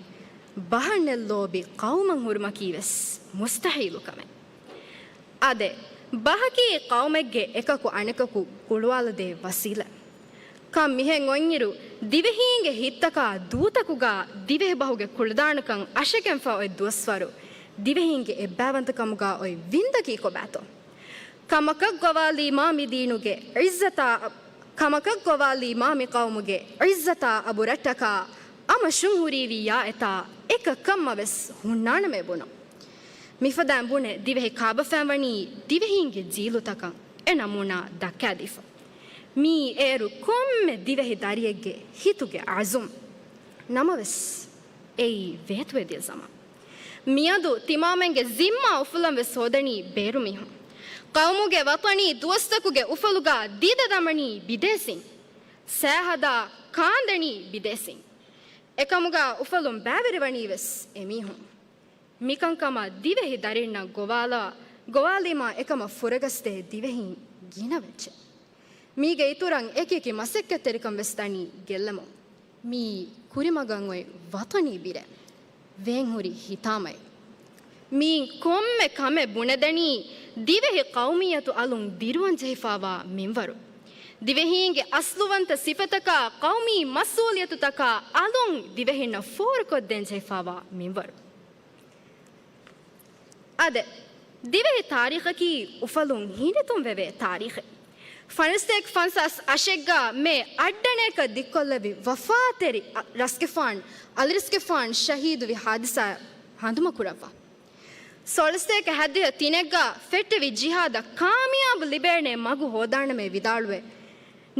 ބަހަށް ނެއްލޯބި ޤައުމަށް ހުރުމަކީ ވެސް މުސްތަޙީލު ކަމެއް. އާދެ، ބަހަކީ ޤައުމެއްގެ އެކަކު އަނެކަކު ގުޅުވާލަދޭ ވަސީލަ. ކަން މިހެން އޮތްއިރު، ދިވެހީންގެ ހިތްތަކާ ދޫތަކުގަ ދިވެހި ބަހުގެ ކުޅަދާނަކަން އަށެކެންފަ އޮތް ދުވަސްވަރު، ދިވެހީންގެ އެއްބައިވަންތަކަމުގަ އޮތް ވިންދަކީ ކޮބާތޯ؟ ކަމަކަށް ގޮވާލީމާ މި ދީނުގެ ޢިއްޒަތާ، ކަމަކަށް ގޮވާލީމާ މި ޤައުމުގެ ޢިއްޒަތާ އަބުރަށްޓަކާ އަމަށުން ހުރީވިއްޔާ އެތާ އެކަކަށްމަ ވެސް ހުންނާނަމޭ ބުނުން. މިފަދައިން ބުނެ ދިވެހި ކާބަފައިންވަނީ ދިވެހީންގެ ޖީލުތަކަށް އެ ނަމޫނާ ދައްކާދީފަ. މިއީ އޭރު ކޮންމެ ދިވެހި ދަރިއެއްގެ ހިތުގެ އަޒުމް. ނަމަވެސް، އެއީ ވޭތުވެދިޔަ ޒަމާން. މިއަދު ތިމާމެންގެ ޒިންމާ އުފުލަން ވެސް ހޯދަނީ ބޭރު މީހުން. ޤައުމުގެ ވަޠަނީ ދުވަސްތަކުގެ އުފަލުގަ ދީދަ ދަމަނީ ބިދޭސީން. ސައި ހަދާ ކާންދަނީ ބިދޭސީން. އެކަމުގަ އުފަލުން ބައިވެރިވަނީ ވެސް އެމީހުން. މިކަންކަމަށް ދިވެހި ދަރިންނަށް ގޮވާލާ، ގޮވާލީމާ އެކަމަށް ފުރަގަސްދޭ ދިވެހީން ގިނަ ވެއްޖެ. މީގެ އިތުރަށް އެކިއެކި މަސައްކަތްތެރިކަން ވެސް ދަނީ ގެއްލަމުން. މިއީ ކުރިމަގަށް އޮތް ވަޠަނީ ބިރެއް. ވޭންހުރި ހިތާމައެއް. މިއިން ކޮންމެ ކަމެއް ބުނެދެނީ ދިވެހި ޤައުމިއްޔަތު އަލުން ދިރުވަން ޖެހިފާވާ މިންވަރު. ދިވެހީންގެ އަސްލުވަންތަ ސިފަތަކާ، ޤައުމީ މަސްއޫލިއްޔަތުތަކާ އަލުން ދިވެހިންނަށް ފޯރުކޮށްދޭން ޖެހިފާވާ މިންވަރު. އާދެ، ދިވެހި ތާރީޚަކީ އުފަލުން ހިނިތުންވެވޭ ތާރީޚެއް. ފަނަސްތޭކަ ފަންސާސް އަށެއްގަ މޭ އައްޑަނޭކަ ދިއްކޮށްލެއްވި ވަފާތެރި އަ-، ރަސްގެފާން، އަލިރަސްގެފާން ޝަހީދުވި ހާދިސާ ހަނދުމަކުރައްވާ. ސޯޅަސްތޭކަ ހަތްދިހަ ތިނެއްގަ ފެއްޓެވި ޖިހާދަށް ކާމިޔާބު ލިބޭނޭ މަގު ހޯދާނަމޭ ވިދާޅުވެ،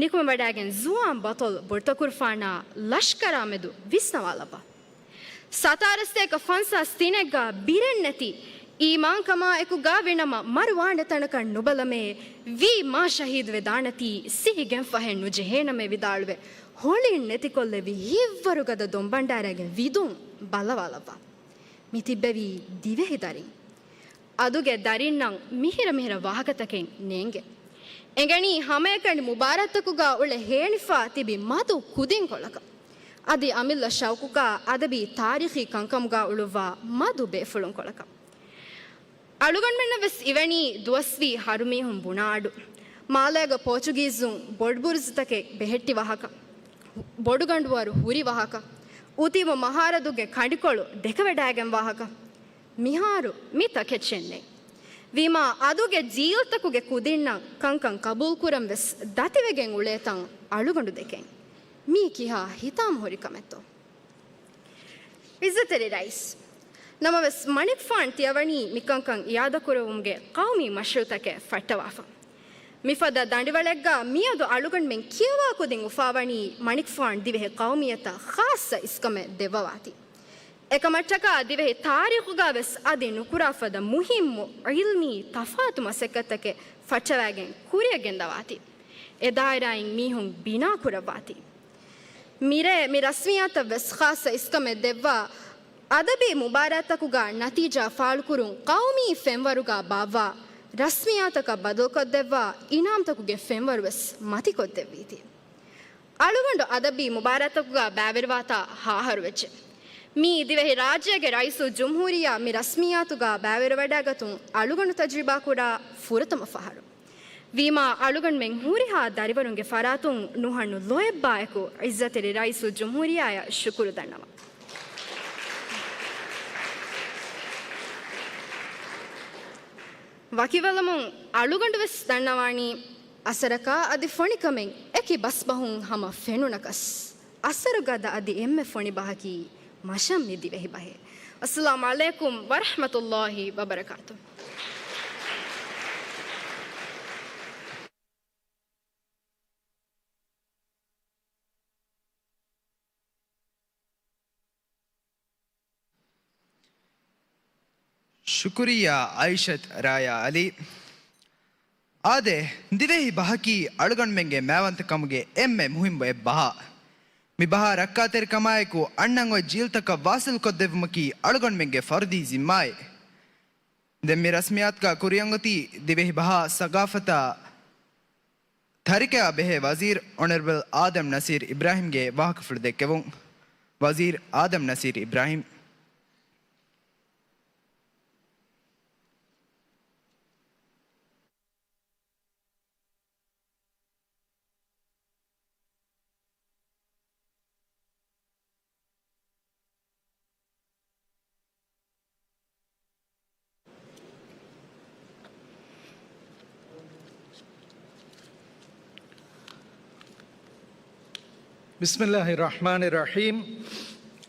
ނިކުމެވަޑައިގެން ޒުވާން ބަޠަލް ބޮޑުތަކުރުފާނާ ލަޝްކަރާ މެދު ވިސްނަވާލައްވާ. ސަތާރަސްތޭކަ ފަންސާސް ތިނެއްގަ ބިރެއްނެތި އީމާންކަމާއެކު ގާވިނަމަ މަރުވާނެ ތަނަކަށް ނުބަލަމޭ، ވީ މާ ޝަހީދުވެ ދާނަތީ ސިހިގެންފަހެއް ނުޖެހޭނަމޭ ވިދާޅުވެ، ހޮޅިން ނެތިކޮށްލެވި ހިތްވަރުގަދަ ދޮންބަންޑާރައިގެ ވިދުން ބައްލަވާލައްވާ. މި ތިއްބެވީ ދިވެހި ދަރިން. އަދުގެ ދަރިންނަށް މިހިރަ މިހިރަ ވާހަކަތަކެއް ނޭނގެ. އެނގެނީ ހަމައެކަނި މުބާރާތްތަކުގަ އުޅެ ހޭނިފާ ތިބި މަދު ކުދިންކޮޅަކަށް. އަދި އަމިއްލަ ޝައުޤުގަ އަދަބީ ތާރީޚީ ކަންކަމުގަ އުޅުއްވާ މަދު ބޭފުޅުންކޮޅަކަށް. އަޅުގަނޑުމެންނަށް ވެސް އިވެނީ ދުވަސްވީ ހަރުމީހުން ބުނާ އަޑު. މާލޭގަ ޕޯޗުގީޒުން ބޮޑުބުރުޒުތަކެއް ބެހެއްޓި ވާހަކަ. ބޮޑުގަނޑުވަރު ހުރި ވާހަކަ. އުތީމު މަހާރަދުގެ ކަނޑިކޮޅު ދެކެވަޑައިގެން ވާހަކަ. މިހާރު މި ތަކެއްޗެއް ނެތް. ވީމާ އަދުގެ ޖީލްތަކުގެ ކުދިންނަށް ކަންކަން ޤަބޫލުކުރަން ވެސް ދަތިވެގެން އުޅޭތަން އަޅުގަނޑު ދެކެން. މީ ކިހާ ހިތާމަ ހުރި ކަމެއްތޯ؟ އިއްޒަތްތެރި ރައީސް. ނަމަވެސް، މަނިކުފާން ތިޔަވަނީ މިކަންކަން އިއާދަކުރެވުމުގެ ޤައުމީ މަޝްރޫޢުތަކެއް ފައްޓަވާފަ. މިފަދަ ދަނޑިވަޅެއްގަ މިއަދު އަޅުގަނޑުމެން ކިޔަވާ ކުދިން އުފާވަނީ މަނިކުފާން ދިވެހި ޤައުމިއްޔަތަށް ޚާއްޞަ އިސްކަމެއް ދެއްވަވާތީ. އެކަމަށްޓަކާ ދިވެހި ތާރީޚުގަ ވެސް އަދި ނުކުރާ ފަދަ މުހިއްމު ޢިލްމީ ތަފާތު މަސައްކަތްތަކެއް ފައްޓަވައިގެން ކުރިއަށް ގެންދަވާތީ. އެ ދާއިރާއިން މީހުން ބިނާ ކުރައްވާތީ. މިރޭ މި ރަސްމިއްޔާތަށް ވެސް ޚާއްޞަ އިސްކަމެއް ދެއްވާ، އަދަބީ މުބާރާތްތަކުގަ ނަތީޖާ ފާޅުކުރުން ޤައުމީ ފެންވަރުގަ ބާއްވާ، ރަސްމިއްޔާތަކަށް ބަދަލުކޮށްދެއްވާ، އިނާމްތަކުގެ ފެންވަރު ވެސް މަތިކޮށްދެއްވީތީ. އަޅުގަނޑު އަދަބީ މުބާރާތްތަކުގަ ބައިވެރިވާތާ ހަ އަހަރު ވެއްޖެ. މިއީ ދިވެހި ރާއްޖޭގެ ރައީސުލްޖުމްހޫރިއްޔާ މި ރަސްމިއްޔާތުގަ ބައިވެރިވަޑައިގަތުން އަޅުގަނޑު ތަޖުރިބާކުރާ ފުރަތަމަ ފަހަރު. ވީމާ، އަޅުގަނޑުމެން ހުރިހާ ދަރިވަރުންގެ ފަރާތުން ނުހަނު ލޯތްބާއެކު ޢިއްޒަތްތެރި ރައީސުލްޖުމްހޫރިއްޔާއަށް ޝުކުރު ދަންނަވަން. ވަކިވެލަމުން އަޅުގަނޑުވެސް ދަންނަވާނީ، އަސަރަކާ އަދި ފޮނިކަމެއް އެކި ބަސްބަހުން ހަމަ ފެނުނަކަސް، އަސަރުގަދަ އަދި އެންމެ ފޮނި ބަހަކީ މަށަށް މި ދިވެހި ބަހޭ. އައްސަލާމު ޢަލައިކުމް ވަރަޙްމަތުﷲި ވަބަރަކާތުހު. ޝުކުރިއްޔާ އައިޝަތް ރާޔާ ޢަލީ. އާދެ، ދިވެހި ބަހަކީ އަޅުގަނޑުމެންގެ މާތްވަންތަކަމުގެ އެންމެ މުހިއްމު އެއްބަހާ. މި ބަހާ ރައްކާތެރިކަމާއެކު އަންނަން އޮތް ޖީލްތަކަށް ވާސިލުކޮށްދެއްވުމަކީ އަޅުގަނޑުމެންގެ ފަރުދީ ޒިންމާއެއް. ދެން މި ރަސްމިއްޔާތުގަ ކުރިއަށްއޮތީ ދިވެހި ބަހާ ސަގާފަތާ ތަރިކަޔާ ބެހޭ ވަޒީރު އޮނަރަބަލް އާދަމް ނަސީރު އިބްރާހިމްގެ ވާހަކަފުޅު ދެއްކެވުން. ވަޒީރު އާދަމް ނަސީރު އިބްރާހިމް. ބިސްމިއްލާހި ރަޙްމާނި ރަޙީމް.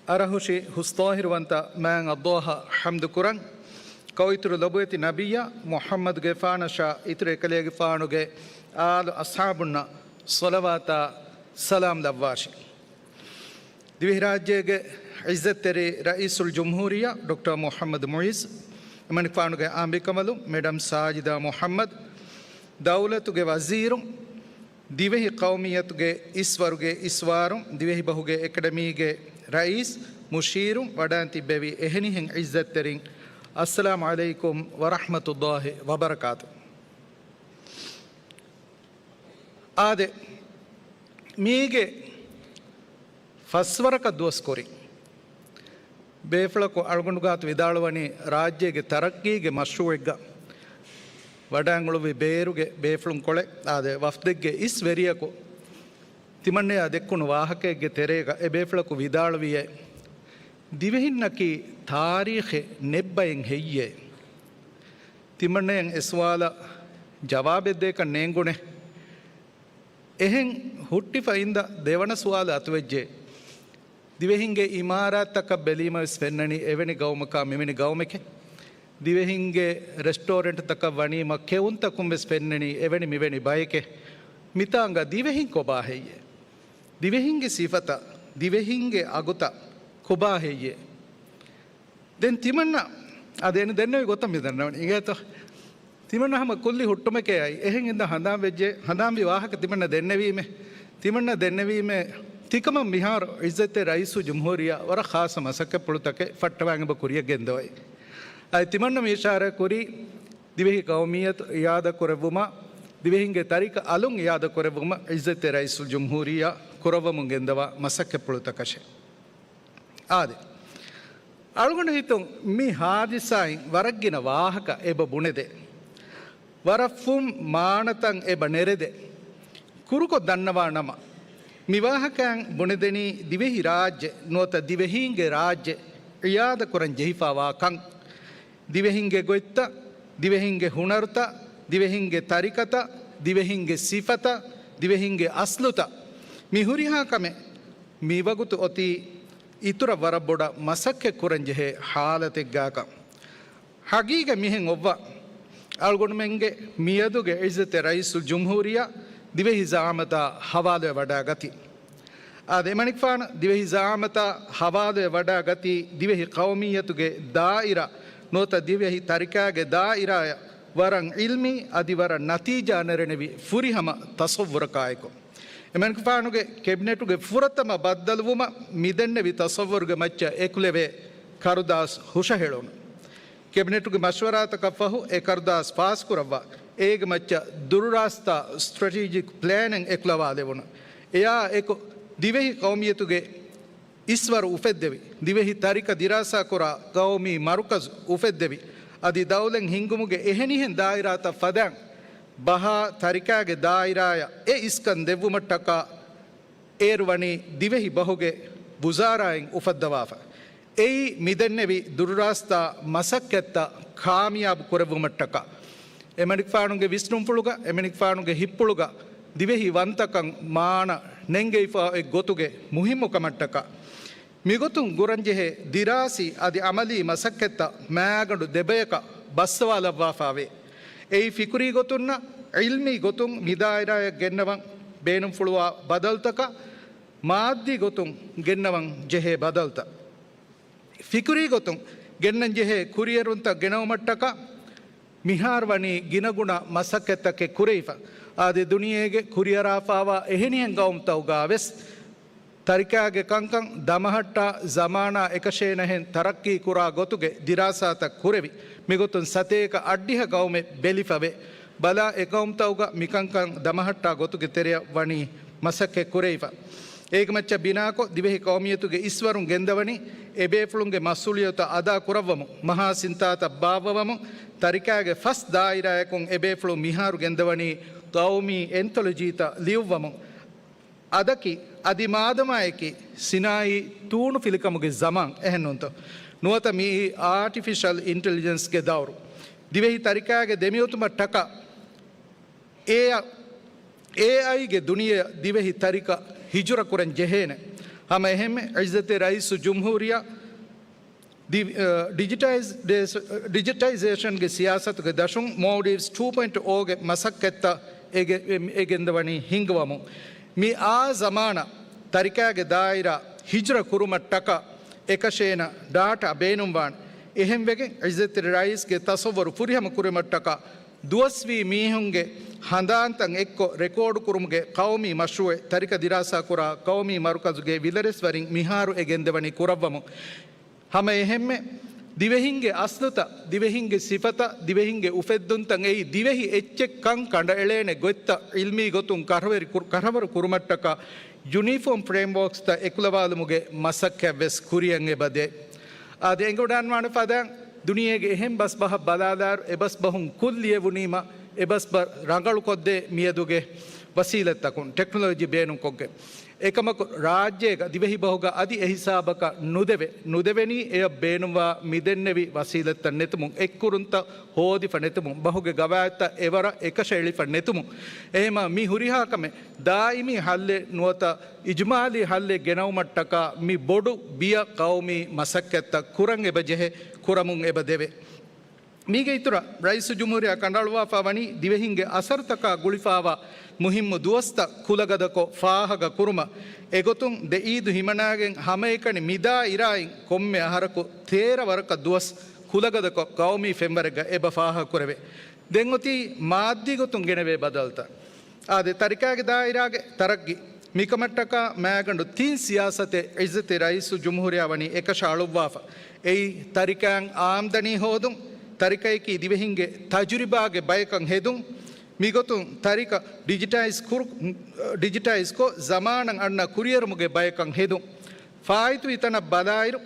އަރަހުށި ހުސްޠާހިރުވަންތަ މާތް ﷲ އަށް ޙަމްދު ކުރަން. ކައުއިތުރު ލޮބުވެތި ނަބިއްޔާ މުޙައްމަދުގެފާނަށާ އިތުރު އެކަލޭގެފާނުގެ އާލު އަޞްޙާބުންނަށް ޞަލަވާތާ ސަލާމް ލައްވާށި. ދިވެހިރާއްޖޭގެ ޢިއްޒަތްތެރި ރައީސުލްޖުމްހޫރިއްޔާ ޑޮކްޓަރ މުޙައްމަދު މުޢިއްޒު، އެމަނިކުފާނުގެ އާންމުކަންވަލުން މެޑަމް ސާޖިދާ މުޙައްމަދު، ދައުލަތުގެ ވަޒީރުން، ދިވެހި ޤައުމިއްޔަތުގެ އިސްވަރުގެ އިސްވާރުން، ދިވެހިބަހުގެ އެކަޑަމީގެ ރައީސް މުޝީރުން، ވަޑާން ތިއްބެވި އެހެނިހެން ޢިއްޒަތްތެރިން، އައްސަލާމު ޢަލައިކުމް ވަރަޙްމަތުﷲި ވަބަރަކާތު. އާދެ، މީގެ ފަސްވަރަކަށް ދުވަސް ކުރިން، ބޭފުޅަކު އަޅުގަނޑު ގާތު ވިދާޅުވަނީ ރާއްޖޭގެ ތަރައްޤީގެ މަޝްރޫޢެއްގަ ވަޑާން އުޅުއްވި ބޭރުގެ ބޭފުޅުންކޮޅެއް، އާދެ، ވަފްދެއްގެ އިސް ވެރިޔަކު ތިމަންނަޔާ ދެއްކުނު ވާހަކައެއްގެ ތެރޭގަ އެ ބޭފުޅަކު ވިދާޅުވިއޭ، ދިވެހިންނަކީ ތާރީޚެއް ނެތް ބައެއް ހެއްޔޭ؟ ތިމަންނަޔަށް އެ ސުވާލަށް ޖަވާބެއް ދޭކަށް ނޭނގުނޭ. އެހެން ހުއްޓިފަ އިންދަ ދެވަނަ ސުވާލު އަތުވެއްޖެ. ދިވެހިންގެ އިމާރާތްތަކަށް ބެލީމަވެސް ފެންނަނީ އެވެނި ގައުމަކާ މިވެނި ގައުމެކޭ. ދިވެހިންގެ ރެސްޓޯރެންޓްތަކަށް ވަނީމަ ކެއުންތަކުން ވެސް ފެންނަނީ އެވެނި މިވެނި ބަޔެކޭ. މިތާނގަ ދިވެހިން ކޮބާ ހެއްޔޭ؟ ދިވެހިންގެ ސިފަތައް، ދިވެހިންގެ އަގުތައް ކޮބާ ހެއްޔޭ؟ ދެން ތިމަންނަ އަދި އެން ދެންނެވި ގޮތަށް މި ދަންނަވަނީ އިނގޭތޯ؟ ތިމަންނަ ހަމަ ކުއްލި ހުއްޓުމެކޭ އައި. އެހެން އިންދަ ހަނދާން ވެއްޖެ، ހަނދާންވި ވާހަކަ ތިމަންނަ ދެންނެވީމޭ. ތިމަންނަ ދެންނެވީމޭ. ތިކަމަށް މިހާރު ޢިއްޒަތްތެރި ރައީސުލްޖުމްހޫރިއްޔާ ވަރަށް ޚާއްޞަ މަސައްކަތްޕުޅުތަކެއް ފައްޓަވާން އެބަ ކުރިއަށް ގެންދަވައި. އަދި ތިމަންނަ މި އިޝާރާތް ކުރީ ދިވެހި ޤައުމިއްޔަތު އިޢާދަ ކުރެއްވުމަށް، ދިވެހިންގެ ތަރިކަ އަލުން އިޢާދަ ކުރެއްވުމަށް ޢިއްޒަތްތެރި ރައީސުލްޖުމްހޫރިއްޔާ ކުރައްވަމުން ގެންދަވާ މަސައްކަތްޕުޅުތަކަށޭ. އާދެ، އަޅުގަނޑު ހިތުން މި ހާދިސާއިން ވަރަށް ގިނަ ވާހަކަ އެބަ ބުނެދޭ. ވަރަށް ފުން މާނަތައް އެބަ ނެރެދޭ. ކުރުކޮށް ދަންނަވާ ނަމަ، މި ވާހަކައިން ބުނެދެނީ ދިވެހި ރާއްޖެ ނުވަތަ ދިވެހީންގެ ރާއްޖެ އިޢާދަ ކުރަން ޖެހިފަވާ ކަން. ދިވެހިންގެ ގޮތްތައް، ދިވެހިންގެ ހުނަރުތައް، ދިވެހިންގެ ތަރިކަތައް، ދިވެހިންގެ ސިފަތައް، ދިވެހިންގެ އަސްލުތައް، މި ހުރިހާ ކަމެއް މިވަގުތު އޮތީ އިތުރަށް ވަރަށް ބޮޑަށް މަސައްކަތް ކުރަން ޖެހޭ ހާލަތެއްގާކަން. ހަގީގަތް މިހެން އޮއްވާ، އަޅުގަނޑުމެންގެ މިއަދުގެ ޢިއްޒަތްތެރި ރައީސުލްޖުމްހޫރިއްޔާ ދިވެހި ޒަޢާމަތާ ހަވާލުވެ ވަޑާގަތީ. އާދެ، އެމަނިކުފާނު ދިވެހި ޒަޢާމަތާ ހަވާލުވެ ވަޑާގަތީ ދިވެހި ޤައުމިއްޔަތުގެ ދާއިރާ ނުވަތަ ދިވެހި ތަރިކާގެ ދާއިރާއަށް ވަރަށް ޢިލްމީ އަދި ވަރަށް ނަތީޖާ ނެރެނިވި ފުރިހަމަ ތަޞައްވުރަކާއެކު. އެމަނިކުފާނުގެ ކެބިނެޓުގެ ފުރަތަމަ ބައްދަލުވުމަށް މިދެންނެވި ތަޞައްވުރުގެ މައްޗަށް އެކުލެވޭ ކަރުދާސް ހުށަހެޅުނު. ކެބިނެޓުގެ މަޝްވަރާތަކަށް ފަހު އެ ކަރުދާސް ފާސްކުރައްވާ، އޭގެ މައްޗަށް ދުރުރާސްތާ ސްޓްރެޓެޖިކް ޕްލޭނެއް އެކުލަވާލެވުނު. އެއާ އެކު ދިވެހި ޤައުމިއްޔަތުގެ އިސްވަރު އުފެއްދެވި، ދިވެހި ތަރިކަ ދިރާސާކުރާ ޤައުމީ މަރުކަޒު އުފެއްދެވި، އަދި ދައުލަތް ހިންގުމުގެ އެހެނިހެން ދާއިރާތައް ފަދައިން ބަހާ ތަރިކާގެ ދާއިރާއަށް އެ އިސްކަން ދެއްވުމަށްޓަކާ އޭރު ވަނީ ދިވެހި ބަހުގެ ވުޒާރާއިން އުފައްދަވާފަ. އެއީ މިދެންނެވި ދުރުރާސްތާ މަސައްކަތްތައް ކާމިޔާބު ކުރެއްވުމަށްޓަކާ. އެމަނިކުފާނުގެ ވިސްނުންފުޅުގަ، އެމަނިކުފާނުގެ ހިތްޕުޅުގަ ދިވެހި ވަންތަކަން މާނަ ނެންގެވިފަ އޮތް ގޮތުގެ މުހިއްމުކަމަށްޓަކާ. މިގޮތުން ގުރަންޖެހޭ ދިރާސީ އަދި އަމަލީ މަސައްކަތްތައް މާގަނޑު ދެބަޔަކަށް ބައްސަވާލައްވާފާވޭ. އެއީ ފިކުރީ ގޮތުންނަށް، ޢިލްމީ ގޮތުން މިދާއިރާއަށް ގެންނަވަން ބޭނުންފުޅުވާ ބަދަލުތަކަށް، މާއްދީ ގޮތުން ގެންނަވަން ޖެހޭ ބަދަލުތައް. ފިކުރީ ގޮތުން ގެންނަންޖެހޭ ކުރިއެރުންތައް ގެނައުމަށްޓަކާ، މިހާރު ވަނީ ގިނަގުނަ މަސައްކަތްތަކެއް ކުރެވިފަ. އާދެ، ދުނިޔޭގެ ކުރިއަރާފާވާ އެހެނިހެން ގައުމުތަކުގަ ވެސް ތަރިކާގެ ކަންކަން ދަމަހައްޓާ ޒަމާނާ އެކަށޭނަހެން ތަރައްޤީ ކުރާ ގޮތުގެ ދިރާސާތައް ކުރެވި، މިގޮތުން ސަތޭކަ އަށްޑިހަ ގައުމެއް ބެލިފަވޭ. ބަލާ، އެ ގައުމުތަކުގަ މިކަންކަން ދަމަހައްޓާ ގޮތުގެ ތެރެއަށް ވަނީ މަސައްކަތް ކުރެވިފަ. އޭގެ މައްޗަށް ބިނާކޮށް، ދިވެހި ޤައުމިއްޔަތުގެ އިސްވަރުން ގެންދަވަނީ އެބޭފުޅުންގެ މަސްއޫލިއްޔަތު އަދާ ކުރައްވަމުން، މަހާ ސިންތާތައް ބާއްވަވަމުން، ތަރިކާގެ ފަސް ދާއިރާއަކުން އެބޭފުޅުން މިހާރު ގެންދަވަނީ ޤައުމީ އެންތޮލޮޖީތައް ލިޔުއްވަމުން. އަދަކީ، އަދި މާދަމާއަކީ ސިނާއީ ތޫނުފިލިކަމުގެ ޒަމާން، އެހެންނޫންތޯ؟ ނުވަތަ މިއީ އާޓިފިޝަލް އިންޓެލިޖެންސްގެ ދައުރު. ދިވެހި ތަރިކާގެ ދެމިއޮތުމަށްޓަކާ، އޭ، އޭއައިގެ ދުނިޔެއަށް ދިވެހި ތަރިކަ ހިޖުރަ ކުރަން ޖެހޭނެ. ހަމަ އެހެންމެ ޢިއްޒަތްތެރި ރައީސުލްޖުމްހޫރިއްޔާ ދި-، އަ، ޑިޖިޓައިޒް-، ޑިޖިޓައިޒޭޝަންގެ ސިޔާސަތުގެ ދަށުން މޯލްޑިވްސް ޓޫ ޕޮއިންޓް އޯގެ މަސައްކަތްތައް އެ ގެ-، އެ ގެންދަވަނީ ހިންގަވަމުން. މި އާ ޒަމާނަށް ތަރިކާގެ ދާއިރާ ހިޖުރަ ކުރުމަށްޓަކާ އެކަށޭނަ ޑާޓާ ބޭނުންވާނެ. އެހެންވެގެން ޢިއްޒަތްތެރި ރައީސްގެ ތަޞައްވަރު ފުރިހަމަ ކުރުމަށްޓަކާ ދުވަސްވީ މީހުންގެ ހަނދާންތައް އެއްކޮށް ރެކޯޑު ކުރުމުގެ ޤައުމީ މަޝްރޫޢެއް ތަރިކަ ދިރާސާކުރާ ޤައުމީ މަރުކަޒުގެ ވިލަރެސްވަރިން މިހާރު އެ ގެންދަވަނީ ކުރައްވަމުން. ހަމަ އެހެންމެ، ދިވެހިންގެ އަސްލުތައް، ދިވެހިންގެ ސިފަތައް، ދިވެހިންގެ އުފެއްދުންތައް އެއީ ދިވެހި އެއްޗެއްކަން ކަނޑައެޅޭނެ ގޮތްތައް ޢިލްމީ ގޮތުން ކަށަވަރި ކުރު-، ކަށަވަރު ކުރުމަށްޓަކާ ޔުނީފޯމް ފްރޭމްވޯކްސްތައް އެކުލަވާލުމުގެ މަސައްކަތް ވެސް ކުރިއަށް އެބަ ދޭ. އާދެ، އެނގިވަޑައިގަންނަވާނެ ފަދައިން ދުނިޔޭގެ އެހެން ބަސް ބަހަށް ބަލާލާއިރު، އެ ބަސް ބަހުން ކުށް ލިޔެވުނީމަ، އެ ބަސް ބަ ރަނގަޅު ކޮށްދޭ މިއަދުގެ ވަސީލަތްތަކުން ޓެކްނޮލޮޖީ ބޭނުންކޮށްގެން. އެކަމަކު، ރާއްޖޭގަ ދިވެހި ބަހުގަ އަދި އެހިސާބަކަށް ނުދެވޭ، ނުދެވެނީ އެޔަށް ބޭނުންވާ މިދެންނެވި ވަސީލަތްތައް ނެތުމުން، އެއްކުރުންތައް ހޯދިފަ ނެތުމުން، ބަހުގެ ގަވާއިދުތައް އެވަރަށް އެކަށައެޅިފަ ނެތުމުން. އެހެންމަ މި ހުރިހާ ކަމެއް ދާއިމީ ހައްލެއް ނުވަތަ އިޖުމާލީ ހައްލެއް ގެނައުމަށްޓަކާ މި ބޮޑު ބިޔަ ޤައުމީ މަސައްކަތްތައް ކުރަން އެބަ ޖެހޭ، ކުރަމުން އެބަ ދެވޭ. މީގެ އިތުރަށް، ރައީސުލްޖުމްހޫރިއްޔާ ކަނޑައަޅުއްވާފަ ވަނީ ދިވެހިންގެ އަސަރުތަކާ ގުޅިފައިވާ މުހިއްމު ދުވަސްތައް ކުލަގަދަކޮށް ފާހަގަ ކުރުމަށް. އެގޮތުން ދެ އީދު ހިމަނާގެން ހަމައެކަނި މިދާ އިރާއިން ކޮންމެ އަހަރަކު ތޭރަ ވަރަކަށް ދުވަސް ކުލަގަދަކޮށް ޤައުމީ ފެންވަރެއްގަ އެބަ ފާހަގަ ކުރެވޭ. ދެން އޮތީ މާއްދީ ގޮތުން ގެނެވޭ ބަދަލުތައް. އާދެ، ތަރިކާގެ ދާއިރާގެ ތަރައްގީ. މިކަމަށްޓަކާ މާގަނޑު ތިން ސިޔާސަތެއް ޢިއްޒަތްތެރި ރައީސުލްޖުމްހޫރިއްޔާ ވަނީ އެކަށައަޅުއްވާފަ. އެއީ، ތަރިކައިން އާމްދަނީ ހޯދުން، ތަރިކައަކީ ދިވެހިންގެ ތަޖުރިބާގެ ބަޔަކަށް ހެދުން، މިގޮތުން ތަރިކަ ޑިޖިޓައިޒް ކުރު-، ޑިޖިޓައިޒްކޮށް ޒަމާނަށް އަންނަ ކުރިއެރުމުގެ ބަޔަކަށް ހެދުން. ފާއިތުވި ތަނަށް ބަލާއިރު،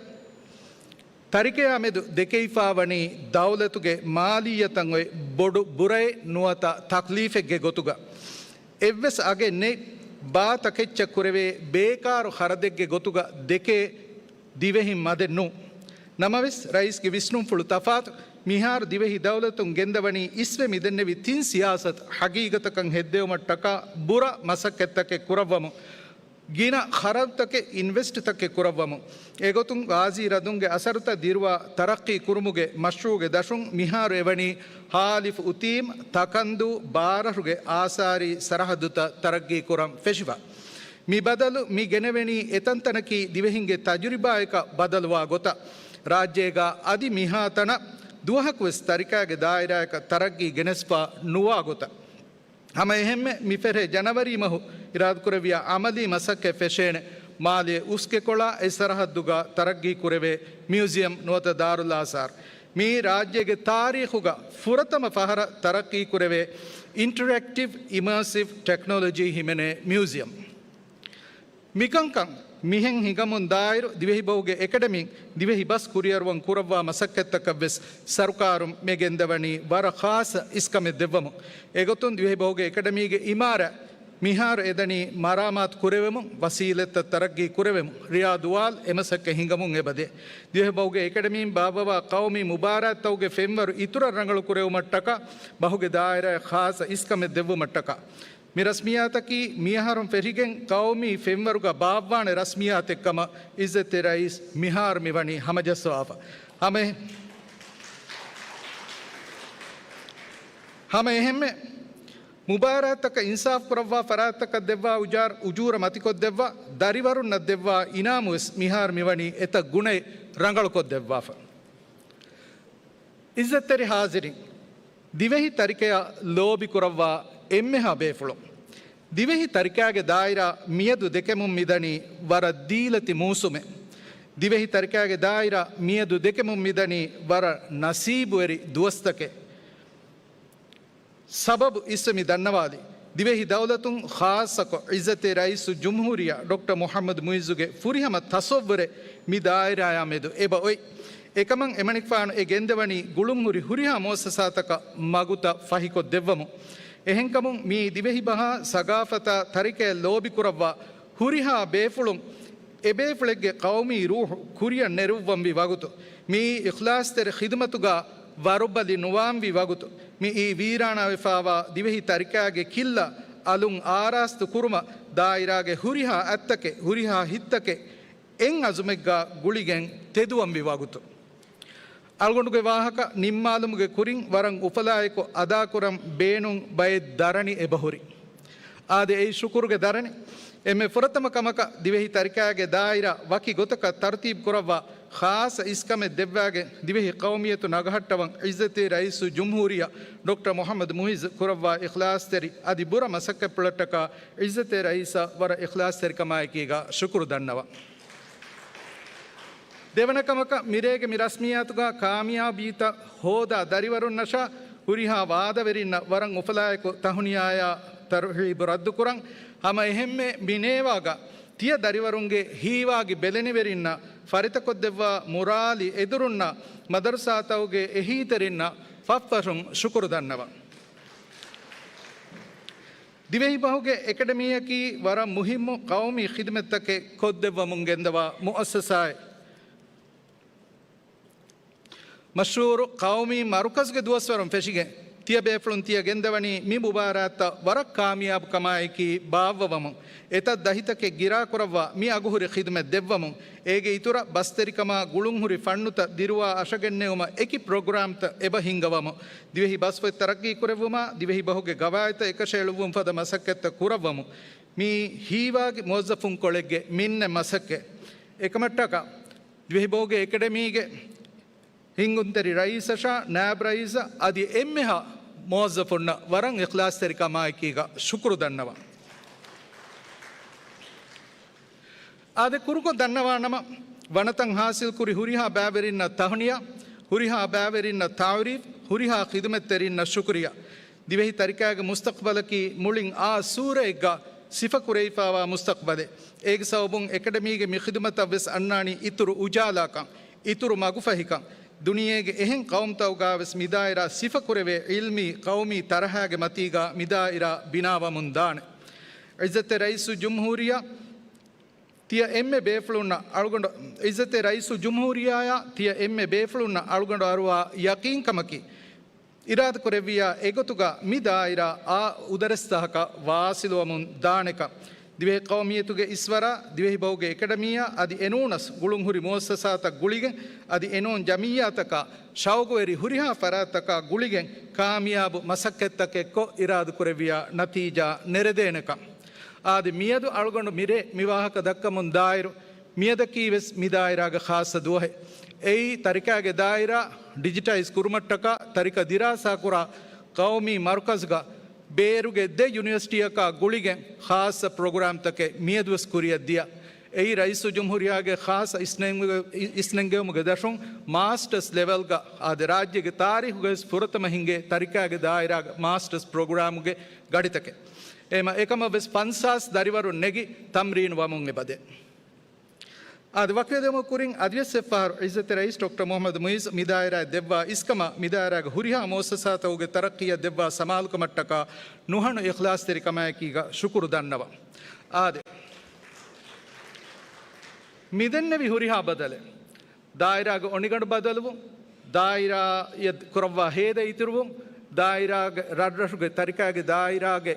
ތަރިކަޔާ މެދު ދެކެވިފާވަނީ ދައުލަތުގެ މާލިއްޔަތަށް އޮތް ބޮޑު ބުރައެއް ނުވަތަ ތަކްލީފެއްގެ ގޮތުގަ. އެއްވެސް އަގެއް ނެތް، ބާ ތަކެއްޗަށް ކުރެވޭ ބޭކާރު ޚަރަދެއްގެ ގޮތުގަ ދެކޭ ދިވެހިން މަދެއް ނޫން. ނަމަވެސް، ރައީސްގެ ވިސްނުންފުޅު ތަފާތު. މިހާރު ދިވެހި ދައުލަތުން ގެންދަވަނީ އިސްވެ މިދެންނެވި ތިން ސިޔާސަތު ހަގީގަތަކަށް ހެއްދެވުމަށްޓަކާ ބުރަ މަސައްކަތްތަކެއް ކުރައްވަމުން. ގިނަ ޚަރަދުތަކެއް އިންވެސްޓްތަކެއް ކުރައްވަމުން. އެގޮތުން ޣާޒީ ރަދުންގެ އަސަރުތައް ދިރުވާ ތަރައްޤީ ކުރުމުގެ މަޝްރޫޢުގެ ދަށުން މިހާރު އެވަނީ ހާލިފް އުތީމް ތަކަންދޫ ބާރަށުގެ އާސާރީ ސަރަހައްދުތައް ތަރައްގީ ކުރަން ފެށިފަ. މި ބަދަލު މި ގެނެވެނީ އެތަންތަނަކީ ދިވެހިންގެ ތަޖުރިބާޔަކަށް ބަދަލުވާ ގޮތަށް. ރާއްޖޭގަ އަދި މިހާތަނަށް ދުވަހަކުވެސް ތަރިކާގެ ދާއިރާޔަކަށް ތަރައްގީ ގެނެސްފަ ނުވާ ގޮތަށް. ހަމަ އެހެންމެ މިފެށޭ ޖަނަވަރީ މަހު އިރާދަކުރެއްވިޔާ އަމަލީ މަސައްކަތް ފެށޭނެ. މާލޭ އުސްގެކޮޅާ އެއް ސަރަހައްދުގަ ތަރައްގީ ކުރެވޭ މިއުޒިއަމް ނުވަތަ ދާރުލް އާސާރް. މިއީ ރާއްޖޭގެ ތާރީޚުގަ ފުރަތަމަ ފަހަރަށް ތަރައްގީ ކުރެވޭ އިންޓަރެކްޓިވް އިމާސިވް ޓެކްނޮލޮޖީ ހިމެނޭ މިއުޒިއަމް. މިކަންކަން މިހެން ހިނގަމުން ދާއިރު، ދިވެހިބަހުގެ އެކަޑަމީން ދިވެހި ބަސް ކުރިއަރުވަން ކުރައްވާ މަސައްކަތްތަކަށް ވެސް ސަރުކާރުން މި ގެންދަވަނީ ވަރަށް ޚާއްޞަ އިސްކަމެއް ދެއްވަމުން. އެގޮތުން ދިވެހިބަހުގެ އެކަޑަމީގެ އިމާރާތް މިހާރު އެދަނީ މަރާމާތު ކުރެވެމުން، ވަސީލަތްތައް ތަރައްގީ ކުރެވެމުން. ރިޔާ ދުވާލް އެމަސައްކަތް ހިނގަމުން އެބަދޭ. ދިވެހިބަހުގެ އެކަޑަމީން ބާއްވަވާ ޤައުމީ މުބާރާތްތަކުގެ ފެންވަރު އިތުރަށް ރަނގަޅު ކުރެވުމަށްޓަކާ، ބަހުގެ ދާއިރާއަށް ޚާއްޞަ އިސްކަމެއް ދެއްވުމަށްޓަކާ. މި ރަސްމިއްޔާތަކީ މިއަހަރުން ފެށިގެން ޤައުމީ ފެންވަރުގަ ބާއްވާނެ ރަސްމިއްޔާތެއްކަމަށް ޢިއްޒަތްތެރި ރައީސް މިހާރު މިވަނީ ހަމަޖައްސަވާފަ. ހަމަ އެ-، ހަމަ އެހެންމެ މުބާރާތްތަކަށް އިންސާފް ކުރައްވާ ފަރާތްތަކަށް ދެއްވާ އުޖާ-، އުޖޫރަ މަތިކޮށްދެއްވާ، ދަރިވަރުންނަށް ދެއްވާ އިނާމުވެސް މިހާރު މިވަނީ އެތައް ގުނައެއް ރަނގަޅުކޮށްދެއްވާފަ. ޢިއްޒަތްތެރި ޙާޟިރީން، ދިވެހި ތަރިކަޔަށް ލޯބި ކުރައްވާ އެންމެހާ ބޭފުޅުން، ދިވެހި ތަރިކައިގެ ދާއިރާ މިއަދު ދެކެމުން މިދަނީ ވަރަށް ދީލަތި މޫސުމެއް. ދިވެހި ތަރިކައިގެ ދާއިރާ މިއަދު ދެކެމުން މިދަނީ ވަރަށް ނަސީބުވެރި ދުވަސްތަކެއް. ސަބަބު އިސްވެ މި ދަންނަވާލީ، ދިވެހި ދައުލަތުން ޚާއްޞަކޮށް ޢިއްޒަތްތެރި ރައީސުލްޖުމްހޫރިއްޔާ ޑޮކްޓަރ މުޙައްމަދު މުޢިއްޒުގެ ފުރިހަމަ ތަޞައްވުރެއް މި ދާއިރާއާ މެދު އެބަ އޮތް. އެކަމަށް އެމަނިކުފާނު އެ ގެންދަވަނީ ގުޅުންހުރި ހުރިހާ މުއައްސަސާތަކަށް މަގުތައް ފަހިކޮށްދެއްވަމުން. އެހެންކަމުން މިއީ ދިވެހިބަހާ ސަގާފަތާ ތަރިކަޔަށް ލޯބިކުރައްވާ ހުރިހާ ބޭފުޅުން އެބޭފުޅެއްގެ ޤައުމީ ރޫޙު ކުރިއަށް ނެރުއްވަންވީ ވަގުތު، މިއީ އިޚްލާޞްތެރި ޚިދުމަތުގަ ވަރުބަލި ނުވާންވީ ވަގުތު، މިއީ ވީރާނާވެފާވާ ދިވެހި ތަރިކައިގެ ކިއްލާ އަލުން އާރާސްތު ކުރުމަށް ދާއިރާގެ ހުރިހާ އަތްތަކެއް، ހުރިހާ ހިތްތަކެއް އެއް އަޒުމެއްގަ ގުޅިގެން ތެދުވަންވީ ވަގުތު. އަޅުގަނޑުގެ ވާހަކަ ނިންމާލުމުގެ ކުރިން ވަރަށް އުފަލާއެކު އަދާކުރަން ބޭނުން ބައެއް ދަރަނި އެބަހުރި. އާދެ، އެއީ ޝުކުރުގެ ދަރަނި. އެންމެ ފުރަތަމަ ކަމަކަށް ދިވެހި ތަރިކައިގެ ދާއިރާ ވަކި ގޮތަކަށް ތަރުތީބު ކުރައްވާ ޚާއްޞަ އިސްކަމެއް ދެއްވާގެން ދިވެހި ޤައުމިއްޔަތު ނަގަހައްޓަވަން ޢިއްޒަތްތެރި ރައީސުލްޖުމްހޫރިއްޔާ ޑޮކްޓަރ މުޙައްމަދު މުޢިއްޒު ކުރައްވާ އިޚްލާޞްތެރި އަދި ބުރަ މަސައްކަތްޕުޅަށްޓަކާ ޢިއްޒަތްތެރި ރައީސަށް ވަރަށް އިޚްލާޞްތެރިކަމާއެކީގަ ޝުކުރު ދަންނަވަން. ދެވަނަ ކަމަކަށް، މިރޭގެ މި ރަސްމިއްޔާތުގަ ކާމިޔާބީތައް ހޯދާ ދަރިވަރުންނަށާ ހުރިހާ ވާދަވެރިންނަށް ވަރަށް އުފަލާއެކު ތަހުނިޔާޔާ ތަރުހީބު ރައްދުކުރަން. ހަމަ އެހެންމެ މި ނޭވާގަ ތިޔަ ދަރިވަރުންގެ ހީވާގި ބެލެނިވެރިންނަށް، ފަރިތަކޮށްދެއްވާ މުރާލި އެދުރުންނަށް، މަދަރުސާތަކުގެ އެހީތެރިންނަށް ފަށްފަށުން ޝުކުރު ދަންނަވަން. ދިވެހިބަހުގެ އެކަޑަމީއަކީ ވަރަށް މުހިއްމު ޤައުމީ ޚިދުމަތްތަކެއް ކޮށްދެއްވަމުން ގެންދަވާ މުއައްސަސާއެއް. މަޝްހޫރު ޤައުމީ މަރުކަޒުގެ ދުވަސްވަރުން ފެށިގެން، ތިޔަބޭފުޅުން ތިޔަ ގެންދަވަނީ މި މުބާރާތްތައް ވަރަށް ކާމިޔާބު ކަމާއެކީ ބާއްވަވަމުން. އެތައް ދަހިތަކެއް ގިރާކުރައްވާ މި އަގުހުރި ޚިދުމަތް ދެއްވަމުން. އޭގެ އިތުރަށް ބަސްތެރިކަމާ ގުޅުންހުރި ފަންނުތައް ދިރުވާ އަށަގެންނެވުމަށް އެކި ޕްރޮގްރާމްތައް އެބަ ހިންގަވަމުން. ދިވެހި ބަސްފޮތް ތަރައްގީ ކުރެއްވުމާ، ދިވެހި ބަހުގެ ގަވާއިދުތައް އެކަށައެޅުއްވުން ފަދަ މަސައްކަތްތައް ކުރައްވަމުން. މިއީ ހީވާގި މުވައްޒަފުންކޮޅެއްގެ މިންނަ މަސައްކަތް. އެކަމަށްޓަކާ، ދިވެހިބަހުގެ އެކަޑަމީގެ ހިންގުންތެރި ރައީސަށާ، ނާއިބް ރައީސަށް އަދި އެންމެހާ މުވައްޒަފުންނަށް ވަރަށް އިޚްލާޞްތެރިކަމާއެކީގަ ޝުކުރު ދަންނަވަން. އާދެ، ކުރުކޮށް ދަންނަވާނަމަ، ވަނަތައް ހާސިލްކުރި ހުރިހާ ބައިވެރިންނަށް ތަހުނިޔާ، ހުރިހާ ބައިވެރިންނަށް ތަޢުރީފް، ހުރިހާ ޚިދުމަތްތެރިންނަށް ޝުކުރިޔާ. ދިވެހި ތަރިކައިގެ މުސްތަޤްބަލަކީ މުޅިން އާ ސޫރައެއްގަ ސިފަކުރެވިފާވާ މުސްތަޤްބަލެއް. އޭގެ ސަބަބުން އެކަޑަމީގެ މި ޚިދުމަތަށް ވެސް އަންނާނީ އިތުރު އުޖާލާކަން، އިތުރު މަގުފަހިކަން. ދުނިޔޭގެ އެހެން ޤައުމުތަކުގަ ވެސް މިދާއިރާ ސިފަކުރެވޭ ޢިލްމީ ޤައުމީ ތަރަހާގެ މަތީގަ މިދާއިރާ ބިނާވަމުން ދާނެ. ޢިއްޒަތްތެރި ރައީސުލްޖުމްހޫރިއްޔާ، ތިޔަ އެންމެ ބޭފުޅުންނަށް އަޅުގަނޑު، ޢިއްޒަތްތެރި ރައީސުލްޖުމްހޫރިއްޔާއާ ތިޔަ އެންމެ ބޭފުޅުންނަށް އަޅުގަނޑު އަރުވާ ޔަޤީންކަމަކީ، އިރާދަކުރެއްވިއްޔާ އެގޮތުގަ މި ދާއިރާ އާ އުދަރެސްތަކަކަށް ވާސިލުވަމުން ދާނެކަން. ދިވެހި ޤައުމިއްޔަތުގެ އިސްވަރާ، ދިވެހި ބަހުގެ އެކަޑަމީއާ އަދި އެނޫނަސް ގުޅުންހުރި މުއައްސަސާތައް ގުޅިގެން އަދި އެނޫން ޖަމިއްޔާތަކާ ޝައުގުވެރި ހުރިހާ ފަރާތްތަކާ ގުޅިގެން ކާމިޔާބު މަސައްކަތްތަކެއްކޮށް އިރާދަކުރެއްވިއްޔާ ނަތީޖާ ނެރެދޭނެކަން. އާދެ، މިއަދު އަޅުގަނޑު މިރޭ މި ވާހަކަ ދައްކަމުން ދާއިރު، މިއަދަކީ ވެސް މި ދާއިރާގެ ޚާއްޞަ ދުވަހެއް. އެއީ، ތަރިކައިގެ ދާއިރާ ޑިޖިޓައިޒް ކުރުމަށްޓަކާ ތަރިކަ ދިރާސާކުރާ ޤައުމީ މަރުކަޒުގަ ބޭރުގެ ދެ ޔުނިވަރސިޓީއަކާ ގުޅިގެން ޚާއްޞަ ޕްރޮގްރާމްތަކެއް މިއަދުވެސް ކުރިއަށްދިޔަ. އެއީ، ރައީސުލްޖުމްހޫރިއްޔާގެ ޚާއްޞަ އިސްނެންގެ-، އިސްނެންގެވުމުގެ ދަށުން މާސްޓަސް ލެވެލްގަ އާދެ، ރާއްޖޭގެ ތާރީޚުގަވެސް ފުރަތަމަ ހިނގޭ ތަރިކައިގެ ދާއިރާގެ މާސްޓަސް ޕްރޮގްރާމުގެ ގަޑިތަކެއް. އެހެމަ އެކަމަށްވެސް ފަންސާސް ދަރިވަރުން ނެގި ތަމްރީނު ވަމުން އެބަދޭ. އާދެ، ވަކިވެލެވުމުގެ ކުރިން އަދިވެސް އެއްފަހަރު އިއްޒަތްތެރި ރައީސް ޑޮކްޓަރ މުޙައްމަދު މުޢިއްޒު މިދާއިރާއަށް ދެއްވާ އިސްކަމާ، މިދާއިރާގެ ހުރިހާ މުއައްސަސާތަކުގެ ތަރައްޤީއަށް ދެއްވާ ސަމާލުކަމަށްޓަކާ ނުހަނު އިޚްލާޞްތެރިކަމާއެކީގަ ޝުކުރު ދަންނަވަން. އާދެ، މިދެންނެވި ހުރިހާ ބަދަލެއް، ދާއިރާގެ އޮނިގަނޑު ބަދަލުވުން، ދާއިރާއަށް ކުރައްވާ ހޭދަ އިތުރުވުން، ދާއިރާގެ ރަށްރަށުގެ ތަރިކާގެ ދާއިރާގެ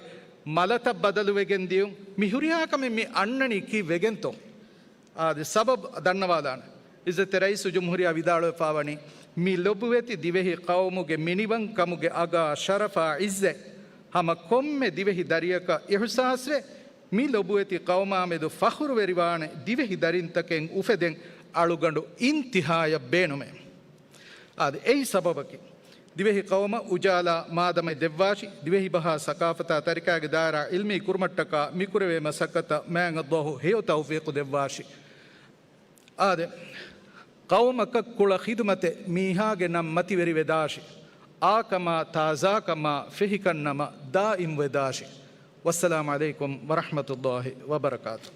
މަލަތައް ބަދަލުވެގެން ދިޔުން، މި ހުރިހާ ކަމެއް މި އަންނަނީ ކީއްވެގެންތޯ؟ އާދެ، ސަބަބު ދަންނަވާލާނެ. އިއްޒަތްތެރި ރައީސް ޖުމްހޫރިއްޔާ ވިދާޅުވެފާވަނީ، މި ލޮބުވެތި ދިވެހި ޤައުމުގެ މިނިވަންކަމުގެ އަގާ ޝަރަފާ އިއްޒަތް ހަމަ ކޮންމެ ދިވެހި ދަރިއަކަށް އިޙްސާސްވެ، މި ލޮބުވެތި ޤައުމާމެދު ފަޚުރުވެރިވާނެ ދިވެހި ދަރިންތަކެއް އުފެދެން އަޅުގަނޑު އިންތިހާޔަށް ބޭނުމޭ. އާދެ، އެއީ ސަބަބަކީ، ދިވެހި ޤައުމަށް އުޖާލާ މާދަމައެއް ދެއްވާށި، ދިވެހި ބަހާ ސަޤާފަތާ ތަރިކާގެ ދާއިރާ ޢިލްމީ ކުރުމަށްޓަކާ މިކުރެވޭ މަސައްކަތަށް މާތް ﷲ ހެޔޮ ތައުފީޤު ދެއްވާށި. އާދެ، ޤައުމަކަށް ކުޅަ ޚިދުމަތެއް މީހާގެ ނަން މަތިވެރިވެދާށި. އާކަމާ ތާޒާކަމާ ފެހިކަންނަމަ ދާއިމްވެދާށި. ވައްސަލާމު ޢަލައިކުމް ވަރަޙްމަތުﷲ ވަބަރަކާތު.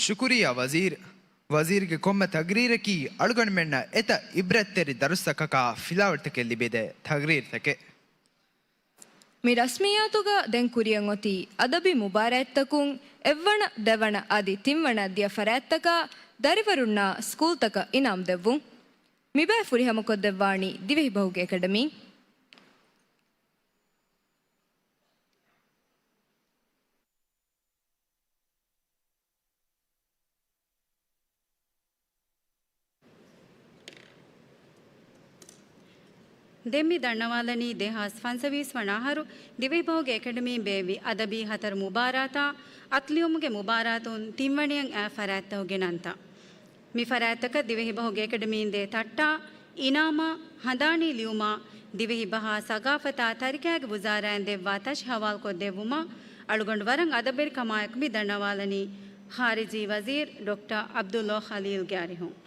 ޝުކުރިއްޔާ ވަޒީރު. ވަޒީރުގެ ކޮންމެ ތަގްރީރަކީ އަޅުގަނޑުމެންނަށް އެތައް އިބްރަތްތެރި ދަރުސްތަކަކާ ފިލާވަޅުތަކެއް ލިބިދޭ ތަގްރީރުތަކެއް. މި ރަސްމިއްޔާތުގަ ދެން ކުރިއަށް އޮތީ އަދަބީ މުބާރާތްތަކުން އެއްވަނަ، ދެވަނަ އަދި ތިންވަނަ ދިޔަ ފަރާތްތަކާ ދަރިވަރުންނާ ސްކޫލްތަކަށް އިނާމް ދެއްވުން. މިބައި ފުރިހަމަކޮށްދެއްވާނީ ދިވެހިބަހުގެ އެކަޑަމީން. ދެން މި ދަންނަވާލަނީ ދެހާސް ފަންސަވީސް ވަނަ އަހަރު ދިވެހިބަހުގެ އެކަޑަމީން ބޭއްވި އަދަބީ ހަތަރު މުބާރާތާ، އަތުލިޔުމުގެ މުބާރާތުން ތިންވަނައަށް އައި ފަރާތްތަކުގެ ނަންތައް. މި ފަރާތްތަކަށް ދިވެހިބަހުގެ އެކަޑަމީން ދޭ ތައްޓާ، އިނާމާ، ހަނދާނީ ލިޔުމާ، ދިވެހި ބަހާ ސަގާފަތާ ތަރިކާގެ ވުޒާރާއިން ދެއްވާ ތަށި ހަވާލުކޮށް ދެއްވުމަށް އަޅުގަނޑު ވަރަށް އަދަބުވެރިކަމާއެކު މި ދަންނަވާލަނީ ޚާރިޖީ ވަޒީރު ޑޮކްޓަރ ޢަބްދުﷲ ޚަލީލްގެ އަރިހުން.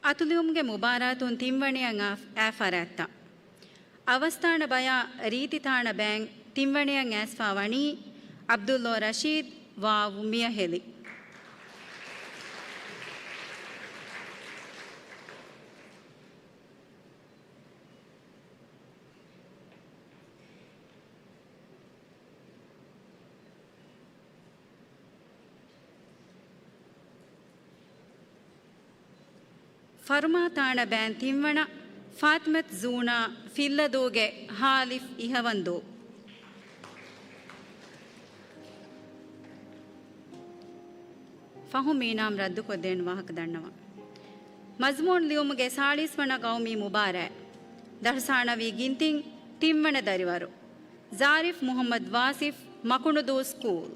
އަތުލިޔުމުގެ މުބާރާތުން ތިންވަނައަށް އާ، އާ ފަރާތްތައް. އަވަސްތާނަ ބަޔާ ރީތިތާނަ ބައިން ތިންވަނައަށް އައިސްފާ ވަނީ ޢަބްދުﷲ ރަޝީދު ވާވު މިޔަހެލި. ފަރުމާތާނަ ބައިން ތިންވަނަ، ފާތިމަތު ޒޫނާ ފިއްލަދޫގެ ހާލިފް އިހަވަންދޫ. ފަހުން މި އިނާމް ރައްދުކޮށްދޭން ވާހަކަ ދަންނަވަން. މަޒްމޫން ލިޔުމުގެ ސާޅީސް ވަނަ ގައުމީ މުބާރާތް. ދަށު ސާނަވީ ގިންތިން ތިންވަނަ ދަރިވަރު ޒާރިފް މުޙައްމަދު ވާސިފް، މަކުނުދޫ ސްކޫލް.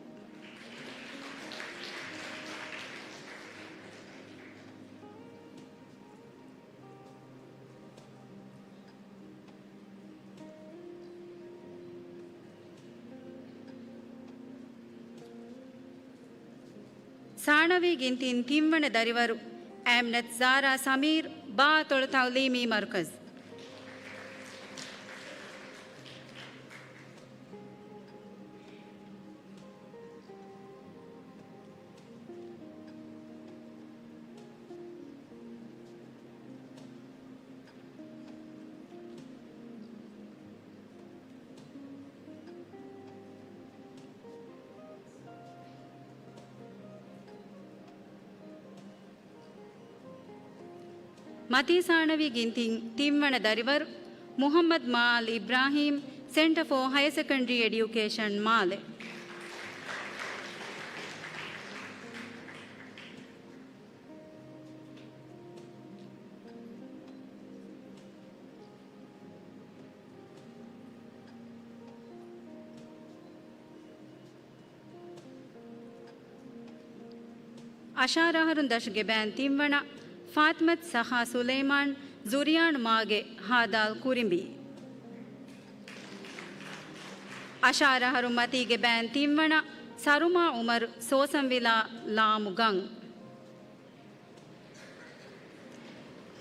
ސާނަވީ ގިންތިން ތިންވަނަ ދަރިވަރު އައިމްނަތު ޒާރާ ސަމީރު، ބާއަތޮޅު ތަޢުލީމީ މަރުކަޒު. މަތީ ސާނަވީ ގިންތިން ތިންވަނަ ދަރިވަރު މުޙައްމަދު މާލް އިބްރާހީމް، ސެންޓަ ފޯ ހަޔަ ސެކަންޑްރީ އެޑިއުކޭޝަން، މާލެ. އަށާރަ އަހަރުން ދަށުގެ ބައިން ތިންވަނަ، ފާތިމަތު ސަޚާ ސުލައިމާން، ޒުރިޔާން މާގެ ހާދާލް ކުރިނބީ. އަށާރަ އަހަރު މަތީގެ ބައިން ތިންވަނަ، ސަރުމާ އުމަރު، ސޯސަންވިލާ ލާމު ގަން.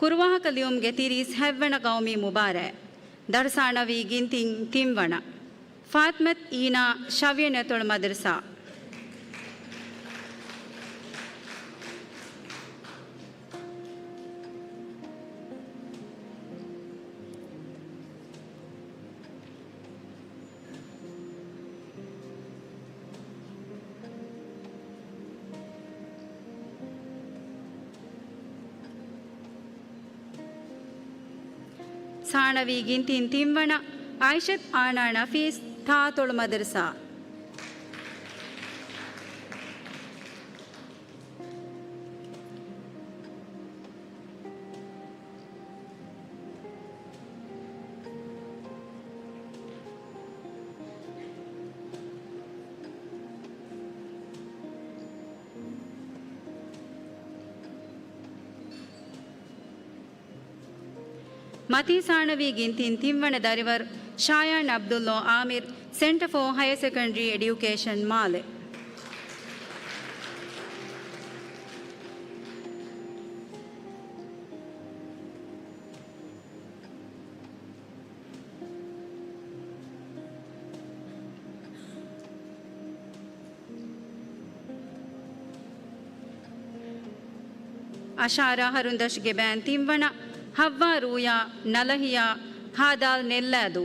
ކުރުވާހަކަ ލިޔުމުގެ ތިރީސް ހަތްވަނަ ގައުމީ މުބާރާތް. ދަރުސާނަވީ ގިންތިން ތިންވަނަ. ފާތިމަތު އީނާ، ޝަވިޔަނި އަތޮޅު މަދަރުސާ. ސާނަވީ ގިންތިން ތިންވަނަ، އާއިޝަތު އާނާ ނަފީސް، ތާއަތޮޅު މަދަރުސާ. މަތީ ސާނަވީ ގިންތިން ތިންވަނަ ދަރިވަރު ޝާޔާން އަބްދުﷲ އާމިރު، ސެންޓަ ފޯ ހަޔަރ ސެކަންޑްރީ އެޑިއުކޭޝަން މާލެ. އަށާރަ އަހަރުން ދަށުގެ ބައިން ތިންވަނަ، ހައްވާ ރޫޔާ، ނަލަހިޔާ، ހާދާލް ނެއްލާދޫ.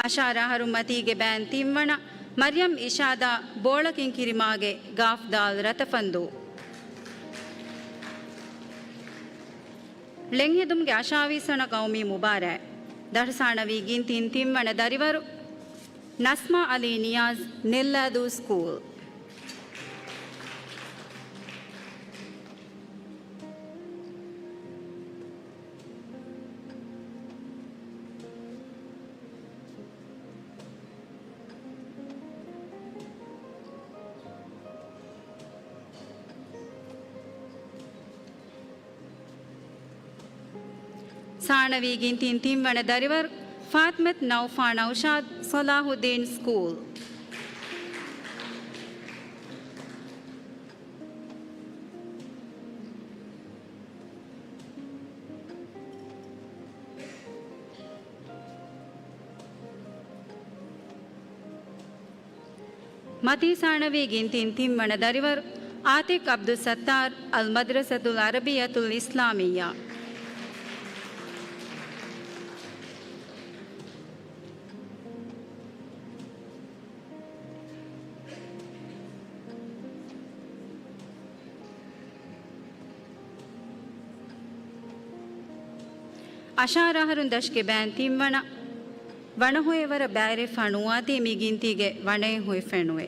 އަށާރަ އަހަރުން މަތީގެ ބައިން ތިންވަނަ، މަރްޔަމް އިޝާދާ، ބޯޅަކިން ކިރިމާގެ ގާފްދާލް ރަތަފަންދޫ. ޅެންހެދުމުގެ އަށާވީސް ވަނަ ގައުމީ މުބާރާތް. ދަރުސާނަވީ ގިންތިން ތިންވަނަ ދަރިވަރު، ނަސްމާ އަލީ ނިޔާޒް، ނެއްލާދޫ ސްކޫލް. ސާނަވީ ގިންތިން ތިންވަނަ ދަރިވަރު، ފާތިމަތު ނައުފާ ނައުޝާދް، ޞަލާޙުއްދީން ސްކޫލް. މަތީ ސާނަވީ ގިންތިން ތިންވަނަ ދަރިވަރު، އާތިޤް ޢަބްދުއްސައްތާރު، އަލް މަދްރަސަތުލް ޢަރަބިއްޔަތުލް އިސްލާމިއްޔާ. އަށާރަ އަހަރުން ދަށުގެ ބައިން ތިންވަނަ، ވަނަ ހޮއެއް ވަރަށް ބައިވެރިވެފަ ނުވާތީ މި ގިންތީގެ ވަނައެއް ހޮއެއް ފެނުވޭ.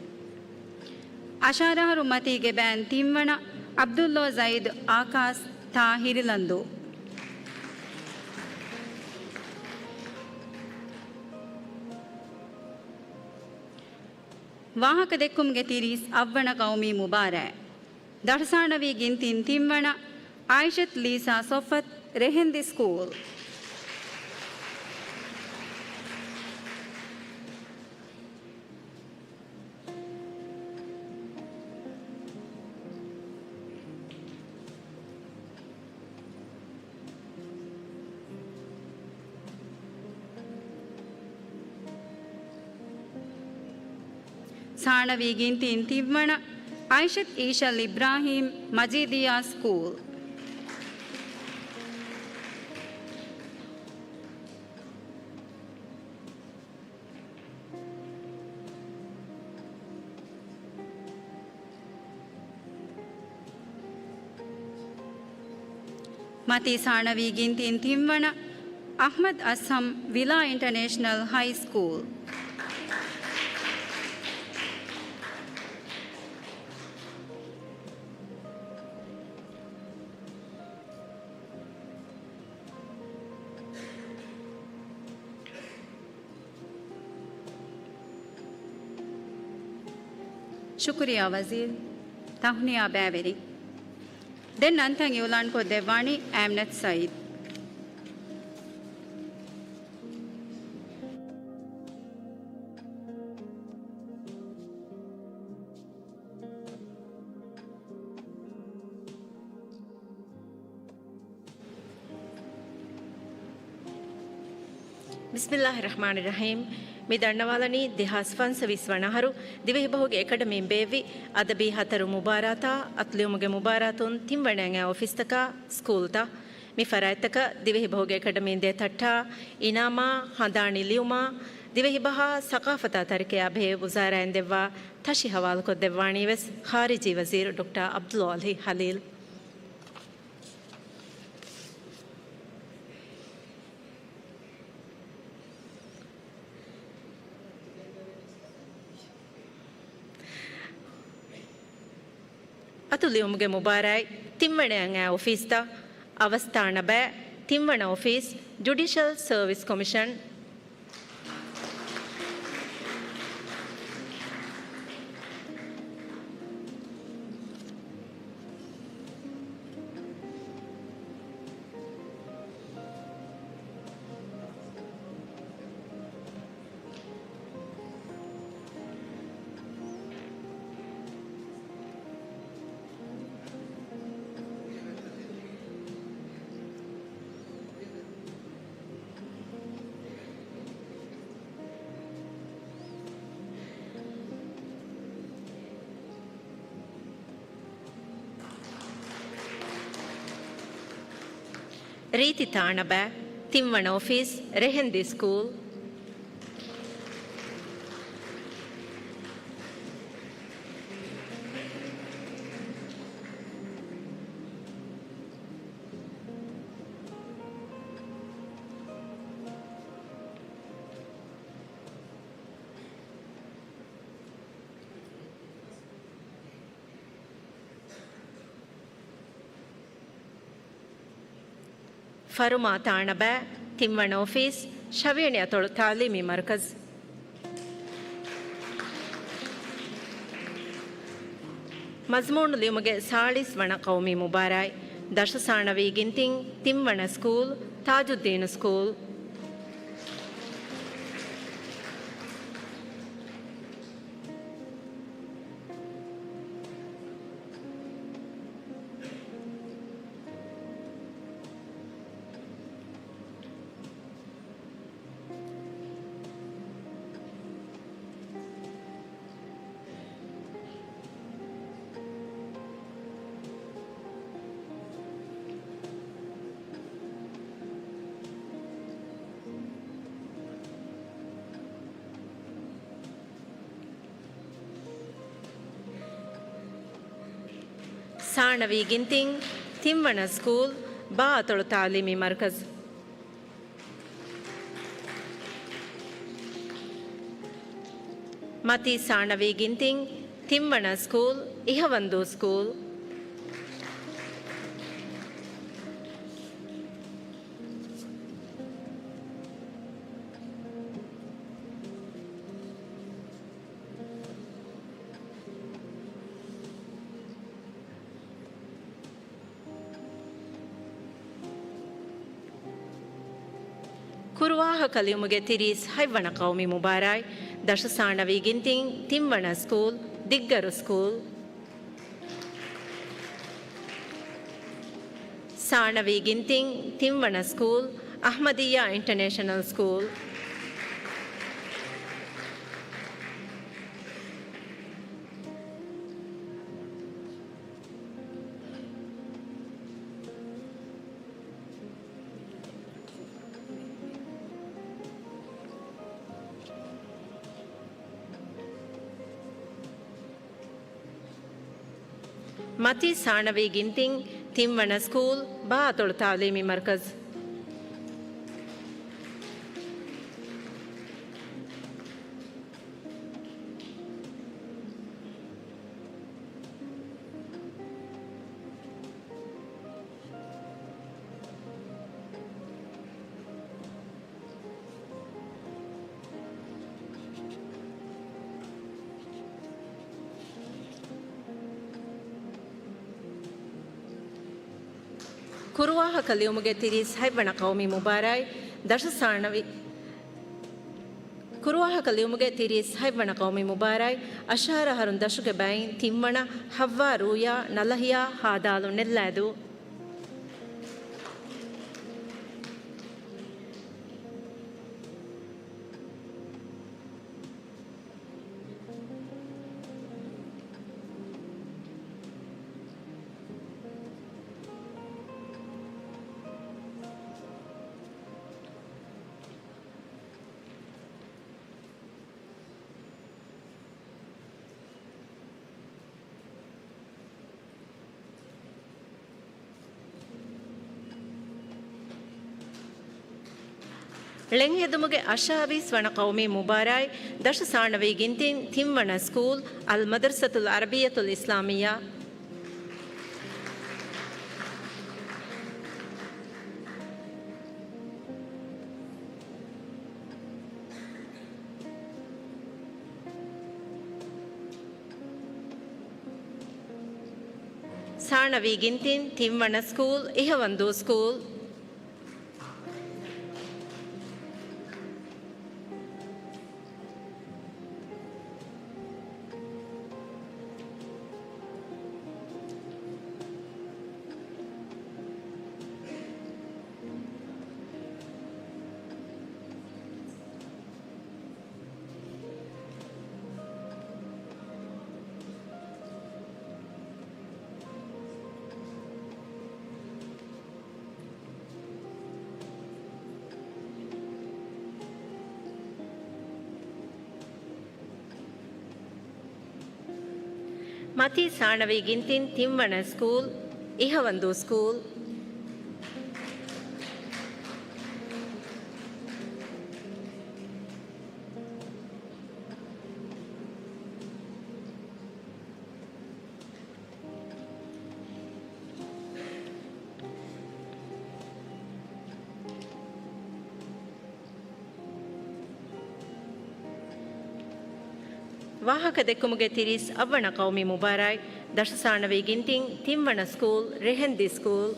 އަށާރަ އަހަރުން މަތީގެ ބައިން ތިންވަނަ، ޢަބްދުﷲ ޒައިދު އާކާސް، ތާ ހިރިލަންދޫ. ވާހަކަ ދެއްކުމުގެ ތިރީސް އަށްވަނަ ގައުމީ މުބާރާތް. ދަރުސާނަވީ ގިންތިން ތިންވަނަ، އާއިޝަތު ލީސާ ޞަފްވަތު، ރެހެންދި ސްކޫލް. ސާނަވީ ގިންތިން ތިންވަނަ، އާއިޝަތު އީޝަލް އިބްރާހީމް، މަޖީދިއްޔާ ސްކޫލް. މަތީ ސާނަވީ ގިންތިން ތިންވަނަ، އަޙްމަދު އަސްހަމް، ވިލާ އިންޓަނޭޝަނަލް ހައި ސްކޫލް. ޝުކުރިއްޔާ ވަޒީރު. ތަހުނިޔާ ބައިވެރިން. ދެން ނަންތައް އިއުލާންކޮށް ދެއްވާނީ އައިމްނަތް ސައީދު. ބިސްމިއްލާހި ރަޙްމާނި ރަޙީމް. މި ދަންނަވާލަނީ ދެހާސް ފަންސަވީސް ވަނަ އަހަރު ދިވެހިބަހުގެ އެކަޑަމީން ބޭއްވި އަދަބީ ހަތަރު މުބާރާތާ، އަތުލިޔުމުގެ މުބާރާތުން ތިންވަނައަށް އައި އޮފީސްތަކާ، ސްކޫލްތައް. މި ފަރާތްތަކަށް ދިވެހިބަހުގެ އެކަޑަމީން ދޭ ތައްޓާ، އިނާމާ، ހަނދާނީ ލިޔުމާ، ދިވެހިބަހާ ސަޤާފަތާ ތަރިކަޔާ ބެހޭ ވުޒާރާއިން ދެއްވާ ތަށި ހަވާލުކޮށްދެއްވާނީވެސް ޚާރިޖީ ވަޒީރު ޑޮކްޓަރ ޢަބްދުލްވަލީ ޚަލީލް. އަތުލިޔުމުގެ މުބާރާތް ތިންވަނައަށް އައި އޮފީސްތައް، އަވަސްތާނަ ބައި ތިންވަނަ އޮފީސް، ޖުޑިޝަލް ސަރވިސް ކޮމިޝަން. ރީތި ތާނަބައި ތިންވަނަ އޮފީސް، ރެހެންދި ސްކޫލް. ފަރުމާ ތާނަބައި ތިންވަނަ އޮފީސް، ޝަވިޔަނި އަތޮޅު ތާލީމީ މަރުކަޒް. މަޒްމޫނު ލިޔުމުގެ ސާޅީސް ވަނަ ޤައުމީ މުބާރާތް، ދަށު ސާނަވީ ގިންތިން ތިންވަނަ ސްކޫލް، ތާޖުއްދީނު ސްކޫލް. ސާނަވީ ގިންތިން ތިންވަނަ ސްކޫލް، ބާ އަތޮޅު ތާލީމީ މަރުކަޒް. މަތީ ސާނަވީ ގިންތިން ތިންވަނަ ސްކޫލް، އިހަވަންދޫ ސްކޫލް. ކުރުވާހަކަ ލިޔުމުގެ ތިރީސް ހަތްވަނަ ޤައުމީ މުބާރާތް، ދަށު ސާނަވީ ގިންތިން ތިންވަނަ ސްކޫލް، ދިއްގަރު ސްކޫލް. ސާނަވީ ގިންތިން ތިންވަނަ ސްކޫލް، އަޙްމަދިއްޔާ އިންޓަނޭޝަނަލް ސްކޫލް. މަތީ ސާނަވީ ގިންތިން ތިންވަނަ ސްކޫލް، ބާ އަތޮޅު ތާލީމީ މަރުކަޒް. ކުރުވާހަކަ ލިޔުމުގެ ތިރީސް ހަތްވަނަ ޤައުމީ މުބާރާތް ދަށު ސާނަވީ، ކުރުވާހަކަ ލިޔުމުގެ ތިރީސް ހަތްވަނަ ޤައުމީ މުބާރާތް އަށާރަ އަހަރުން ދަށުގެ ބައިން ތިންވަނަ ހައްވާ ރޫޔާ ނަލަހިޔާ ހާދާލު ނެއްލާދޫ. ޅެން ހެދުމުގެ އަށާވީސް ވަނަ ޤައުމީ މުބާރާތް ދަށު ސާނަވީ ގިންތިން ތިންވަނަ ސްކޫލް އަލް މަދްރަސަތުލް ޢަރަބިއްޔަތުލް އިސްލާމިއްޔާ. ސާނަވީ ގިންތިން ތިންވަނަ ސްކޫލް އިހަވަންދޫ ސްކޫލް. މަތީ ސާނަވީ ގިންތިން ތިންވަނަ ސްކޫލް، އިހަވަންދޫ ސްކޫލް. ވާހަކަ ދެއްކުމުގެ ތިރީސް އަށްވަނަ ޤައުމީ މުބާރާތް ދަށު ސާނަވީ ގިންތިން ތިންވަނަ ސްކޫލް، ރެހެންދި ސްކޫލް.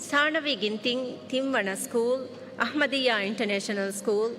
ސާނަވީ ގިންތިން ތިންވަނަ ސްކޫލް، އަޙްމަދިއްޔާ އިންޓަނޭޝަނަލް ސްކޫލް.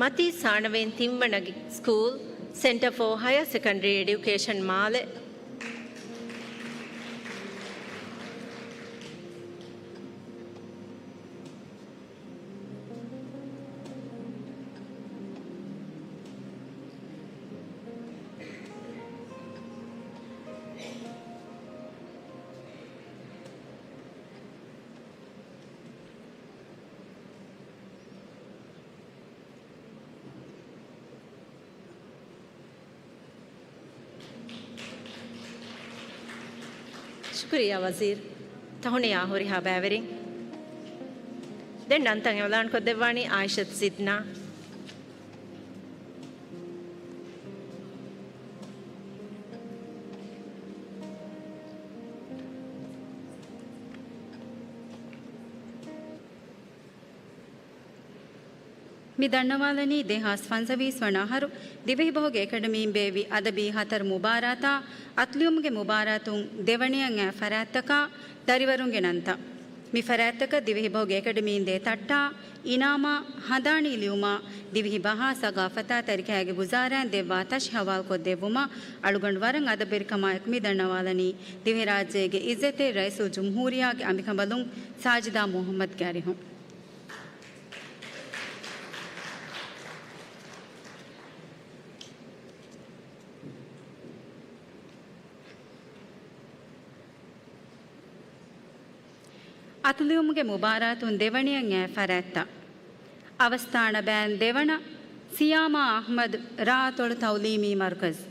މަތީ ސާނަވީން ތިންވަނަ ސްކޫލް، ސެންޓަރ ފޯ ހަޔަރ ސެކަންޑަރީ އެޑިއުކޭޝަން މާލެ. ޝުކުރިއްޔާ ވަޒީރު. ތަހުނިޔާ ހުރިހާ ބައިވެރިން. ދެން ނަންތައް އިޢުލާންކޮށްދެއްވާނީ އާއިޝަތު ޒިދްނާ. މި ދަންނަވާލަނީ ދެހާސް ފަންސަވީސް ވަނަ އަހަރު ދިވެހިބަހުގެ އެކަޑަމީން ބޭއްވި އަދަބީ ހަތަރު މުބާރާތާ، އަތުލިޔުމުގެ މުބާރާތުން ދެވަނަޔަށް އައި ފަރާތްތަކާ ދަރިވަރުންގެ ނަންތައް. މި ފަރާތްތަކަށް ދިވެހިބަހުގެ އެކަޑަމީން ދޭ ތައްޓާ، އިނާމާ، ހަނދާނީ ލިޔުމާ، ދިވެހި ބަހާ ސަގާފަތާ ތަރިކައިގެ ވުޒާރާއިން ދެއްވާ ތަށި ހަވާލުކޮށްދެއްވުމަށް އަޅުގަނޑު ވަރަށް އަދަބުވެރިކަމާއެކު މި ދަންނަވާލަނީ، ދިވެހިރާއްޖޭގެ އިއްޒަތްތެރި ރައީސުލްޖުމްހޫރިއްޔާގެ އަނބިކަނބަލުން ސާޖިދާ މުހައްމަދުގެ އަރިހުން. އަތުލިޔުމުގެ މުބާރާތުން ދެވަނަޔަށް އައި ފަރާތްތައް. އަވަސްތާނަ ބޭން ދެވަނަ، ސިޔާމާ އަޙްމަދު، ރާއަތޮޅު ތައުލީމީ މަރުކަޒު.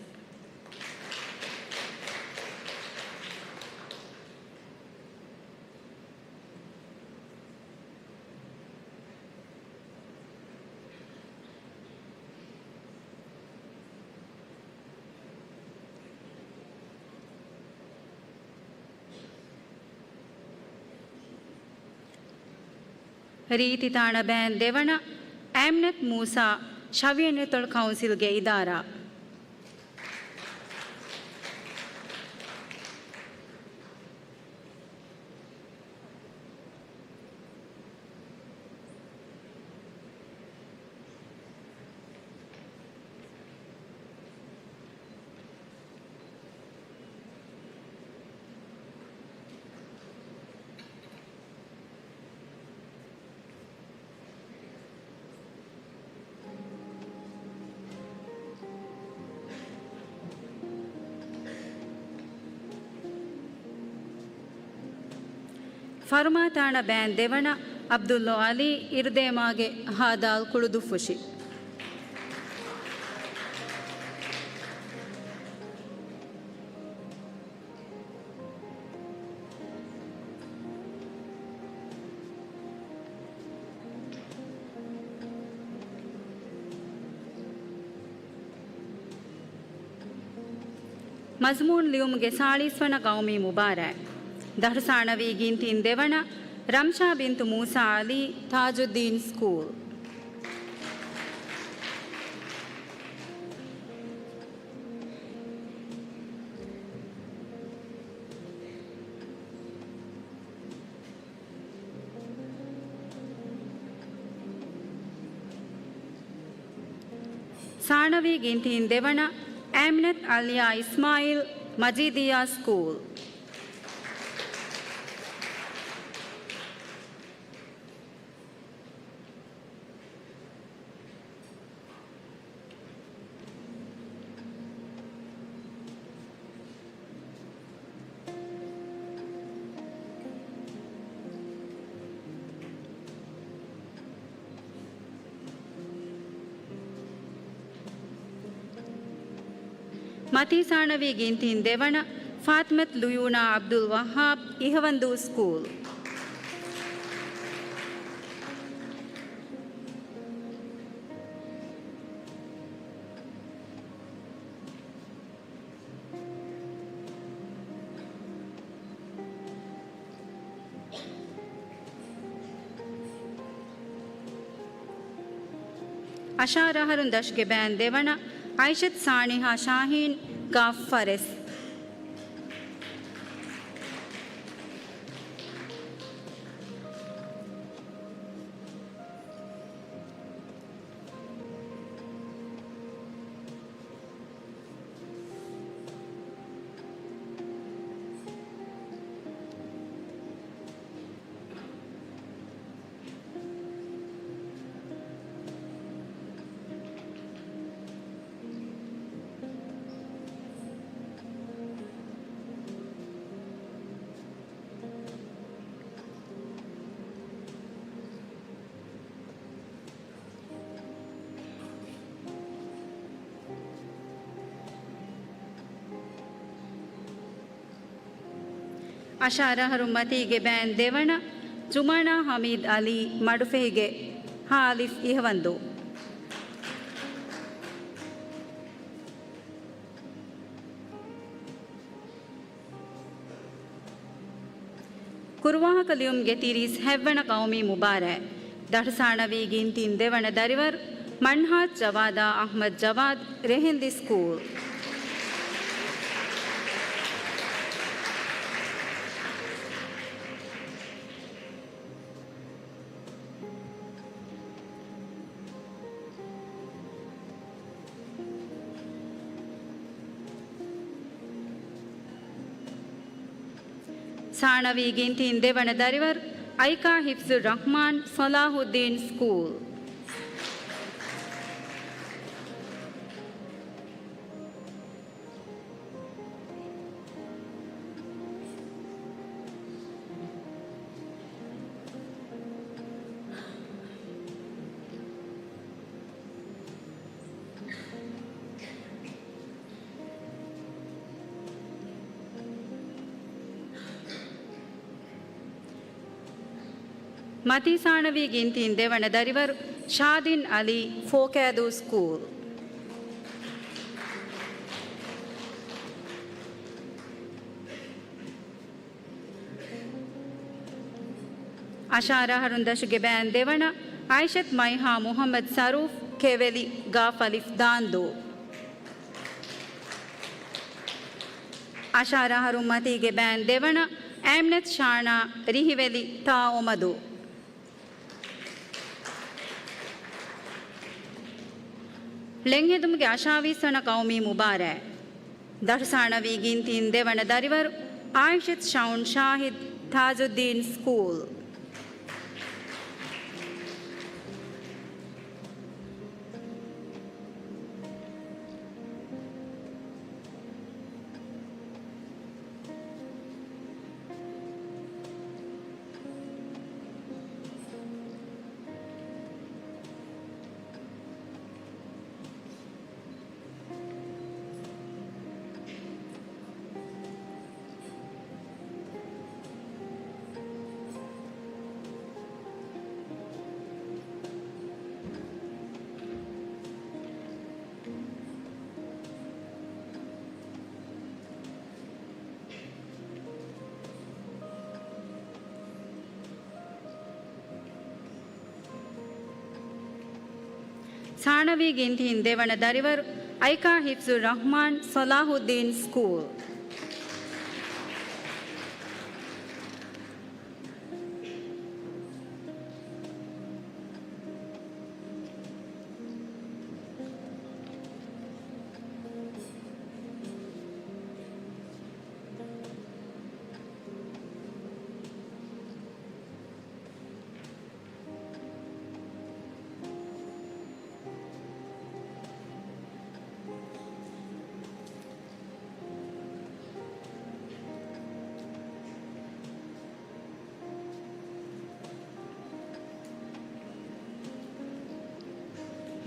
ރީތިތާނަ ބޭން ދެވަނަ، އައިމްނަތް މޫސާ، ޝަވިޔަނިއަތޮޅު ކައުންސިލްގެ އިދާރާ. ފަރުމާތާނަ ބޭން ދެވަނަ، އަބްދުﷲ ޢަލީ، އިރުދޭމާގެ ހާދާލް ކުޅުދުއްފުށި. މަޒުމޫނު ލިޔުމުގެ ސާޅީސް ވަނަ ގައުމީ މުބާރާތް. ދަހަ ސާނަވީ ގިންތިން ދެވަނަ، ރަމްޝާ ބިންތު މޫސާ ޢަލީ، ތާޖުއްދީން ސްކޫލް. ސާނަވީ ގިންތިން ދެވަނަ، އައިމްނަތް އަލްޔާ އިސްމާއީލް، މަޖީދިއްޔާ ސްކޫލް. މަތީ ސާނަވީ ގިންތިން ދެވަނަ، ފާތިމަތު ލުޔޫނާ އަބްދުލް ވައްހާބް، އިހަވަންދޫ ސްކޫލް. އަށާރަ އަހަރުން ދަށުގެ ބޭން ދެވަނަ، އައިޝަތު ސާނިހާ ޝާހީން، ގާފް ފަރެސް. އަށާރަ އަހަރުން މަތީގެ ބޭން ދެވަނަ، ޒުމާނާ ހަމީދު އަލީ، މަޑުފެހިގެ ހާ އަލިފް، އިހަވަންދޫ. ކުރުވާހަކަ ލިޔުމުގެ ތިރީސް ހަތްވަނަ ގައުމީ މުބާރާތް. ދަށު ސާނަވީ ގިންތިން ދެވަނަ ދަރިވަރު، މަންހާޖް ޖަވާދާ އަޙްމަދު ޖަވާދު، ރެހެންދި ސްކޫލް. ސާނަވީ ގިންތިން ދެވަނަ ދަރިވަރު އައިކާ ހިފްޒުއްރަޙްމާން ޞަލާޙުއްދީން ސްކޫލް. މަތީ ސާނަވީ ގިންތިން ދެވަނަ ދަރިވަރު ޝާދިން އަލީ ފޯކައިދޫ ސްކޫލް. އަށާރަ އަހަރުން ދަށުގެ ބޭން ދެވަނަ އައިޝަތް މައިހާ މުޙައްމަދު ސަރޫފް ކެވެލި ގ އަލިފް ދާންދޫ. އަށާރަ އަހަރުން މަތީގެ ބޭން ދެވަނަ އައިމްނަތް ޝާނާ ރިހިވެލި ތާ އޮމަދޫ. ޅެންހެދުމުގެ އަށާވީސް ވަނަ ޤައުމީ މުބާރާތް. ދަށު ސާނަވީ ގިންތިން ދެވަނަ ދަރިވަރު އާއިޝަތު ޝައުން ޝާހިދު ތާޖުއްދީން ސްކޫލް. ސާނަވީ ގިންތިން ދެވަނަ ދަރިވަރު އައިކާ ހިފްޒުއްރަޙްމާން ޞަލާޙުއްދީން ސްކޫލް.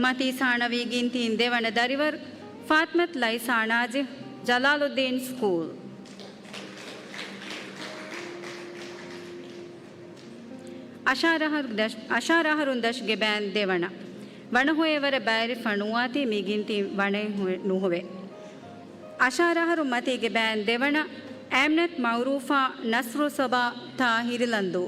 މަތީ ސާނަވީ ގިންތިން ދެވަނަ ދަރިވަރު ފާތިމަތު ލައިސާ ނާޖިޙް ޖަލާލުއްދީން ސްކޫލް. އަށާރަ އަހަރު ދަށް-، އަށާރަ އަހަރުން ދަށުގެ ބޭން ދެވަނަ. ވަނަ ހޮއެ ވަރަށް ބައިވެރިފަ ނުވާތީ މި ގިންތިން ވަނައެއް ހު-، ނުހޮވޭ. އަށާރަ އަހަރުން މަތީގެ ބޭން ދެވަނަ އައިމްނަތު މައުރޫފާ ނަސްރު ސޮބާ ތާ ހިރިލަންދޫ.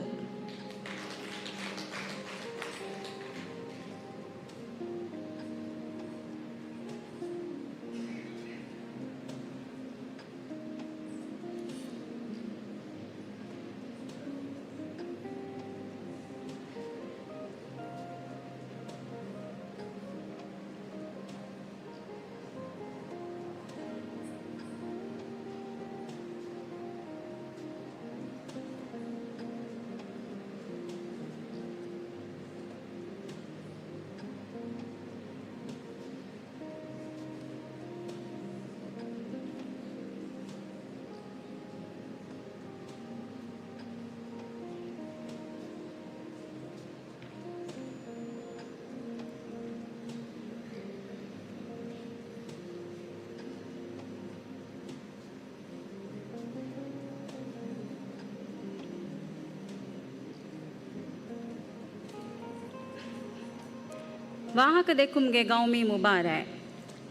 ވާހަކަ ދެއްކުމުގެ ގައުމީ މުބާރާތް.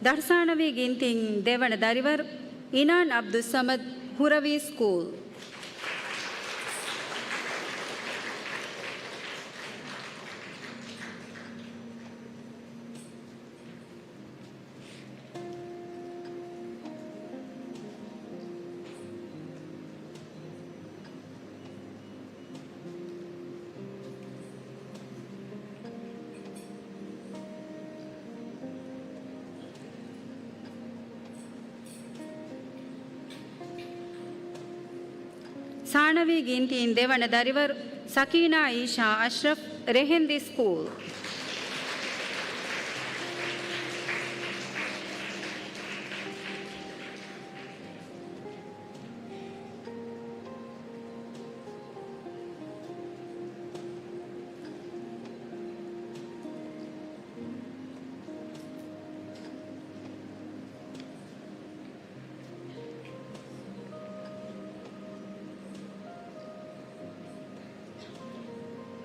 ދަށު ސާނަވީ ގިންތިން ދެވަނަ ދަރިވަރު އިނާން އަބްދުއްސަމަދު ހުރަވީ ސްކޫލް. ސާނަވީ ގިންތީން ދެވަނަ ދަރިވަރު ސަކީނާ އީޝާ އަޝްރަފް، ރެހެންދި ސްކޫލް.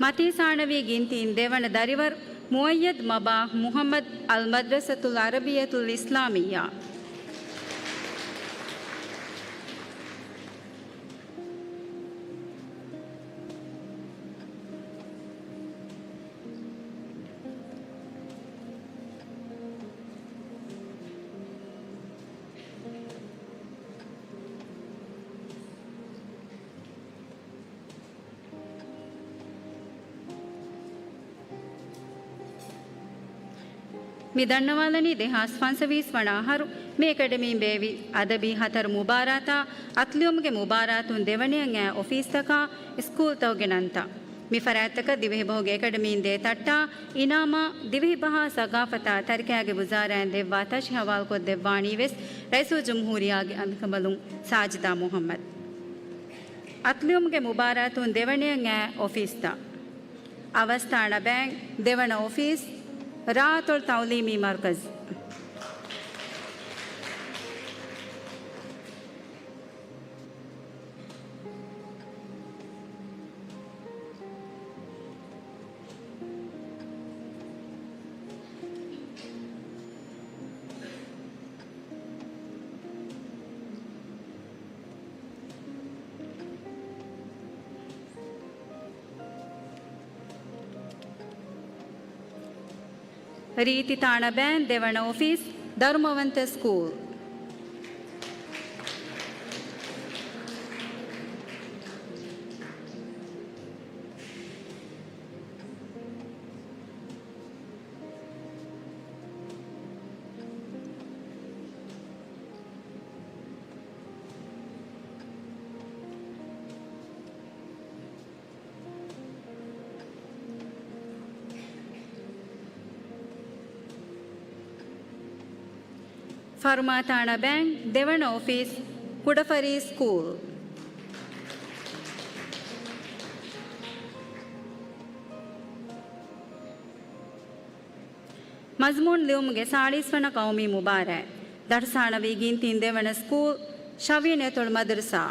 މަތީ ސާނަވީ ގިންތީން ދެވަނަ ދަރިވަރު މުއައްޔަދު މަބާހް މުޙައްމަދު، އަލްމަދްރަސަތުލް ޢަރަބިއްޔަތުލް އިސްލާމިއްޔާ. މި ދަންނަވާލަނީ ދެހާސް ފަންސަވީސް ވަނަ އަހަރު މި އެކަޑަމީން ބޭއްވި އަދަބީ ހަތަރު މުބާރާތާ، އަތުލުއިވުމުގެ މުބާރާތުން ދެވަނައަށް އައި އޮފީސްތަކާ، ސްކޫލްތަކުގެ ނަންތައް. މި ފަރާތްތަކަށް ދިވެހިބަހުގެ އެކަޑަމީން ދޭ ތައްޓާ، އިނާމާ، ދިވެހިބަހާ ސަގާފަތާ ތަރިކައިގެ ވުޒާރާއިން ދެއްވާ ތަށި ހަވާލުކޮށްދެއްވާނީވެސް ރައީސުލްޖުމްހޫރިއްޔާގެ އަނބިކަނބަލުން ސާޖިދާ މުޙައްމަދު. އަތުލުއިވުމުގެ މުބާރާތުން ދެވަނައަށް އައި އޮފީސްތައް. އަވަސްތާނަ ބޭންކް، ދެވަނަ އޮފީސް، ރާއަތޮޅު ތަޢުލީމީ މަރުކަޒު. ރީތިތާނަ ބޭން، ދެވަނަ އޮފީސް، ދަރުމަވަންތަ ސްކޫލް. ފަރުމާތާނަ ބޭން، ދެވަނަ އޮފީސް، ކުޑަފަރީ ސްކޫލް. މަޒްމޫން ލިޔުމުގެ ސާޅީސް ވަނަ ޤައުމީ މުބާރާތް. ދަށު ސާނަވީ ގިންތިން ދެވަނަ ސްކޫލް، ޝަވީން އެތޮޅު މަދަރުސާ.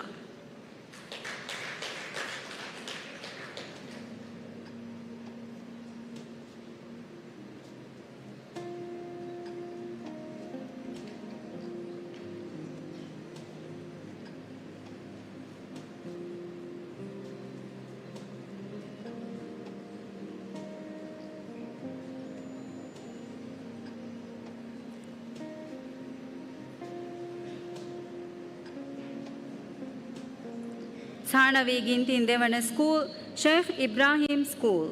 ސާނަވީ ގިންތިން ދެވަނަ ސްކޫލް، ޝޭޚް އިބްރާހީމް ސްކޫލް.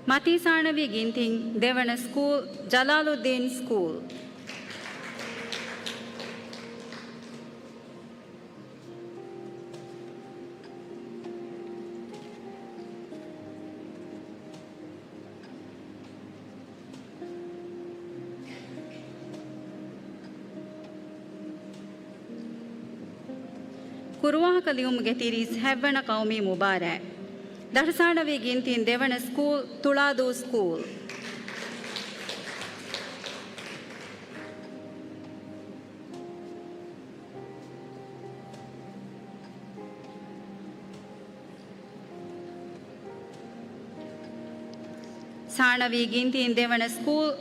މަތީ ސާނަވީ ގިންތިން ދެވަނަ ސްކޫލް، ޖަލާލުއްދީން ސްކޫލް. ކުރުވާހަކަ ލިޔުމުގެ ތިރީސް ހަތްވަނަ ޤައުމީ މުބާރާތް. ދަށު ސާނަވީ ގިންތިން ދެވަނަ ސްކޫލް، ތުޅާދޫ ސްކޫލް. ސާނަވީ ގިންތިން ދެވަނަ ސްކޫލް،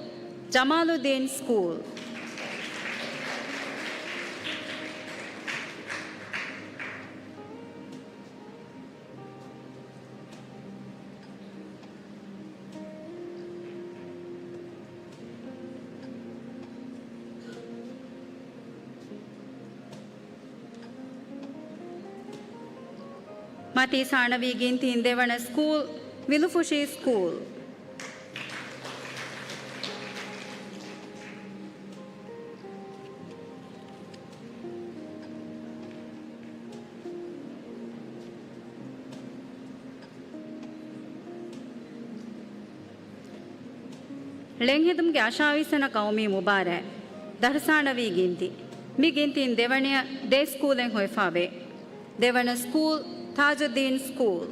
ޖަމާލުއްދީން ސްކޫލް. މަތީ ސާނަވީ ގިންތިން ދެވަނަ ސްކޫލް، ވިލުފުށި ސްކޫލް. ޅެންހެދުމުގެ އަށާވީސް ވަނަ ޤައުމީ މުބާރާތް ދަރުސާނަވީ ގިންތި. މި ގިންތިން ދެވަނަޔަށް ޑޭ ސްކޫލެއް ހޮވެފާވޭ. ދެވަނަ ސްކޫލް، ތާޖުއްދީން ސްކޫލް.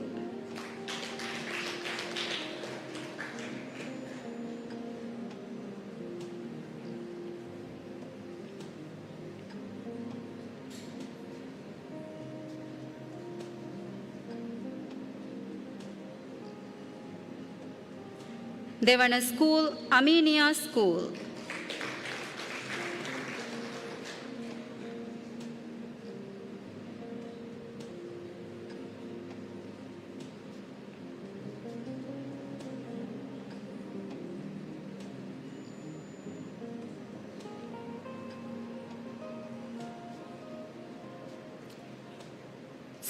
ދެވަނަ ސްކޫލް، އަމީނިއާ ސްކޫލް.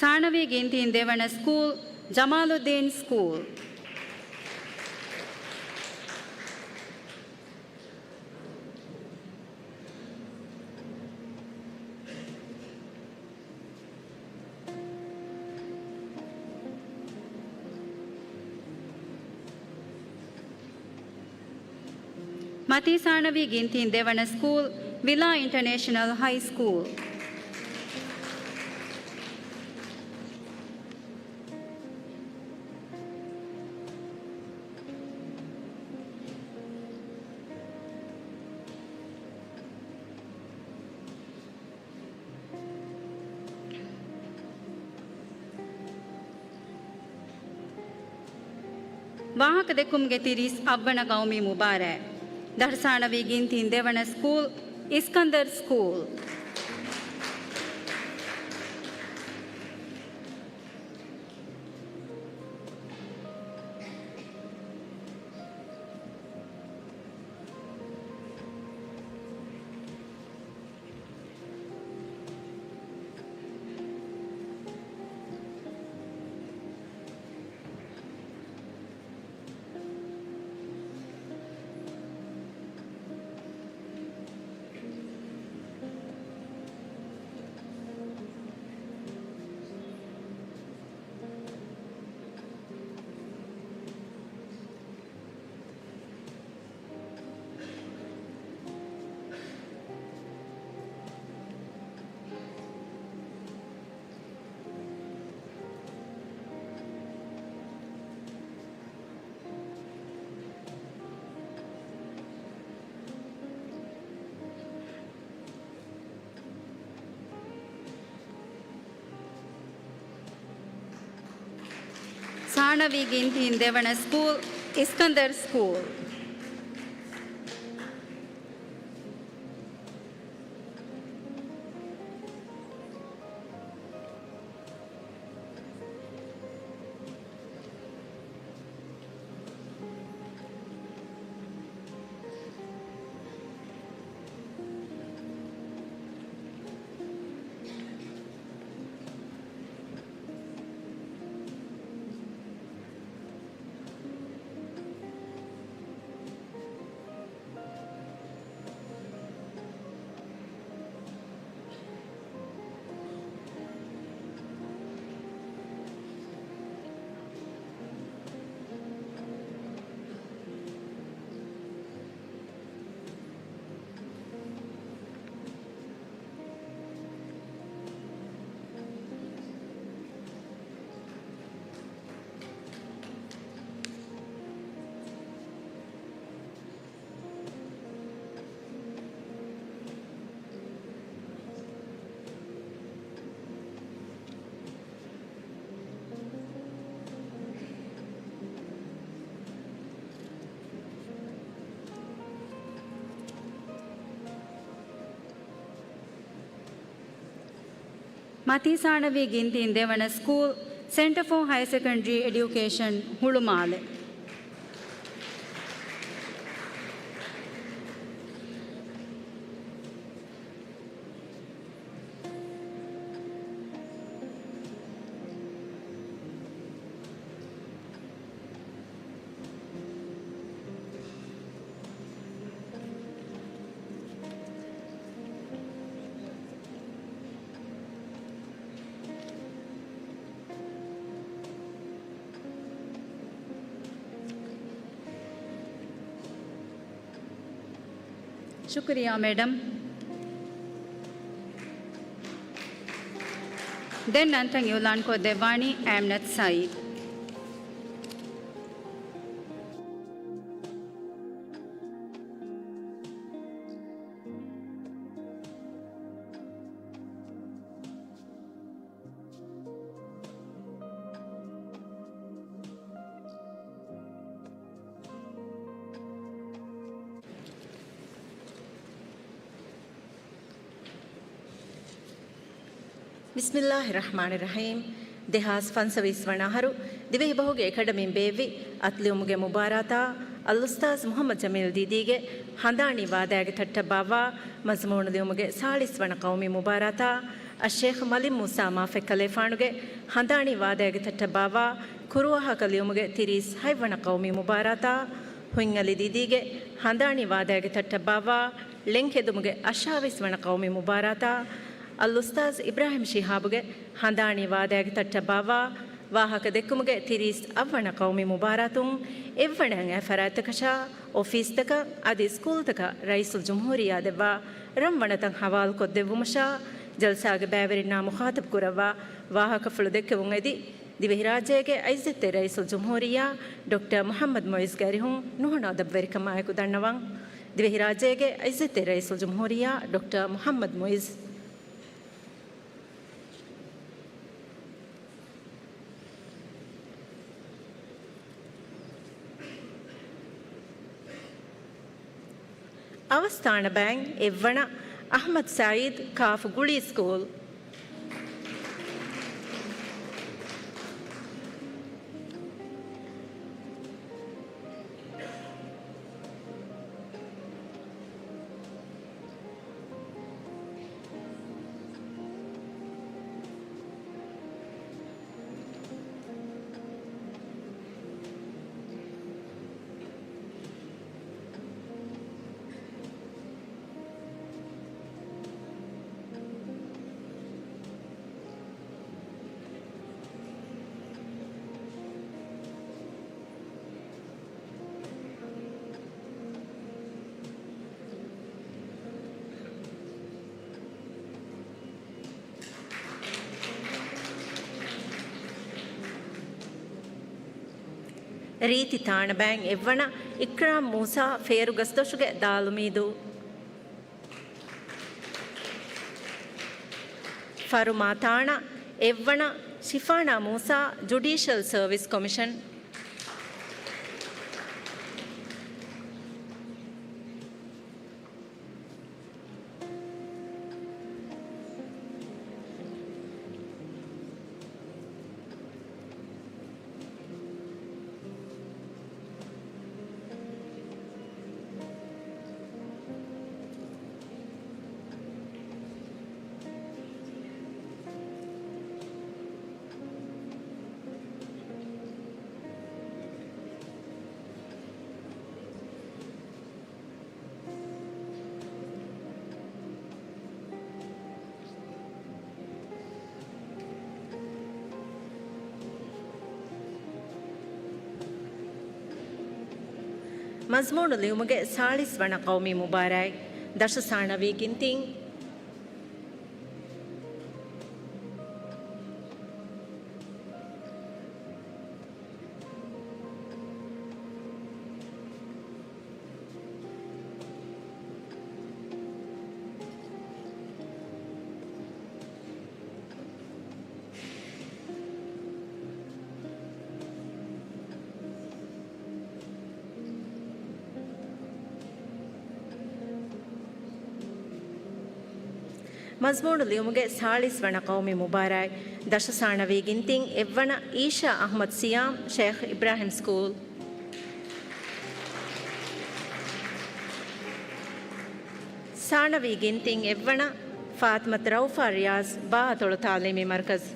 ސާނަވީ ގިންތިން ދެވަނަ ސްކޫލް، ޖަމާލުއްދީން ސްކޫލް. މަތީ ސާނަވީ ގިންތިން ދެވަނަ ސްކޫލް، ވިލާ އިންޓަރނޭޝަނަލް ހައި ސްކޫލް. ވާހަކަ ދެއްކުމުގެ ތިރީސް އަށްވަނަ ޤައުމީ މުބާރާތް. ދަރުސާނަވީ ގިންތިން ދެވަނަ ސްކޫލް، އިސްކަންދަރް ސްކޫލް. ސާނަވީ ގިންތިން ދެވަނަ ސްކޫލް، އިސްކަންދަރް ސްކޫލް. މަތީ ސާނަވީ ގިންތިން ދެވަނަ ސްކޫލް، ސެންޓަރ ފޯ ހަޔަރ ސެކަންޑްރީ އެޑިއުކޭޝަން، ހުޅުމާލެ. ޝުކުރިއްޔާ މެޑަމް. ދެން ނަންތައް އިއުލާންކޮށްދެއްވާނީ އާމްނަތް ސައީދު. ބިސްމިއްލާހި ރަޙްމާނި ރަޙީމް. ދެހާސް ފަންސަވީސް ވަނަ އަހަރު ދިވެހިބަހުގެ އެކަޑަމީން ބޭއްވި އަތުލިޔުމުގެ މުބާރާތާ، އަލްއުސްތާޛް މުޙައްމަދު ޖަމީލް ދީދީގެ ހަނދާނީ ވާދައިގެ ތައްޓަށް ބާއްވާ މަޒުމޫނު ލިޔުމުގެ ސާޅީސް ވަނަ ޤައުމީ މުބާރާތާ، އައްޝޭޚް މަލިކް މޫސާ މާފަތްކަލޭފާނުގެ ހަނދާނީ ވާދައިގެ ތައްޓަށް ބާއްވާ ކުރުވާހަކަ ލިޔުމުގެ ތިރީސް ހަތް ވަނަ ޤައުމީ މުބާރާތާ، ހުތްއަލި ދީދީގެ ހަނދާނީ ވާދައިގެ ތައްޓަށް ބާއްވާ ޅެން ހެދުމުގެ އަށާވީސް ވަނަ ޤައުމީ މުބާރާތާ، އަލްއުސްތާޛް އިބްރާހިމް ޝިހާބުގެ ހަނދާނީ ވާދައިގެ ތައްޓަށް ބާއްވާ ވާހަކަ ދެއްކުމުގެ ތިރީސް އަށް ވަނަ ޤައުމީ މުބާރާތުން އެއްވަނައަށް އައި ފަރާތްތަކަށާ، އޮފީސްތަކަށް އަދި ސްކޫލްތަކަށް ރައީސުލްޖުމްހޫރިއްޔާ ދެއްވާ ރަންވަނަތައް ހަވާލުކޮށްދެއްވުމަށާ، ޖަލްސާގެ ބައިވެރިންނާ މުޚާޠަބު ކުރައްވާ ވާހަކަފުޅު ދެއްކެވުން އެދި، ދިވެހިރާއްޖޭގެ އިއްޒަތްތެރި ރައީސުލްޖުމްހޫރިއްޔާ ޑޮކްޓަރ މުޙައްމަދު މުޢިއްޒުގެ އަރިހުން ނުހަނު އަދަބުވެރިކަމާއެކު ދަންނަވަން. ދިވެހިރާއްޖޭގެ އިއްޒަތްތެރި ރައީސުލްޖުމްހޫރިއްޔާ ޑޮކްޓަރ މުޙައްމަދު މުޢިއްޒު. އަވަސްތާނަ ބައިން އެއްވަނަ އަޙްމަދު ސަޢީދު، ކާފު ގުޅީ ސްކޫލް. ރީތި ތާނަ ބައިން އެއްވަނަ އިކްރާމް މޫސާ، ފޭރުގަސްދޮށުގެ ދާލުމީދޫ. ފަރުމާ ތާނަ އެއްވަނަ ޝިފާނާ މޫސާ، ޖުޑީޝަލް ސަރވިސް ކޮމިޝަން. މަޒްމޫނު ލިޔުމުގެ ސާޅީސް ވަނަ ޤައުމީ މުބާރާތް، ދަށު ސާނަވީ ގިންތިން. މަޒްމޫނު ލިޔުމުގެ ސާޅީސް ވަނަ ޤައުމީ މުބާރާތް، ދަށު ސާނަވީ ގިންތިން އެއްވަނަ އީޝާ އަޙްމަދު ސިޔާމް، ޝޭޚް އިބްރާހިމް ސްކޫލް. ސާނަވީ ގިންތިން އެއްވަނަ ފާތިމަތު ރައުފާ ރިޔާޒް، ބާއަތޮޅު ތާލީމީ މަރުކަޒު.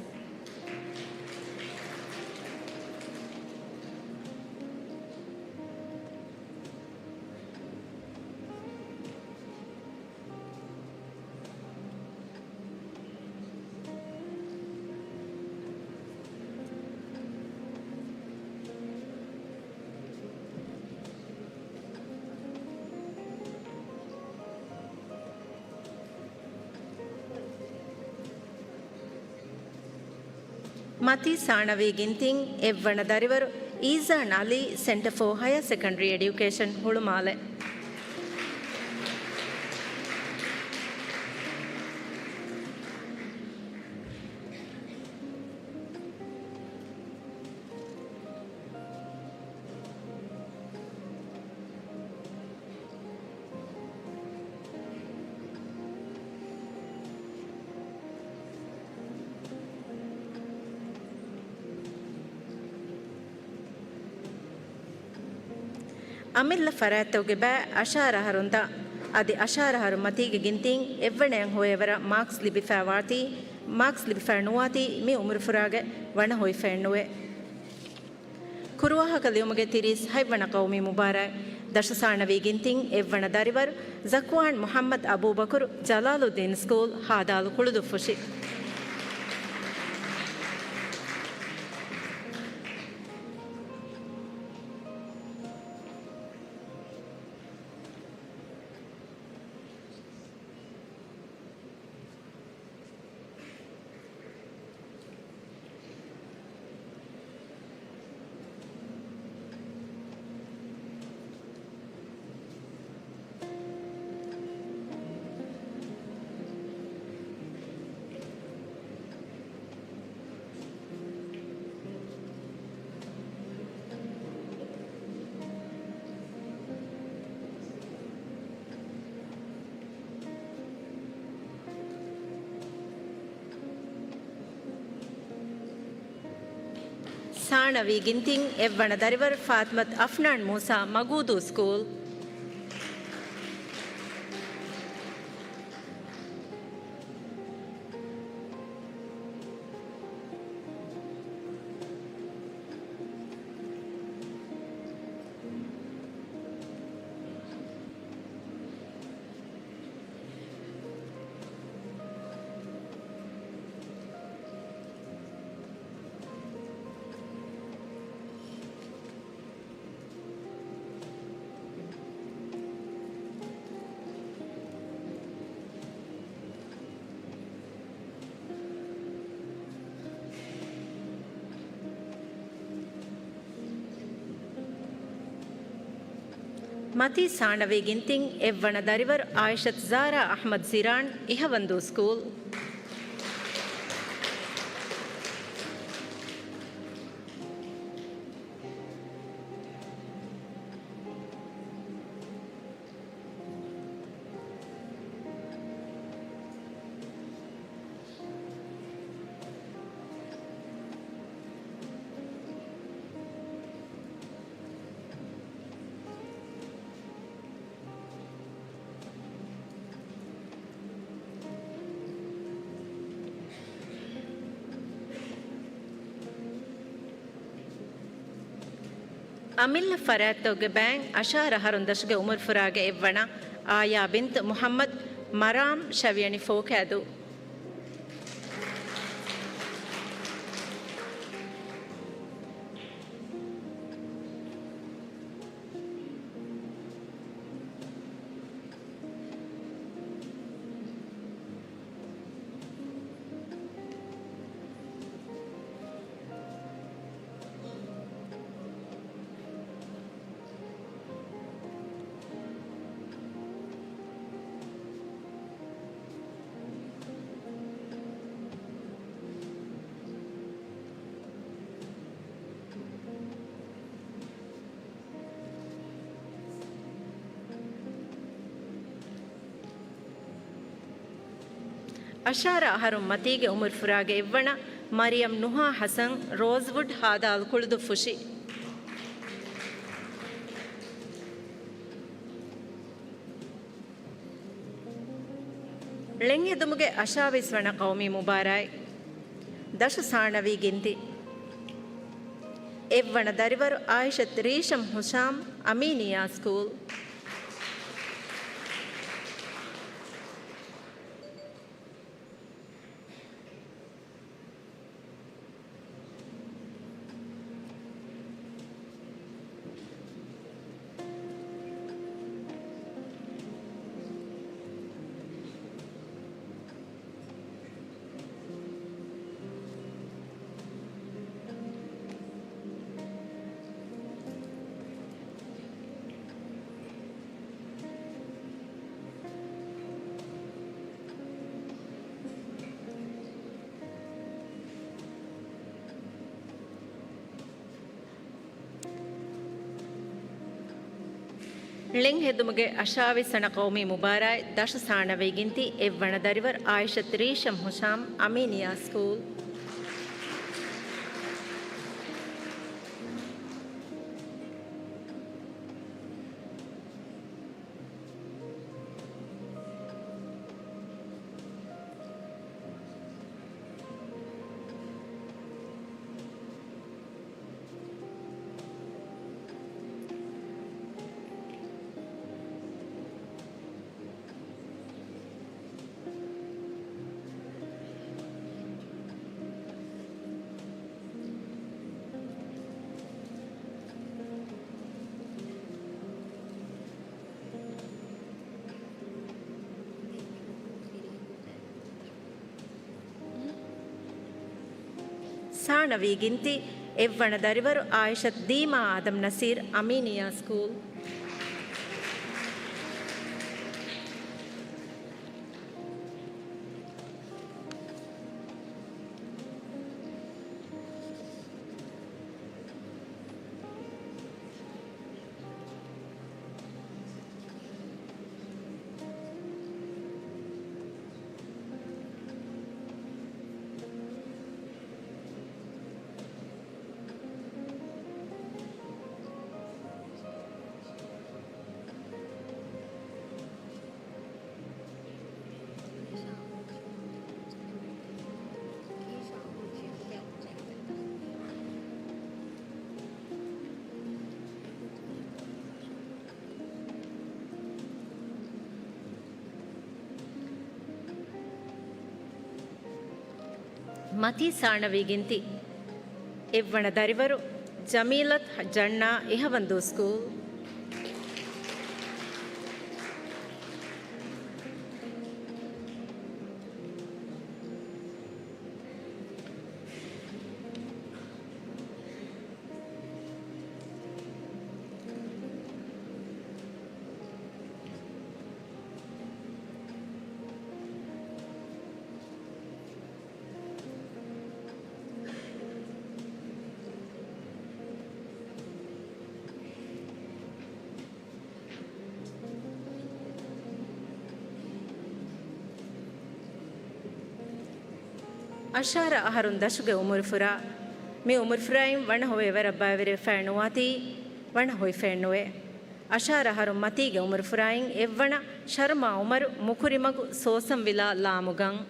މަތީ ސާނަވީ ގިންތިން އެއްވަނަ ދަރިވަރު އީޒާން އަލީ، ސެންޓަރ ފޯ ހަޔަރ ސެކަންޑްރީ އެޑިއުކޭޝަން، ހުޅުމާލެ. އަމިއްލަ ފަރާތްތަކުގެ ބައި އަށާރަ އަހަރުން ދާ. އަދި އަށާރަ އަހަރު މަތީގެ ގިންތިން އެއްވަނައަށް ހޮވޭވަރަށް މާކްސް ލިބިފައިވާތީ، މާކްސް ލިބިފައި ނުވާތީ މި އުމުރުފުރާގެ ވަނަ ހޮވިފައެއްނުވޭ. ކުރުވާހަކަ ލިޔުމުގެ ތިރީސް ހަތްވަނަ ޤައުމީ މުބާރާތް. ދަށު ސާނަވީ ގިންތިން އެއްވަނަ ދަރިވަރު ޒަކުވާން މުޙައްމަދު އަބޫބަކުރު، ޖަލާލުއްދީން ސްކޫލް، ހާދާލު ކުޅުދުއްފުށި. ސާނަވީ ގިންތިން އެއްވަނަ ދަރިވަރު ފާތިމަތު އަފްނާން މޫސާ، މަގޫދޫ ސްކޫލް. މަތީ ސާނަވީ ގިންތިން އެއްވަނަ ދަރިވަރު އާއިޝަތު ޒާރާ އަޙްމަދު ޒިރާން، އިހަވަންދޫ ސްކޫލް. އަމިއްލަ ފަރާތްތަކުގެ ބައިން އަށާރަ އަހަރުން ދަށުގެ އުމުރުފުރާގެ އެއްވަނަ އާޔާ ބިންތު މުޙައްމަދު މަރާމް، ޝަވިޔަނި ފޯކައިދޫ. އަށާރަ އަހަރުން މަތީގެ އުމުރުފުރާގެ އެއްވަނަ މަރިޔަމް ނުހާ ޙަސަން، ރޯޒްވުޑް، ހާދާލު ކުޅުދުއްފުށި. ޅެން ހެދުމުގެ އަށާވީސް ވަނަ ޤައުމީ މުބާރާތް. ދަށު ސާނަވީ ގިންތި. އެއްވަނަ ދަރިވަރު އާއިޝަތު ރީޝަމް ހުޝާމް، އަމީނިއްޔާ ސްކޫލް. ޅެން ހެދުމުގެ އަށާވީސް ވަނަ ޤައުމީ މުބާރާތް ދަށު ސާނަވީގެންތި އެއްވަނަ ދަރިވަރު އާއިޝަތު ރީޝަމް ހުޝާމް، އަމީނިއްޔާ ސްކޫލް. ސާނަވީގެންތި އެއްވަނަ ދަރިވަރު އާއިޝަތު ދީމާ އާދަމް ނަސީރް، އަމީނިއްޔާ ސްކޫލް. މަތީ ސާނަވީގެންތި އެއްވަނަ ދަރިވަރު ޖަމީލަތު ޖަންނާ، އިހަވަންދޫ ސްކޫލް. އަށާރަ އަހަރުން ދަށުގެ އުމުރުފުރާ، މި އުމުރުފުރާއިން ވަނަ ހޮވޭ ވަރަށް ބައިވެރިވެފައެއް ނުވާތީ، ވަނަ ހޮވިފައެއް ނުވޭ. އަށާރަ އަހަރުން މަތީގެ އުމުރުފުރާއިން އެއްވަނަ ޝަރުމާ އުމަރު، މުކުރިމަގު ސޯސަންވިލާ ލާމުގަން.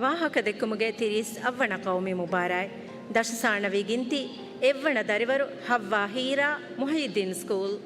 ވާހަކަދެއްކުމުގެ ތިރީސް އަށްވަނަ ޤައުމީ މުބާރާތް. ދަށު ސާނަވީ ގިންތި އެއްވަނަ ދަރިވަރު ޙައްވާ ހީރާ، މުޙިއްޔިއްދީން ސްކޫލް.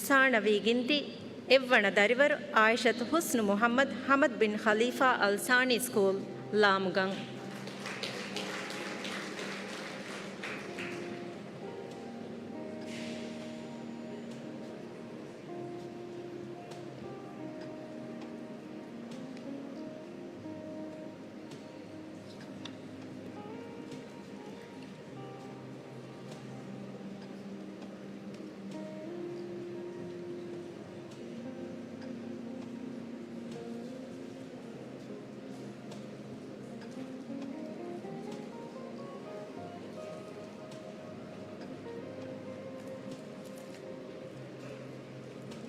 ސާނަވީ ގިންތި އެއްވަނަ ދަރިވަރު އާއިޝަތު ޙުސްނު މުޙައްމަދު ޙަމަދު ބިން ޚަލީފާ އަލް ސާނީ ސްކޫލް، ލާމުގަން.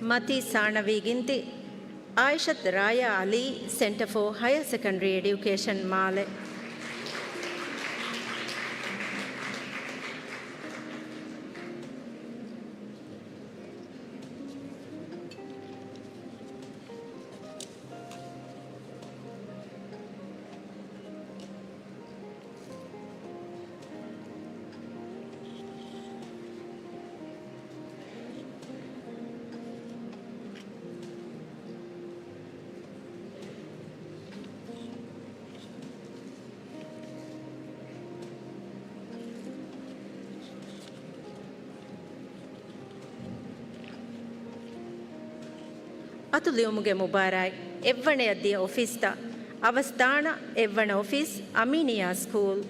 މަތީ ސާނަވީ ގިންތި، އާއިޝަތް ރާޔާ އަލީ، ސެންޓަ ފޯ ހަޔަރ ސެކަންޑަރީ އެޑިއުކޭޝަން މާލެ. އަތުލިޔުމުގެ މުބާރާތް، އެއްވަނަޔަށް ދިޔަ އޮފީސްތައް، އަވަސް ދާނަ އެއްވަނަ އޮފީސް، އަމީނިއްޔާ ސްކޫލް.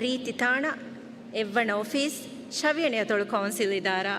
ރީތި ތާނަ، އެއްވަނަ އޮފީސް، ޝަވިޔަނި އަތޮޅު ކައުންސިލް އިދާރާ.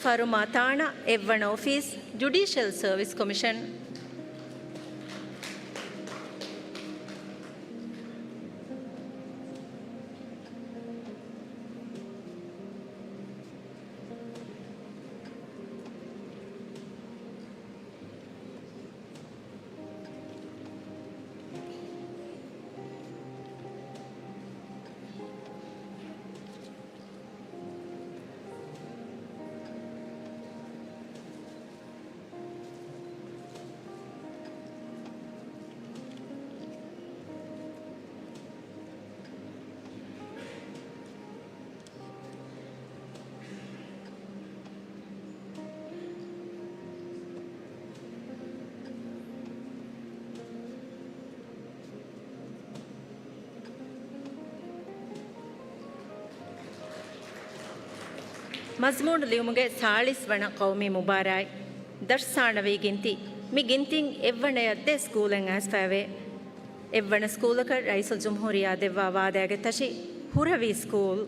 ފަރުމާ ތާނަ، އެއްވަނަ އޮފީސް، ޖުޑީޝަލް ސަރވިސް ކޮމިޝަން. މަޒްމޫނު ލިޔުމުގެ ސާޅީސް ވަނަ ޤައުމީ މުބާރާތް، ދަށް ސާނަވީ ގިންތި، މި ގިންތިން އެއްވަނަޔަށް ދެ ސްކޫލެއް އައިސްފައިވޭ. އެއްވަނަ ސްކޫލަކަށް ރައީސުލްޖުމްހޫރިއްޔާ ދެއްވާ ވާދައިގެ ތަށި ހުރަވީ ސްކޫލް.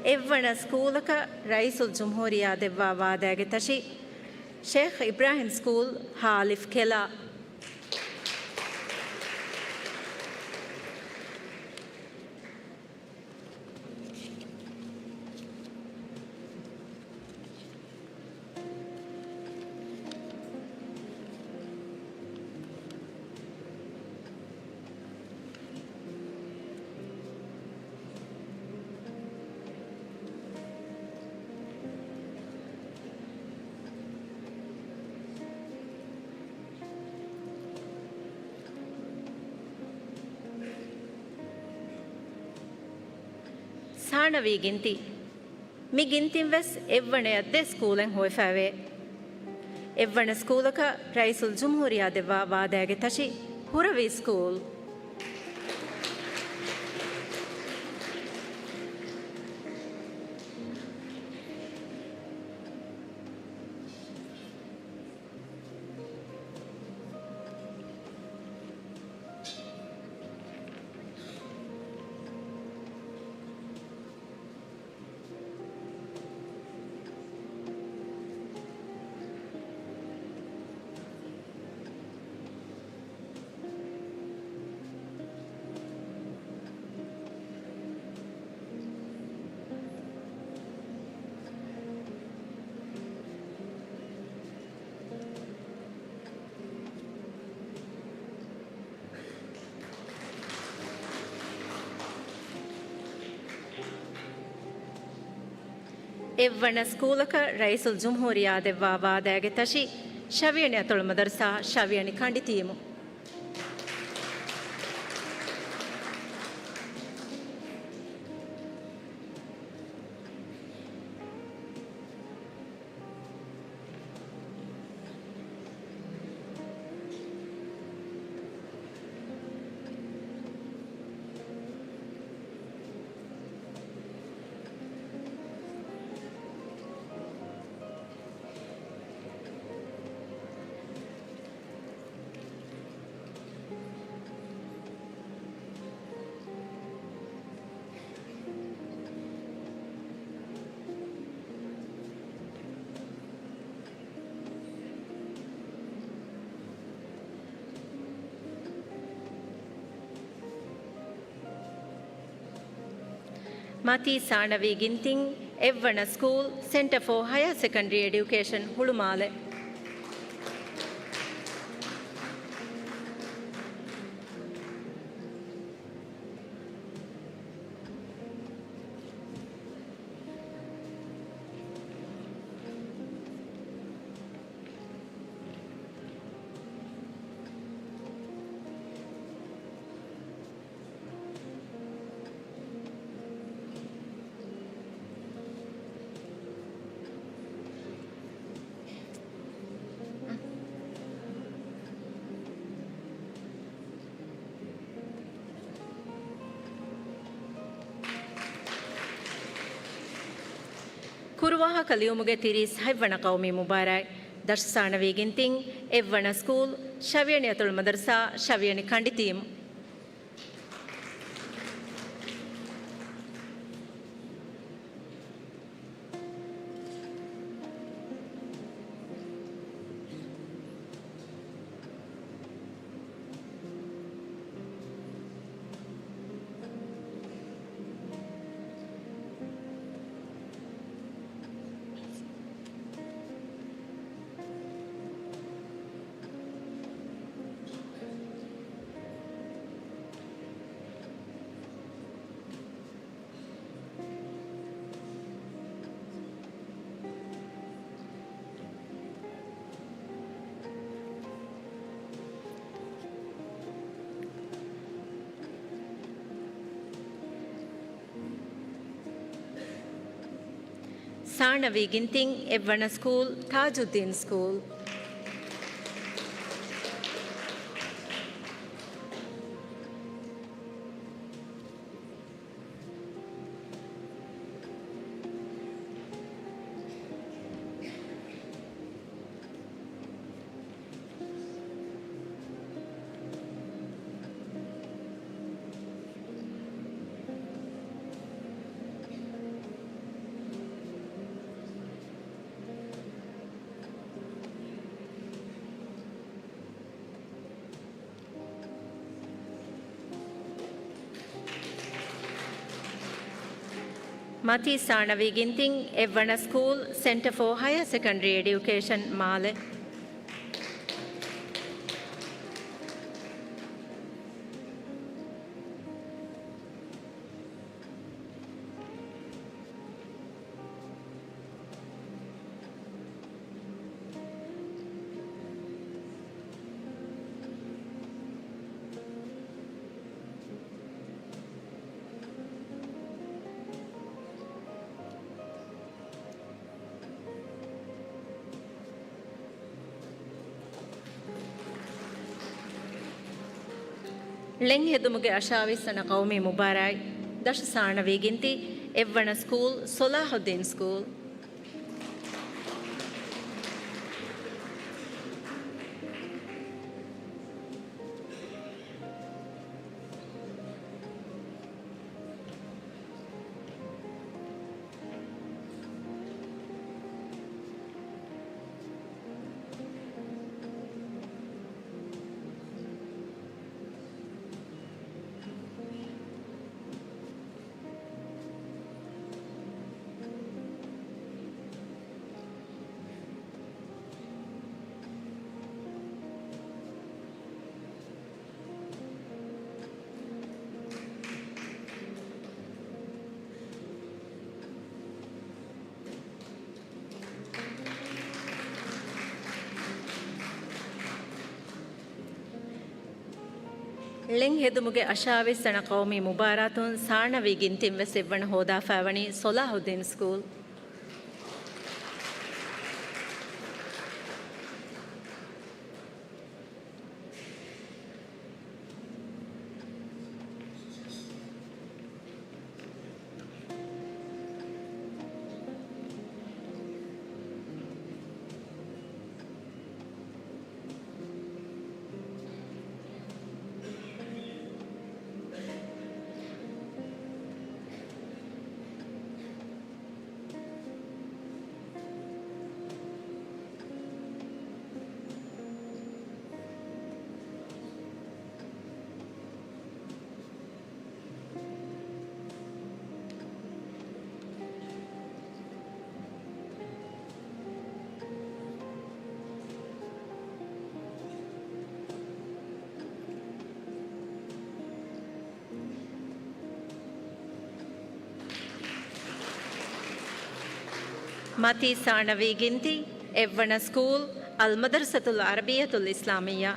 އެއްވަނަ ސްކޫލަކަށް ރައީސުލްޖުމްހޫރިއްޔާ ދެއްވާ ވާދައިގެ ތަށި، ޝޭޚް އިބްރާހިމް ސްކޫލް، ހަ އަލިފް ކެލާ. ސާނަވީ ގިންތި. މި ގިންތިން ވެސް އެއްވަނަޔަށް ދެ ސްކޫލެއް ހޮވެފައެވެ. އެއްވަނަ ސްކޫލަކަށް ރައީސުލްޖުމްހޫރިއްޔާ ދެއްވާ ވާދާގެ ތަށި ހުރަވީ ސްކޫލް. އެއްވަނަ ސްކޫލަކަށް ރައީސުލްޖުމްހޫރިއްޔާ ދެއްވާ ވާދާގެ ތަށި ޝަވިޔަނި އަތޮޅު މަދަރުސާ ޝަވިޔަނި ކަނޑި ޓީމު. މަތީ ސާނަވީ ގިންތިން އެއްވަނަ ސްކޫލް، ސެންޓަ ފޯ ހަޔާ ސެކަންޑްރީ އެޑިއުކޭޝަން ހުޅުމާލެ. ކުރުވާހަކަ ލިޔުމުގެ ތިރީސް ހަތްވަނަ ޤައުމީ މުބާރާތް. ދަށު ސާނަވީ ގިންތިން އެއްވަނަ ސްކޫލް، ޝަވިޔަނި އަތޮޅު މަދަރުސާ، ޝަވިޔަނި ކަނޑި ޓީމު. ސާނަވީ ގިންތިން އެއްވަނަ ސްކޫލް، ތާޖުއްދީން ސްކޫލް. މަތީ ސާނަވީ ގިންތިން އެއްވަނަ ސްކޫލް، ސެންޓަ ފޯ ހަޔާ ސެކަންޑްރީ އެޑިއުކޭޝަން، މާލެ. ޅެން ހެދުމުގެ އަށާވީސް ވަނަ ޤައުމީ މުބާރާތް ދަށު ސާނަވީ ގިންތި އެއްވަނަ ސްކޫލް، ޞަލާޙުއްދީން ސްކޫލް. ޅެން ހެދުމުގެ އަށާވީސް ވަނަ ޤައުމީ މުބާރާތުން ސާނަވީ ގިންތިން ވެސް އެއްވަނަ ހޯދާފައިވަނީ ޞަލާޙުއްދީން ސްކޫލް. މަތީ ސާނަވީ ގިންތި އެއްވަނަ ސްކޫލް، އަލްމަދަރުސަތުލް ޢަރަބިއްޔަތުލް އިސްލާމިއްޔާ.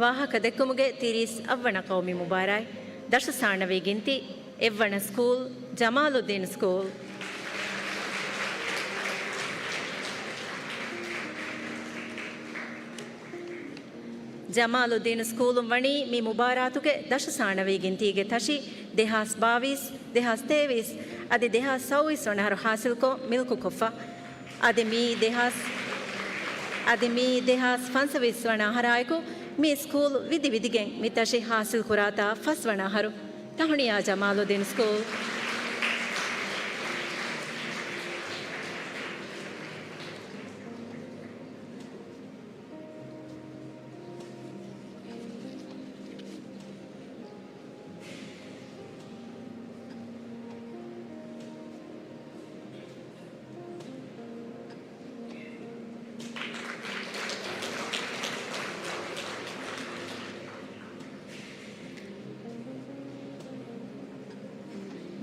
ވާހަކަ ދެއްކުމުގެ ތިރީސް އަށްވަނަ ޤައުމީ މުބާރާތް، ދަށު ސާނަވީ ގިންތި އެއްވަނަ ސްކޫލް، ޖަމާލުއްދީން ސްކޫލް. ޖަމާލުއްދީން ސްކޫލުން ވަނީ މި މުބާރާތުގެ ދަށު ސާނަވީ ގިންތީގެ ތަށި ދެހާސް ބާވީސް، ދެހާސް ތޭވީސް އަދި ދެހާސް ސައުވީސް ވަނަ އަހަރު ހާސިލްކޮށް މިލްކުކޮށްފަ. އަދި މި ދެހާސް، އަދި މި ދެހާސް ފަންސަވީސް ވަނަ އަހަރާއެކު މި ސްކޫލް ވިދި ވިދިގެން މި ތަށި ހާސިލް ކުރާތާ ފަސް ވަނަ އަހަރު. ތަހުނިޔާ ޖަމާލުއްދީން ސްކޫލް.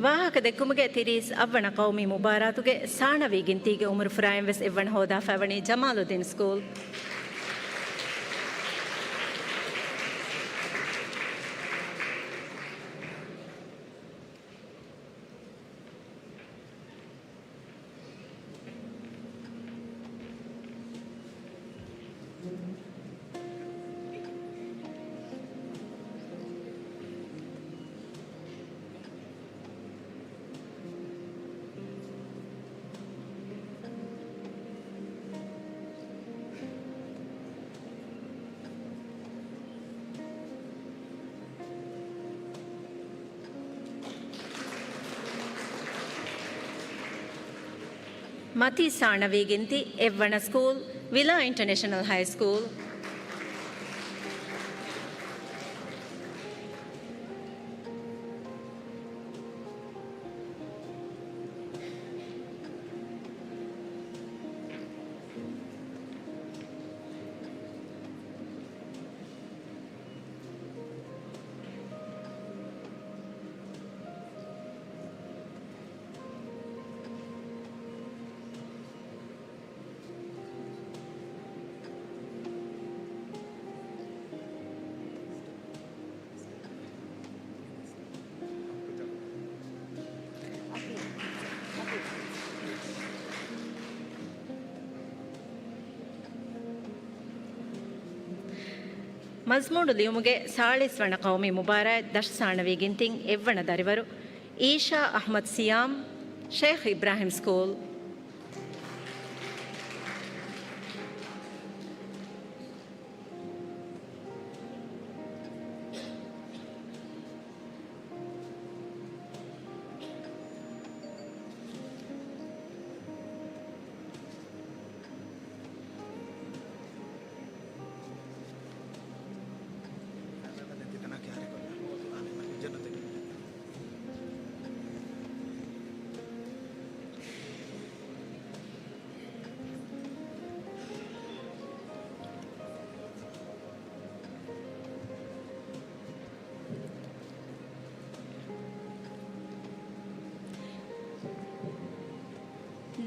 ވާހަކަ ދެއްކުމުގެ ތިރީސް އަށްވަނަ ޤައުމީ މުބާރާތުގެ ސާނަވީ ގިންތީގެ އުމުރުފުރާއިން ވެސް އެއްވަނަ ހޯދާފައިވަނީ ޖަމާލުއްދީން ސްކޫލް. މަތީ ސާނަވީ ގިންތި އެއްވަނަ ސްކޫލް، ވިލާ އިންޓަރނޭޝަނަލް ހައި ސްކޫލް. މަޒްމޫނު ލިޔުމުގެ ސާޅީސް ވަނަ ޤައުމީ މުބާރާތް ދަށު ސާނަވީ ގިންތިން އެއްވަނަ ދަރިވަރު އީޝާ އަޙްމަދު ސިޔާމް، ޝޭޚް އިބްރާހިމް ސްކޫލް.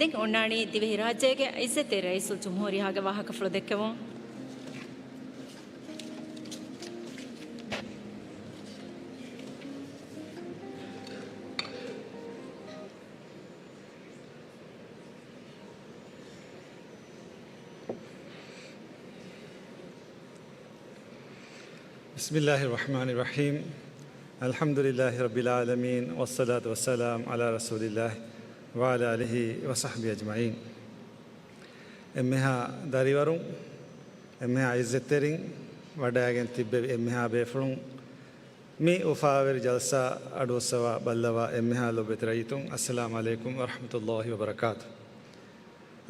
ދެން އޮންނާނީ ދިވެހިރާއްޖޭގެ އިއްޒަތްތެރި ރައީސުލްޖުމްހޫރިއްޔާގެ ވާހަކަފުޅު ދެއްކެވުން. بسم الله الرحمن الرحيم. الحمد لله رب العالمين، والصلاة والسلام على رسول الله وعلى آله وصحبه أجمعين. އެންމެހާ ދަރިވަރުން، އެންމެހާ އިއްޒަތްތެރިން، ވަޑައިގެން ތިއްބެވި އެންމެހާ ބޭފުޅުން، މި އުފާވެރި ޖަލްސާ އަޑުއައްސަވާ ބައްލަވާ އެންމެހާ ލޯބިވެތި ރައްޔިތުން، السلام عليكم ورحمة الله وبركاته.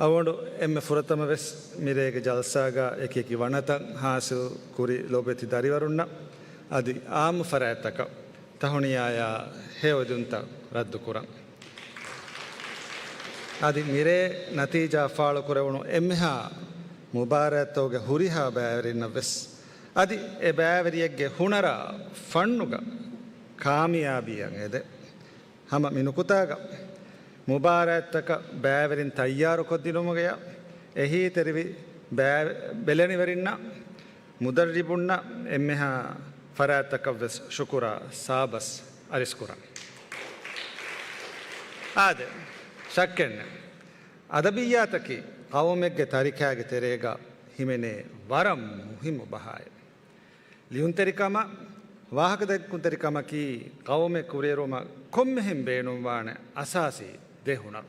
އަޅުގަނޑު އެންމެ ފުރަތަމަ ވެސް މިރޭގެ ޖަލްސާގަ އެކި އެކި ވަނަތައް ހާސިލް ކުރި ލޯބިވެތި ދަރިވަރުންނަށް އަދި އާއްމު ފަރާތްތަކަށް ތަހުނިޔާޔާ ހެޔޮއެދުންތައް ރައްދުކުރަން. އަދި މިރޭ ނަތީޖާ ފާޅުކުރެވުނު އެންމެހާ މުބާރާތްތަކުގެ ހުރިހާ ބައިވެރިންނަށް ވެސް އަދި އެ ބައިވެރިއެއްގެ ހުނަރާ ފަންނުގަ ކާމިޔާބީއަށް އެދެ. ހަމަ މި ނުކުތާގަ މުބާރާތްތަކަށް ބައިވެރިން ތައްޔާރުކޮށްދިނުމުގަޔާ އެހީތެރިވި ބައި-، ބެލެނިވެރިންނަށް، މުދައްރިބުންނަށް އެންމެހާ ފަރާތްތަކަށްވެސް ޝުކުރާ ސާބަސް އަރިސްކުރަން. އާދެ، ޝައްކެއްނެތް. އަދަބިއްޔާތަކީ ޤައުމެއްގެ ތަރިކާގެ ތެރޭގަ ހިމެނޭ ވަރަށް މުހިއްމު ބަހާއެއް. ލިޔުންތެރިކަމަށް، ވާހަކަދެއްކުންތެރިކަމަކީ ޤައުމެއް ކުރިއެރުމަށް ކޮންމެހެން ބޭނުންވާނެ އަސާސީ ދެ ހުނަރު.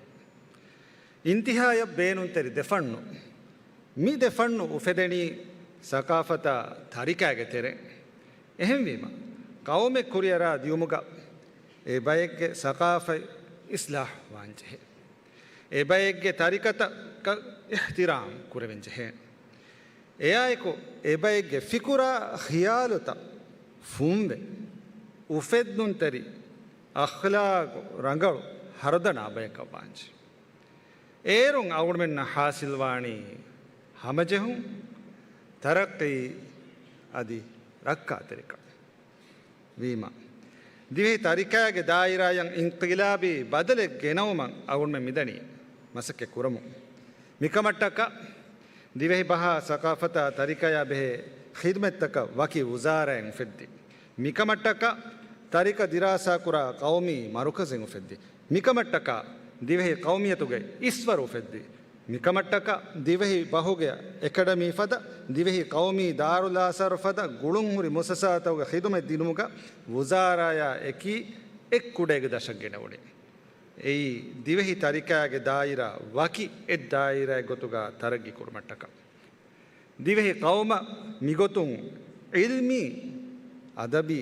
އިންތިހާޔަށް ބޭނުންތެރި ދެ ފަންނު. މި ދެ ފަންނު އުފެދެނީ ސަޤާފަތާ ތަރިކާގެ ތެރެއިން. އެހެންވީމަ، ޤައުމެއް ކުރިއަރާ ދިޔުމުގަ އެ ބައެއްގެ ސަޤާފަތް އިޞްލާޙް ވާންޖެހޭ. އެބައެއްގެ ތަރިކަތަކަށް އިޙްތިރާމް ކުރެވެން ޖެހޭ. އެއާއެކު އެބައެއްގެ ފިކުރާ ޚިޔާލުތައް ފުންވެ، އުފެއްދުންތެރި އަޚްލާޤު ރަނގަޅު ހަރުދަނާ ބަޔަކަށް ވާންޖެ. އޭރުން އަޅުގަނޑުމެންނަށް ޙާޞިލްވާނީ ހަމަޖެހުން، ތަރައްޤީ އަދި ރައްކާތެރިކަން. ވީމަ، ދިވެހި ތަރިކާގެ ދާއިރާއަށް އިންޤިލާބީ ބަދަލެއް ގެނައުމަށް އަޅުގަނޑުމެން މިދަނީ މަސައްކަތް ކުރަމުން. މިކަމަށްޓަކާ، ދިވެހި ބަހާ ސަޤާފަތާ ތަރިކަޔާ ބެހޭ ޚިދުމަތްތަކަށް ވަކި ވުޒާރާއެއް އުފެއްދި. މިކަމަށްޓަކާ، ތަރިކަ ދިރާސާކުރާ ޤައުމީ މަރުކަޒެއް އުފެއްދި. މިކަމަށްޓަކާ، ދިވެހި ޤައުމިއްޔަތުގެ އިސްވަރު އުފެއްދި. މިކަމަށްޓަކާ، ދިވެހި ބަހުގެ އެކަޑަމީ ފަދަ، ދިވެހި ޤައުމީ ދާރުލްއާސާރު ފަދަ ގުޅުންހުރި މުއައްސަސާތަކުގެ ޚިދުމަތް ދިނުމުގަ ވުޒާރާޔާ އެކީ އެއް ކުޑައިގެ ދަށަށް ގެނެވުނީ. އެއީ، ދިވެހި ތަރިކާގެ ދާއިރާ ވަކި އެއް ދާއިރާއެއް ގޮތުގަ ތަރައްގީ ކުރުމަށްޓަކާ. ދިވެހި ޤައުމަށް މިގޮތުން ޢިލްމީ، އަދަބީ،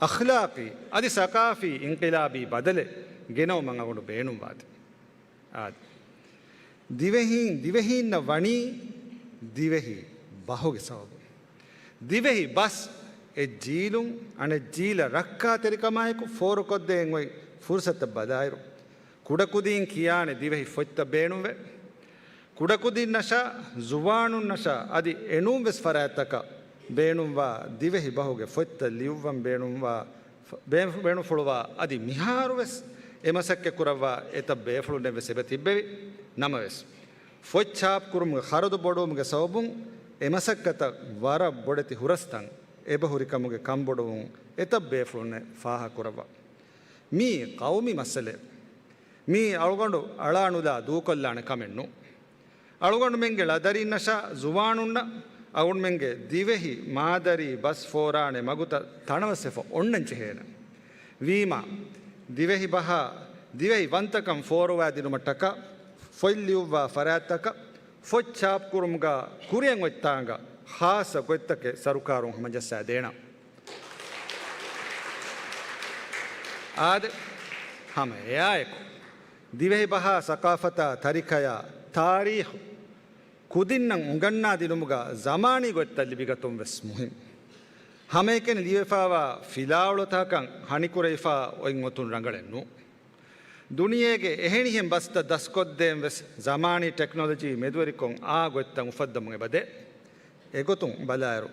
އަޚްލާޤީ، އަދި ސަޤާފީ އިންޤިލާބީ ބަދަލެއް ގެނައުމަށް އަޅުގަނޑު ބޭނުންވާތީ. އާދެ. ދިވެހީން، ދިވެހީންނަށް ވަނީ ދިވެހި ބަހުގެ ސަބަބުން. ދިވެހި ބަސް އެއް ޖީލުން އަނެއް ޖީލަށް ރައްކާތެރިކަމާއެކު ފޯރުކޮށްދޭން އޮތް ފުރުސަތަށް ބަލާއިރު، ކުޑަކުދީން ކިޔާނެ ދިވެހި ފޮތްތައް ބޭނުންވޭ. ކުޑަކުދިންނަށާ، ޒުވާނުންނަށާ އަދި އެނޫން ވެސް ފަރާތްތަކަށް ބޭނުންވާ ދިވެހި ބަހުގެ ފޮތްތައް ލިޔުއްވަން ބޭނުންވާ، ބޭ-، ބޭނުންފުޅުވާ އަދި މިހާރު ވެސް އެ މަސައްކަތް ކުރައްވާ އެތައް ބޭފުޅުންނެއް ވެސް އެބަ ތިއްބެވި ނަމަވެސް، ފޮތް ޗާޕް ކުރުމުގެ ޚަރަދު ބޮޑުވުމުގެ ސަބަބުން އެ މަސައްކަތަށް ވަރަށް ބޮޑެތި ހުރަސްތައް އެބަހުރި ކަމުގެ ކަންބޮޑުވުން އެތައް ބޭފުޅުންނެއް ފާހަގަކުރައްވާ. މީ ޤައުމީ މައްސަލައެއް. މީ އަޅުގަނޑު އަޅާނުލާ ދޫކޮށްލާނެ ކަމެއް ނޫން. އަޅުގަނޑުމެންގެ ޅަދަރީންނަށާ ޒުވާނުންނަށް އަޅުގަނޑުމެންގެ ދިވެހި މާދަރީ ބަސް ފޯރާނެ މަގުތައް ތަނަވަސްވެފަ އޮންނަން ޖެހޭނެ. ވީމާ، ދިވެހި ބަހާ ދިވެހި ވަންތަކަން ފޯރުވާދިނުމަށްޓަކާ ފޮތް ލިޔުއްވާ ފަރާތްތަކަށް ފޮތް ޗާޕްކުރުމުގަ ކުރިއަށް އޮތްތާނގަ ޚާއްޞަ ގޮތްތަކެއް ސަރުކާރުން ހަމަޖައްސާދޭނަން. އާދެ، ހަމަ އެއާއެކު، ދިވެހި ބަހާ ސަޤާފަތާ ތަރިކަޔާ ތާރީޚު ކުދިންނަށް އުނގަންނާދިނުމުގަ ޒަމާނީ ގޮތްތައް ލިބިގަތުން ވެސް މުހިންމު. ހަމައެކަނި ލިޔެފާވާ ފިލާވަޅުތަކަކަށް ހަނިކުރެވިފާ އޮތް އޮތުން ރަނގަޅެއް ނޫން. ދުނިޔޭގެ އެހެނިހެން ބަސްތައް ދަސްކޮށްދޭން ވެސް ޒަމާނީ ޓެކްނޮލޮޖީ މެދުވެރިކޮށް އާ ގޮތްތައް އުފައްދަމުން އެބަދޭ. އެގޮތުން ބަލާއިރު،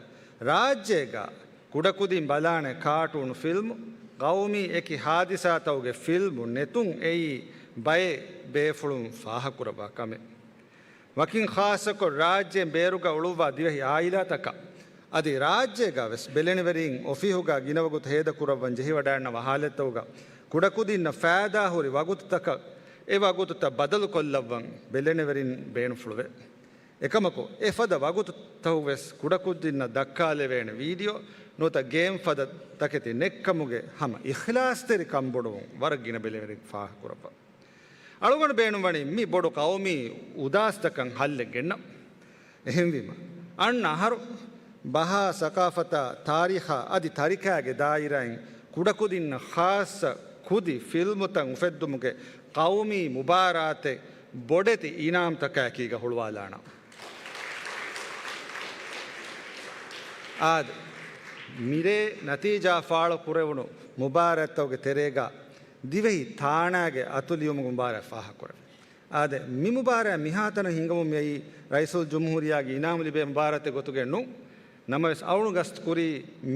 ރާއްޖޭގަ ކުޑަކުދިން ބަލާނެ ކާޓޫނު ފިލްމު، ގައުމީ އެކި ހާދިސާތަކުގެ ފިލްމު ނެތުން އެއީ ބައެއް ބޭފުޅުން ފާހަގަކުރައްވާ ކަމެއް. ވަކިން ޚާއްޞަކޮށް ރާއްޖޭން ބޭރުގަ އުޅުއްވާ ދިވެހި އާއިލާތަކަށް އަދި ރާއްޖޭގަ ވެސް ބެލެނިވެރިން އޮފީހުގަ ގިނަ ވަގުތު ހޭދަކުރައްވަން ޖެހިވަޑައިގަންނަވާ ހާލަތްތަކުގަ ކުޑަކުދިންނަށް ފައިދާހުރި ވަގުތުތަކަށް އެ ވަގުތުތައް ބަދަލުކޮށްލައްވަން ބެލެނިވެރިން ބޭނުންފުޅުވޭ. އެކަމަކު، އެފަދަ ވަގުތުތަކު ވެސް ކުޑަކުދިންނަށް ދައްކާލެވޭނެ ވީޑިއޯ ނުވަތަ ގޭމް ފަދަ ތަކެތި ނެއްކަމުގެ ހަމަ އިޚްލާޞްތެރި ކަންބޮޑުވުން ވަރަށް ގިނަ ބެލެނިވެރިން ފާހަގަކުރައްވާ. އަޅުގަނޑު ބޭނުންވަނީ މި ބޮޑު ޤައުމީ އުދާސްތަކަށް ހައްލެއް ގެންނަން. އެހެންވީމަ، އަންނަ އަހަރު ބަހާ ސަޤާފަތާ ތާރީޚާ އަދި ތަރިކާގެ ދާއިރާއިން ކުޑަކުދިންނަށް ޚާއްޞަ ކުދި ފިލްމުތައް އުފެއްދުމުގެ ޤައުމީ މުބާރާތެއް ބޮޑެތި އިނާމްތަކާއެކީގަ ހުޅުވާލާނަން. އާދެ، މިރޭ ނަތީޖާ ފާޅު ކުރެވުނު މުބާރާތްތަކުގެ ތެރޭގަ ދިވެހި ތާނާގެ އަތުލިޔުމުގެ މުބާރާތް ފާހަގަކުރެވޭ. އާދެ، މި މުބާރާތް މިހާތަނަށް ހިނގަމުން މިއައީ ރައީސުލްޖުމްހޫރިއްޔާގެ އިނާމު ލިބޭ މުބާރާތެއް ގޮތުގައެއް ނޫން. ނަމަވެސް އަޅުގަނޑު ގަސްތުކުރީ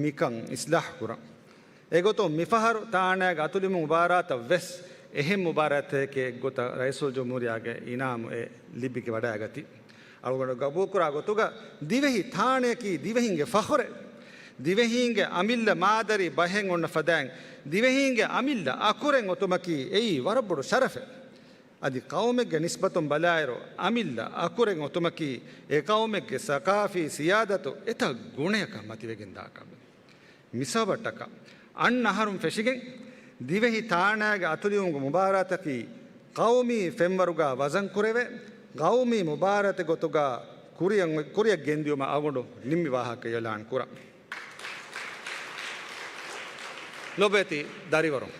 މިކަން އިސްލާހު ކުރަން. އެގޮތުން މިފަހަރު ތާނާގެ އަތުލިޔުމުގެ މުބާރާތަށް ވެސް އެހެން މުބާރާތެއް އެއްގޮތަށް ރައީސުލްޖުމްހޫރިއްޔާގެ އިނާމު އެ ލިބިގެ ވަޑައިގަތީ. އަޅުގަނޑު ގަބޫލުކުރާ ގޮތުގަ ދިވެހި ތާނަޔަކީ ދިވެހިންގެ ފަޚުރެއް. ދިވެހީންގެ އަމިއްލަ މާދަރީ ބަހެއް އޮންނަ ފަދައިން ދިވެހީންގެ އަމިއްލަ އަކުރެއް އޮތުމަކީ އެއީ ވަރަށް ބޮޑު ޝަރަފެއް. އަދި ޤައުމެއްގެ ނިސްބަތުން ބަލާއިރު، އަމިއްލަ އަކުރެއް އޮތުމަކީ އެ ޤައުމެއްގެ ސަޤާފީ ސިޔާދަތު އެތައް ގުނަޔަކަށް މަތިވެގެންދާ ކަމެއް. މިސަބަބަށްޓަކާ، އަންނަ އަހަރުން ފެށިގެން ދިވެހި ތާނާގެ އަތުލިޔުމުގެ މުބާރާތަކީ ޤައުމީ ފެންވަރުގަ ވަޒަންކުރެވޭ، ޤައުމީ މުބާރާތެއް ގޮތުގަ ކުރިއަށް، ކުރިއަށް ގެންދިޔުމަށް އަޅުގަނޑު ނިންމި ވާހަކަ އިޢުލާން ކުރަން. ލޮބުވެތި ދަރިވަރުން،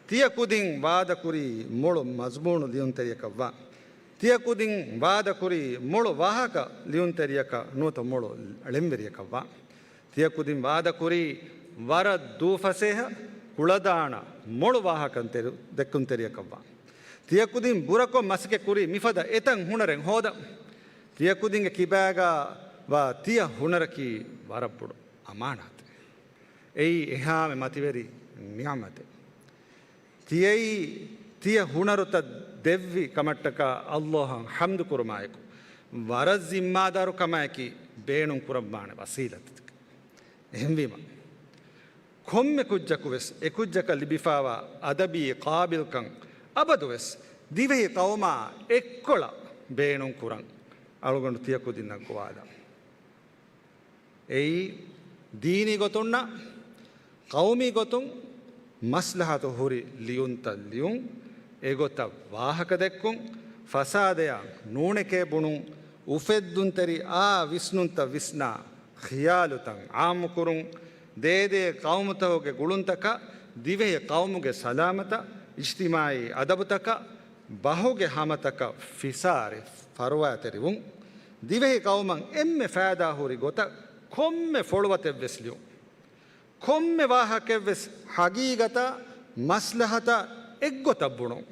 ތިޔަ ކުދިން ވާދަކުރީ މޮޅު މަޒުމޫނު ލިޔުންތެރިޔަކަށްވާން. ތިޔަ ކުދިން ވާދަކުރީ މޮޅު ވާހަކަ ލިޔުންތެރިޔަކަށް ނުވަތަ މޮޅު ޅެންވެރިޔަކަށްވާން. ތިޔަ ކުދިން ވާދަކުރީ ވަރަށް ދޫފަސޭހަ ކުޅަދާނަ މޮޅު ވާހަކަ ދެއްކުންތެރިޔަކަށްވާން. ތިޔަ ކުދިން ބުރަކޮށް މަސައްކަތް ކުރީ މިފަދަ އެތައް ހުނަރެއް ހޯދަން. ތިޔަ ކުދިންގެ ކިބާގަ ވާ ތިޔަ ހުނަރަކީ ވަރަށް ބޮޑު އަމާނާތެއް. އެއީ އެހާމެ މަތިވެރި ނިޢުމަތެއް. ތިޔައީ ތިޔަ ހުނަރުތައް ދެއްވި ކަމަށްޓަކާ ﷲ އަށް ޙަމްދު ކުރުމާއެކު، ވަރަށް ޒިންމާދާރު ކަމާއެކީ ބޭނުން ކުރައްވާނެ ވަސީލަތްތަކެއް. އެހެންވީމަ، ކޮންމެ ކުއްޖަކު ވެސް އެ ކުއްޖަކަށް ލިބިފާވާ އަދަބީ ޤާބިލްކަން އަބަދު ވެސް ދިވެހި ޤައުމާ އެއްކޮޅަށް ބޭނުން ކުރަން އަޅުގަނޑު ތިޔަ ކުދިންނަށް ގޮވާލަން. އެއީ، ދީނީ ގޮތުންނާ ޤައުމީ ގޮތުން މަސްލަހަތު ހުރި ލިޔުންތައް ލިޔުން، އެގޮތަށް ވާހަކަ ދެއްކުން، ފަސާދަޔާ ނޫނެކޭ ބުނުން، އުފެއްދުންތެރި އާ ވިސްނުންތައް ވިސްނާ، ޚިޔާލުތައް އާއްމުކުރުން، ދޭދޭ ޤައުމުތަކުގެ ގުޅުންތަކަށް، ދިވެހި ޤައުމުގެ ސަލާމަތަށް، އިޖްތިމާޢީ އަދަބުތަކަށް، ބަހުގެ ހަމަތަކަށް ފިސާރި ފަރުވާތެރިވުން، ދިވެހި ޤައުމަށް އެންމެ ފައިދާހުރި ގޮތަށް ކޮންމެ ފޮޅުވަތެއްވެސް ލިޔުން، ކޮންމެ ވާހަކައެއްވެސް ޙަޤީޤަތާ މަސްލަހަތާ އެއްގޮތަށް ބުނުން.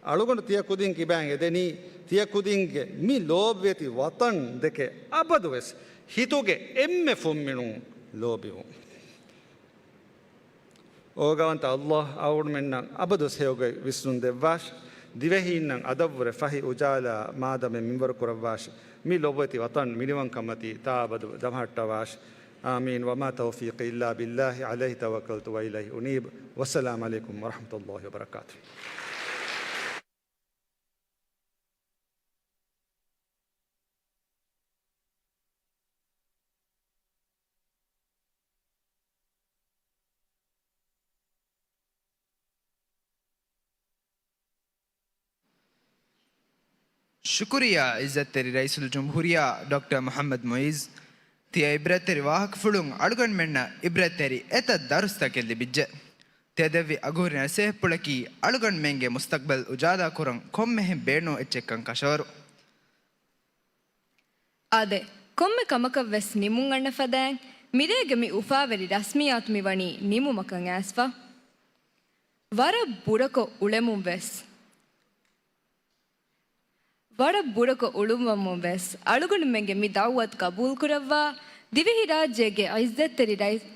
އަޅުގަނޑު ތިޔަ ކުދިން ކިބައިން އެދެނީ، ތިޔަ ކުދިންގެ މި ލޯބިވެތި ވަޠަން ދެކެ އަބަދުވެސް ހިތުގެ އެންމެ ފުންމިނުން ލޯބިވުން. އޯގާވަންތަ ﷲ އަޅުގަނޑުމެންނަށް އަބަދުވެސް ހެޔޮގޮތް ވިސްނުން ދެއްވާށި. ދިވެހީންނަށް އަދަށްވުރެ ފަހި އުޖާލާ މާދަމެއް މިންވަރު ކުރައްވާށި. މި ލޮބުވެތި ވަޠަން މިނިވަންކަންމަތީ ތާ އަބަދު ދަމަހައްޓަވާށި. އާމީން. وما توفيقي إلا بالله عليه توكلت وإليه أنيب. والسلام عليكم ورحمة الله وبركاته. ޝުކުރިއްޔާ ޢިއްޒަތްތެރި ރައީސުލްޖުމްހޫރިއްޔާ ޑޮކްޓަރ މުޙައްމަދު މުޢިއްޒު. ތިޔަ ޢިބްރަތްތެރި ވާހަކަފުޅުން އަޅުގަނޑުމެންނަށް ޢިބްރަތްތެރި އެތައް ދަރުސްތަކެއް ލިބިއްޖެ. ތިޔަ ދެއްވި އަގުހުރި ނަސޭހަތްޕުޅަކީ އަޅުގަނޑުމެންގެ މުސްތަޤްބަލް އުޖާލާކުރަން ކޮންމެހެން ބޭނުން އެއްޗެއްކަން ކަށަވަރު. އާދެ، ކޮންމެ ކަމަކަށްވެސް ނިމުން އަންނަ ފަދައިން، މިރޭގެ މި އުފާވެރި ރަސްމިއްޔާތު މި ވަނީ ނިމުމަކަށް އައިސްފަ. ވަރަށް ބުރަކޮށް އުޅެމުން ވެސް، ވަރަށް ބުރަކޮށް އުޅުއްވަމުން ވެސް، އަޅުގަނޑުމެންގެ މި ދަޢުވަތު ޤަބޫލުކުރައްވާ، ދިވެހިރާއްޖޭގެ ޢިއްޒަތްތެރި ރައީސް،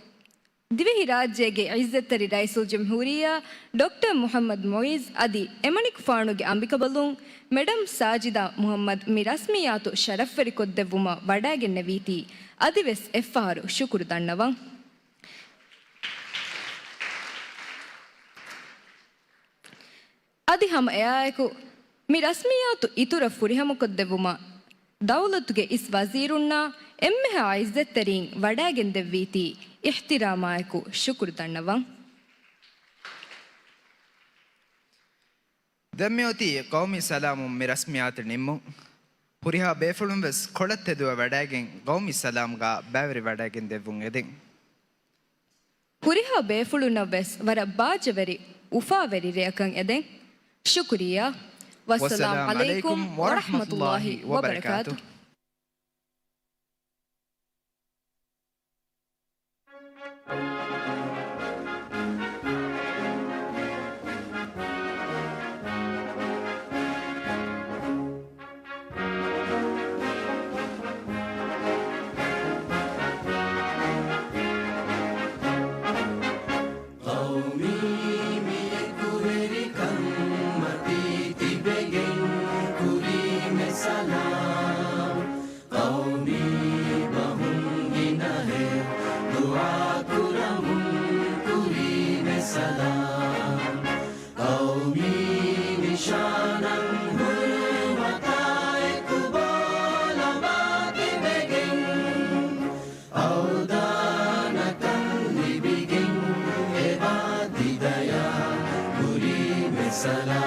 ދިވެހިރާއްޖޭގެ ޢިއްޒަތްތެރި ރައީސުލްޖުމްހޫރިއްޔާ ޑޮކްޓަރ މުޙައްމަދު މުޢިއްޒު އަދި އެމަނިކުފާނުގެ އަނބިކަނބަލުން މެޑަމް ސާޖިދާ މުޙައްމަދު މި ރަސްމިއްޔާތު ޝަރަފްވެރިކޮށްދެއްވުމަށް ވަޑައިގެންނެވީތީ، އަދިވެސް އެއްފަހަރު ޝުކުރު ދަންނަވަން. އަދި ހަމަ އެއާއެކު، މި ރަސްމިއްޔާތު އިތުރަށް ފުރިހަމަކޮށްދެއްވުމަށް ދައުލަތުގެ އިސް ވަޒީރުންނާ އެންމެހާ ޢިއްޒަތްތެރީން ވަޑައިގެންދެއްވީތީ، އިޙްތިރާމާއެކު ޝުކުރު ދަންނަވަން. ދެންމެއޮތީ ޤައުމީ ސަލާމުން މި ރަސްމިއްޔާތު ނިންމުން. ހުރިހާ ބޭފުޅުން ވެސް ކޮޅަށް ތެދުވެ ވަޑައިގެން، ޤައުމީ ސަލާމްގާ ބައިވެރިވަޑައިގެން ދެއްވުން އެދެން. ހުރިހާ ބޭފުޅުންނަށް ވެސް ވަރަށް ބާއްޖަވެރި އުފާވެރި ރެއަކަށް އެދެން. ޝުކުރިއްޔާ. ވައްސަލާމް ޢަލައިކުމް ވަރަޙްމަތުﷲ ވަބަރަކާތުހު. ޤައުމީ މި އެކުވެރިކަންމަތީ ތިބެގެން ކުރީމެ ސަލާމް. ޤައުމީ ބަހުން ގިނަހެއް ދުޢާ ކުރަމުން ކުރީމެ ސަލާމް. ޤައުމީ ނިޝާނަށް ހުރުމަތާއެކު ބޯލަމާ ތިބެގެން، އަވްދާނަކަން ލިބިގެން އެބާ ތިދަޔާ ކުރީމެ ސަލާމް.